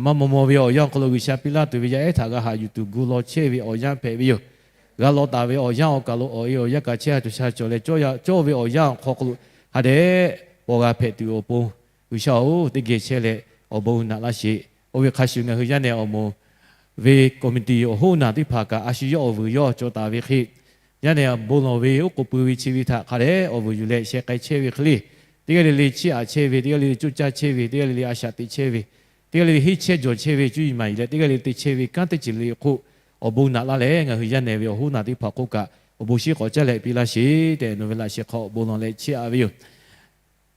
maˇ maw maw ve awˬ yanˇ awˬ hk'aw lo G'uiˬsha piˇ laˇ tuˬ ve yaˇ ehˉ htaꞈ g'a haꞈ yuˬ tuˬ gu law chehˇ ve awˬ yanˇ hpehꞈ ve yoˬ. G'a law taˍ ve awˬ yanˇ awˬ kaˬ lo awˬ e awˬ yanˇ kaꞈ chehˇ ha cawˬ sha cawˬ leh cawˇ ve awˬ yanˇ awˬ hk'aw lo hk'a dehꞈ paw g'a hpehꞈ tuˬ awˬ pon, G'uiˬsha-oˬ, teˇ geh chehˇ leh awˬ bon naꞈ laˇ sheˍ. Oˇ ve hk'a shuˍ ngaˬ hui yaˇ nehˬ awˬ moˍ ve committee awˬ hoˉ naˬ teˇ hpaˍ kaꞈ a shu yawˇ awˬ vuiˬ yawˇ cawˬ taˍ ve hk'e, yaˇ nehˬ awˬ bon lawˬ ve oˉ k'oˍ pui ve chi ve htaꞈ hk'a dehꞈ awˬ vuiˬ yuˬ leh sheh k'ai chehˇ ve hk'e le, teˇ g'aˇ le le chiˇ aꞈ chehˇ ve, teˇ g'aˇ le le coˇ caˇ chehˇ ve, teˇ g'aˇ le le a shaꞈ teꞈ chehˇ ve, teˇ g'aˇ le le henˇ chehˇ jawˬ chehˇ ve cuˇ yiˍ maˍ yiˍ leh teˇ g'aˇ le le te chehˇ ve kanˉ teˇ ceuˬ le le hk'oˆ awˬ bon naꞈ laˇ leh, ngaˬ hui yaˇ nehˬ ve awˬ hoˉ naˬ teˇ hpaˍ hk'oˆ kaꞈ awˬ bon shinˉ k'awꞈ caˇ leh piˇ laˇ sheˍ tehꞈ nawˬ ve laꞈ sheh hk'aw awˬ bon lawˬ leh chiˇ aꞈ ve yoˬ.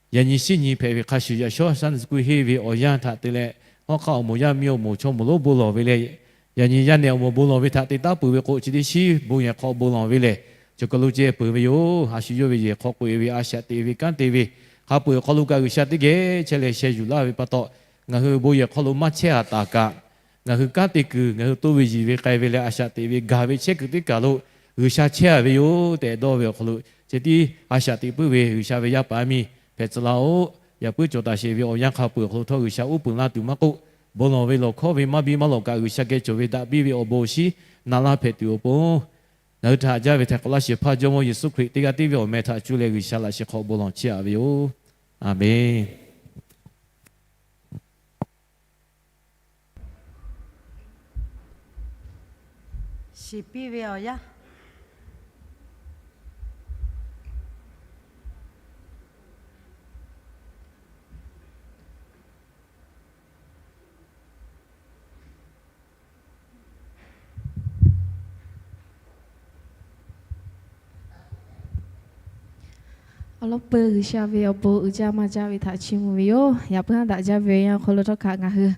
Yaꞈ nyi shinˉ nyi hpehꞈ ve hk'a shuˍ, yaꞈ shawˉ Sunday school henˇ ve awˬ yanˇ htaꞈ te leh, hawˉ hk'aˆ awˬ moˍ yaˇ miˇ awˬ moˍ chaw moˍ lonˉ bon lawˬ ve leh, yaꞈ nyi yaˇ nehˬ awˬ moˍ bon lawˬ ve htaꞈ te taˉ peuˬ ve k'o, chi teˇ shinˉ bon yehˬ hk'aw bon lawˬ ve lehˬ, cawˬ kaˬ lo ceh peuˬ ve yoˬ. A shu yawˇ ve yehˬ hk'aw k'oꞈ e ve, a shaꞈ teꞈ ve kanˉ te ve, hk'a peu-eˬ awˬ hk'aw lo kaꞈ G'uiˬsha teˇ geh chehˇ leh sheh yuˬ laˇ ve pa taw, ngaˬ hui bon yehˬ hk'aw lo maˇ chehˇ a taˍ kaꞈ, ngaˬ hui kanˉ te kuiˬ ngaˬ hui toˇ ve yiˬ ve k'ai ve leh a shaꞈ teꞈ ve gaˬ ve chehˇ kuiˬ teˇ kaˬ lo G'uiˬsha chehˇ a ve yoˬ tehꞈ dawˇ ve awˬ hk'aw lo, chi tiˉ a shaꞈ teꞈ puiˉ ve G'uiˬsha ve yaˇ paˍ yaˇ miˇ hpehꞈ tcuh laˇ-oˆ. Yaꞈ puiˉ cawˬ taˍ sheˍ ve awˬ yanˇ hk'a peu-eˬ awˬ hk'aw lo htawˇ G'uiˬsha uˉ peunˍ laˇ tuˬ maˇ k'oˆ, bon lawˬ ve lawˬ hkawˇ ve maˇ biˇ maˇ lawˬ kaꞈ G'uiˬsha geh cawˬ ve daꞈ biˇ ve awˬ bon awˬ shinˉ naꞈ laˇ hpehꞈ tuˬ awˬ pon, ngaˬ hui htaꞈ haꞈ jaˇ ve htaiˍ hk'awꞈ laˇ shehˍ hpaˇ Jawˇmawˇ Yeˍsuˆ Hkriꞈ teˇ g'aˇ tiˉ ve awˬ meh htaꞈ cuˇ leh G'uiˬsha laꞈ sheh hk'aw bon lawˬ chiˇ aꞈ ve yoˬ. Aˍmenˍ. Shiˍ piˇ ve awˬ yanˇ. Awˬ lawn peuˬ G'uiˬsha ve awˬ bon uiˍ jaˇ maˇ jaˇ ve htaꞈ chiˇ mvuh ve yoˬ. Yaꞈ puiˉ haˉ daꞈ jaˇ ve awˬ yanˇ awˬ hk'aw lo htawˇ kaꞈ ngaˬ hui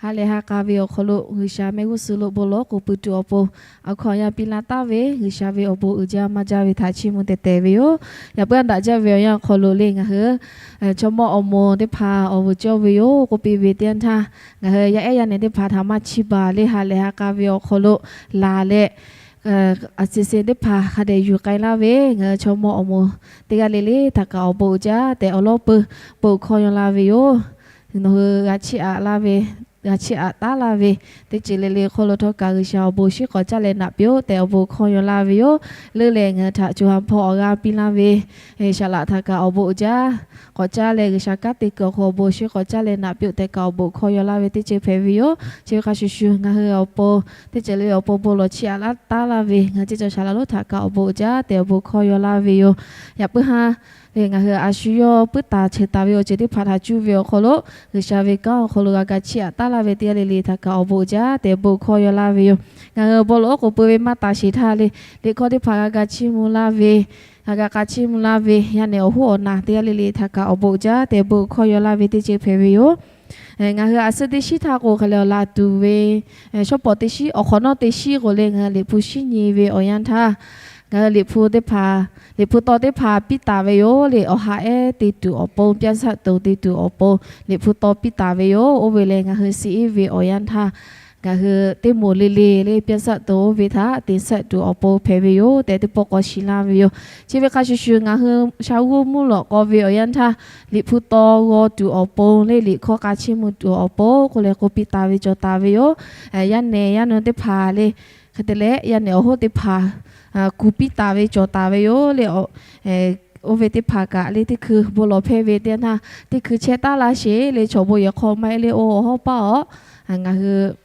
ha lehˬ ha k'a ve awˬ hk'aw lo G'uiˬsha mehˆ g'uˇ suhˍ lo bon lawˬ k'oˍ pui tuˬ awˬ pon awˬ hkawˇ awˬ yanˇ piˇ laˇ taˍ ve G'uiˬsha ve awˬ bon uiˍ jaˇ maˇ jaˇ ve htaꞈ chiˇ mvuh tehˬ tehˬ ve yoˬ. Yaꞈ puiˉ haˉ daꞈ jaˇ ve awˬ yanˇ awˬ hk'aw lo le ngaˬ hui chaw mawˇ awˬ moˍ teˇ hpaˍ awˬ vuiˬ cawˇ ve yoˬ k'oˆ piˇ ve teˇ yanˇ htaˇ, ngaˬ hui yaˇ ehˉ yaˇ nehˬ teˇ hpaˍ htaꞈ maˇ chiˇ baˬ le ha lehˬ ha k'a ve awˬ hk'aw lo laˬ leh, a ciˬ ciˬ teˇ hpaˍ hk'a dehꞈ yuˬ k'ai laˇ ve ngaˬ hui chaw mawˇ awˬ moˍ teˇ g'aˇ le le htaꞈ kaꞈ awˬ bon uiˍ jaˇ tehꞈ awˬ lawn peuˬ bon hkawˇ yaw laˇ ve yoˬ. Nawˬ hui g'a chiˇ aꞈ laˇ ve, g'a chiˇ aꞈ taˉ laˇ ve teˇ ceuˬ le le hk'oˆ lo htawˇ kaꞈ G'uiˬsha awˬ bon shinˉ k'awꞈ caˇ leh naꞈ piˇ-oˆ tehꞈ awˬ bon hkawˇ yaw laˇ ve yoˬ. Leuˉ leh ngaˬ hui htaꞈ co ha hpawˇ awˬ g'aˇ piˇ laˇ ve G'uiˬsha laꞈ htaꞈ kaꞈ awˬ bon uiˍ jaˇ k'awꞈ caˇ leh G'uiˬsha kanˉ te kuiˬ awˬ hk'aw awˬ bon shinˉ k'awꞈ caˇ leh naꞈ piˇ-oˆ tehꞈ kaꞈ awˬ bon hkawˇ yaw laˇ ve teˇ ceuˬ hpehꞈ ve yoˬ. Chi ve hk'a shuˍ shuˍ ngaˬ hui awˬ pon teˇ ceuˬ le le awˬ pon bon lawˬ chiˇ aꞈ laˇ taˉ laˇ ve ngaˬ hui ceˇ cawˬ shaˍ laꞈ lonˉ htaꞈ kaꞈ awˬ bon uiˍ jaˇ tehꞈ awˬ bon hkawˇ yaw laˇ ve yoˬ. Yaꞈ puiˉ haˉ le ngaˬ hui a shu yawˇ puiˉ taˍ cheuˬ taˍ ve awˬ ceuˬ teˇ hpaˍ htaꞈ cuˇ ve awˬ hk'aw lo G'uiˬsha ve kanˉ awˬ hk'aw lo g'a ga chiˇ aꞈ taˉ laˇ ve teˇ g'aˇ le le htaꞈ kaꞈ awˬ bon uiˍ jaˇ tehꞈ bon hkawˇ yaw laˇ ve yoˬ. Ngaˬ hui bon lawˬ oˉ k'oˍ pui ve maˇ taˍ sheˍ htaˇ le, liꞈ hkawˇ teˇ hpaˍ g'a ga chiˇ mvuh laˇ ve, g'a ga k'a chiˇ mvuh laˇ ve yaˇ nehˬ awˬ hoˉ awˬ naˬ teˇ g'aˇ le le htaꞈ kaꞈ awˬ bon uiˍ jaˇ tehꞈ bon hkawˇ yaw laˇ ve teˇ ceuˬ hpehꞈ ve yoˬ. Ngaˬ hui a suhˉ teˇ shinˉ htaˇ k'o hk'aˬ lehˬ awˬ laˬ tuˬ ve shawˉ pawˍ teˇ shinˉ awˬ hk'awꞈ nawˉ teˇ shinˉ k'o le ngaˬ hui liꞈ hpu shinˉ nyi ve awˬ yanˇ htaˇ, ngaˬ hui liꞈ hpu teˇ hpaˍ, liꞈ hpu taw teˇ hpaˍ piˇ taˍ ve yoˬ le. Awˬ ha ehˉ te tuˬ awˬ pon, ပြဇာတ်တော် te tuˬ awˬ pon liꞈ hpu taw piˇ taˍ ve yoˬ. Oˇ ve lehˬ ngaˬ hui suh iˉ ve awˬ yanˇ htaˇ ngaˬ hui teˇ moˍ le le le ပြဇာတ်တော် oˇ ve htaꞈ တင်ဆက် tuˬ awˬ pon hpehꞈ ve yoˬ tehꞈ teˇ pawˆ k'awꞈ shiˍ laˇ ve yoˬ. Chi ve hk'a shuˍ shuˍ ngaˬ hui sha g'uˇ mvuhˇ lawꞈ k'aw ve awˬ yanˇ htaˇ liꞈ hpu taw g'aw tuˬ awˬ pon le, liꞈ hkawˇ k'a chiˇ mvuh tuˬ awˬ pon k'oˆ leh k'oˆ piˇ taˍ ve cawˬ taˍ ve yoˬ. Yaˇ nehˬ yaˇ nu teˇ hpaˍ le, hk'e te leh yaˇ nehˬ awˬ hoˉ teˇ hpaˍ kuˬ piˇ taˍ ve cawˬ taˍ ve yoˬ le. Oˇ ve teˇ hpaˍ kaꞈ le teˇ hkui bon lawˬ hpehˇ ve teˇ yanˇ htaˇ teˇ hkui chehˇ taˉ laˇ sheˍ le. Chaw bon yehˬ hk'aw maˇ heˆ le, oˇ awˬ hawˉ paˇ awˬ, ngaˬ hui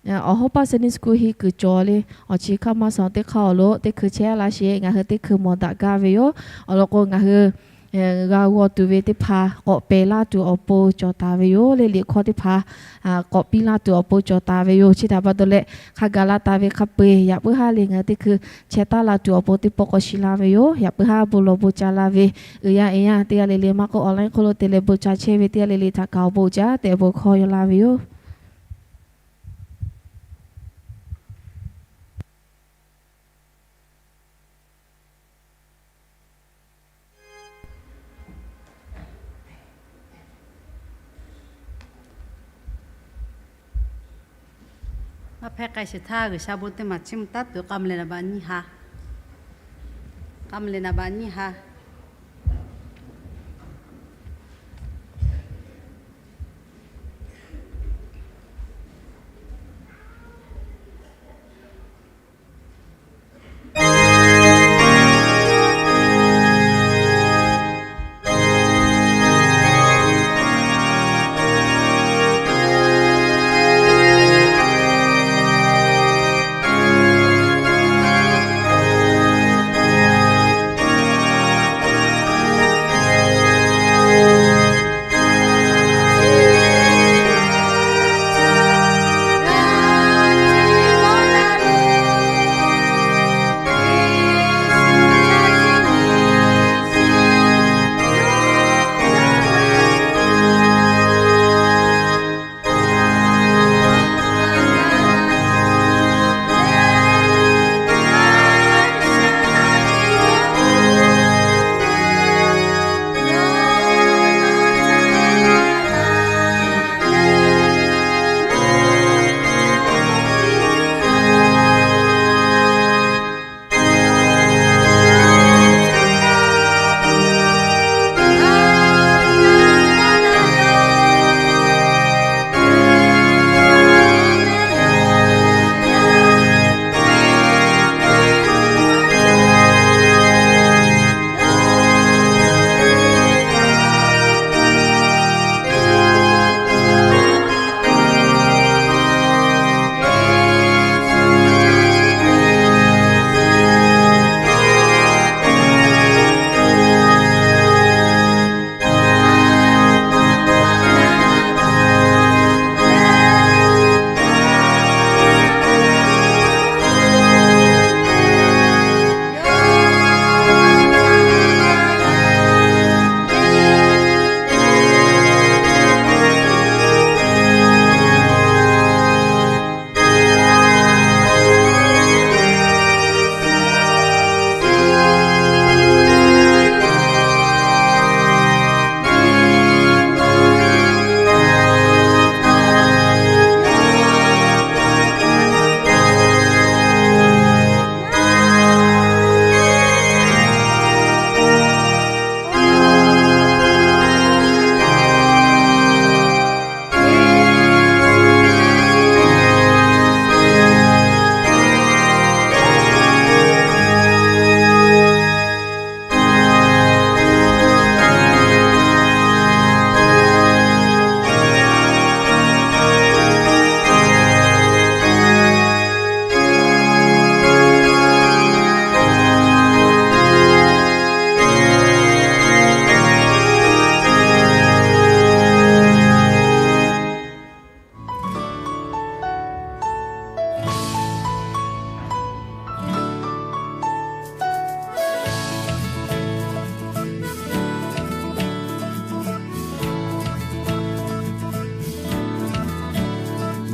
awˬ hawˉ paˇ Sunday school henˇ kuiˬ cawˬ le. Awˬ chi hk'aˇ maˇ suh teˇ hk'aˇ awˬ lo teˇ hkui chehˇ laˇ sheˍ. Ngaˬ hui teˇ hkui mawˬ daꞈ gaˇ ve yoˬ. Awˬ lawn k'o ngaˬ hui g'a g'aw tuˬ ve teˇ hpaˍ k'awꞈ pehˬ laˇ tuˬ awˬ pon cawˬ taˍ ve yoˬ le. Liꞈ hkawˇ teˇ hpaˍ k'awꞈ piˇ laˇ tuˬ awˬ pon cawˬ taˍ ve yoˬ. Chi htaꞈ pa taw leh hk'a gaˬ la taˍ ve hk'a peu-eˬ yaꞈ puiˉ haˉ le ngaˬ hui teˇ hkui chehˇ taˉ la tuˬ awˬ pon teˇ pawˆ k'awꞈ shiˍ laˇ ve yoˬ. Yaꞈ puiˉ haˉ bon lawˬ bon ca laˇ ve uiˍ yaˇ eˬ yaˇ teˇ g'aˇ le le maˇ k'oˆ online hk'oˆ lo te leh bon ca chehˇ ve teˇ g'aˇ le le htaꞈ kaꞈ awˬ bon uiˍ jaˇ tehꞈ bon hkawˇ yaw laˇ ve yoˬ. Maˇ hpehˇ k'ai sheˍ htaˇ, G'uiˬsha bon teˇ maˬ chiˇ mvuh taˉ tuˬ k'am leh naˍ baꞈ nyiˇ ha. K'am leh naˍ baꞈ nyiˇ ha.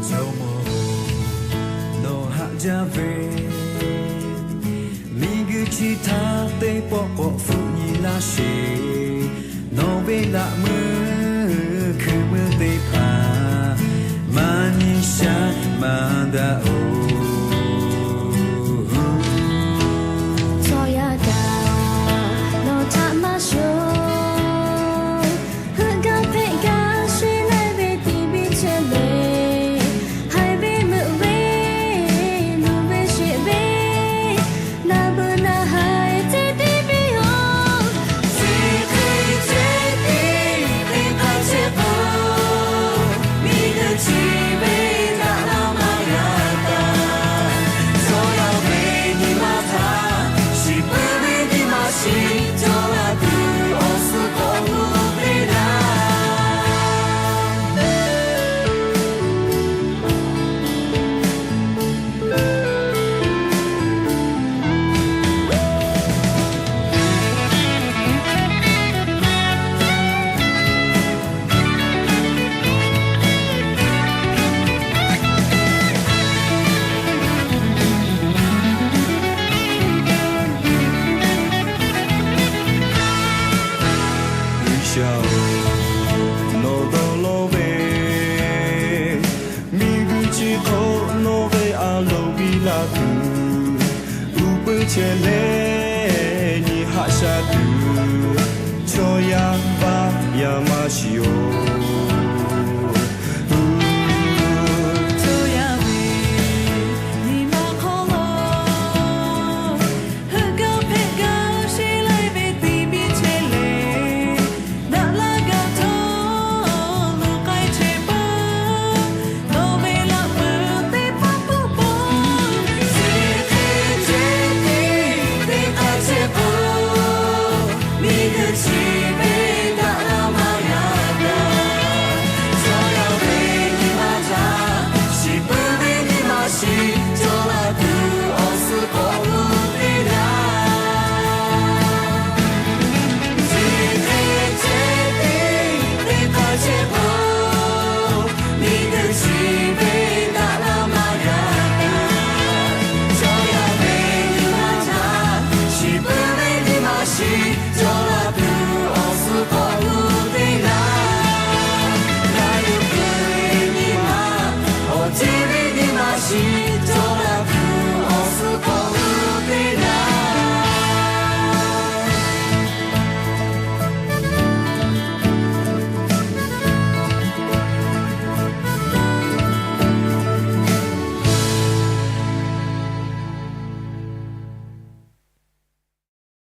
Jawˇmawˇ-oˬ, nawˬ haꞈ jaˇ ve, miˬguiˬ chi htaˇ teˇ pawˆ k'awꞈ hpfuhˆ nyi laˇ sheˍ. Nawˬ ve laꞈ meuˇ hkui meuˇ teˇ hpaˍ maˇ nyi sha maˇ daꞈ-oˬ. Chaw yaˇ kaꞈ nawˬ htaꞈ maˇ shuˍ, heuˆ gaˇ hpehꞈ gaˇ sheˍ leh ve tiˍ biˇ chehˇ le. Haiˬ ve meuꞈ ve, luˬ ve sheˍ ve, naˬ beuꞈ naˬ haiˬ ceh tiˉ piˇ-oˬ. Chi hk'e ceh tiˉ hk'aˬ chehˇ k'o, miˬguiˬ chi ve daꞈ la maˇ g'a taˍ. Chaw yaˇ ve nyi ma htaꞈ shiˍ puiˉ ve nyi ma shiˍ cawˬ la tuˬ awˬ suhˍ k'awꞈ gu ve laˇ. G'uiˬsha-oˬ, nawˬ dawˇ law ve, miˬguiˬ chi hk'aw nawˬ ve loˍ piˇ laˇ tuˬ, uˉ peunˇ chehˇ leh nyi haꞈ sha tuˬ, chaw yaˇ vaˇ yaˇ maˇ shiˍ-oˬ.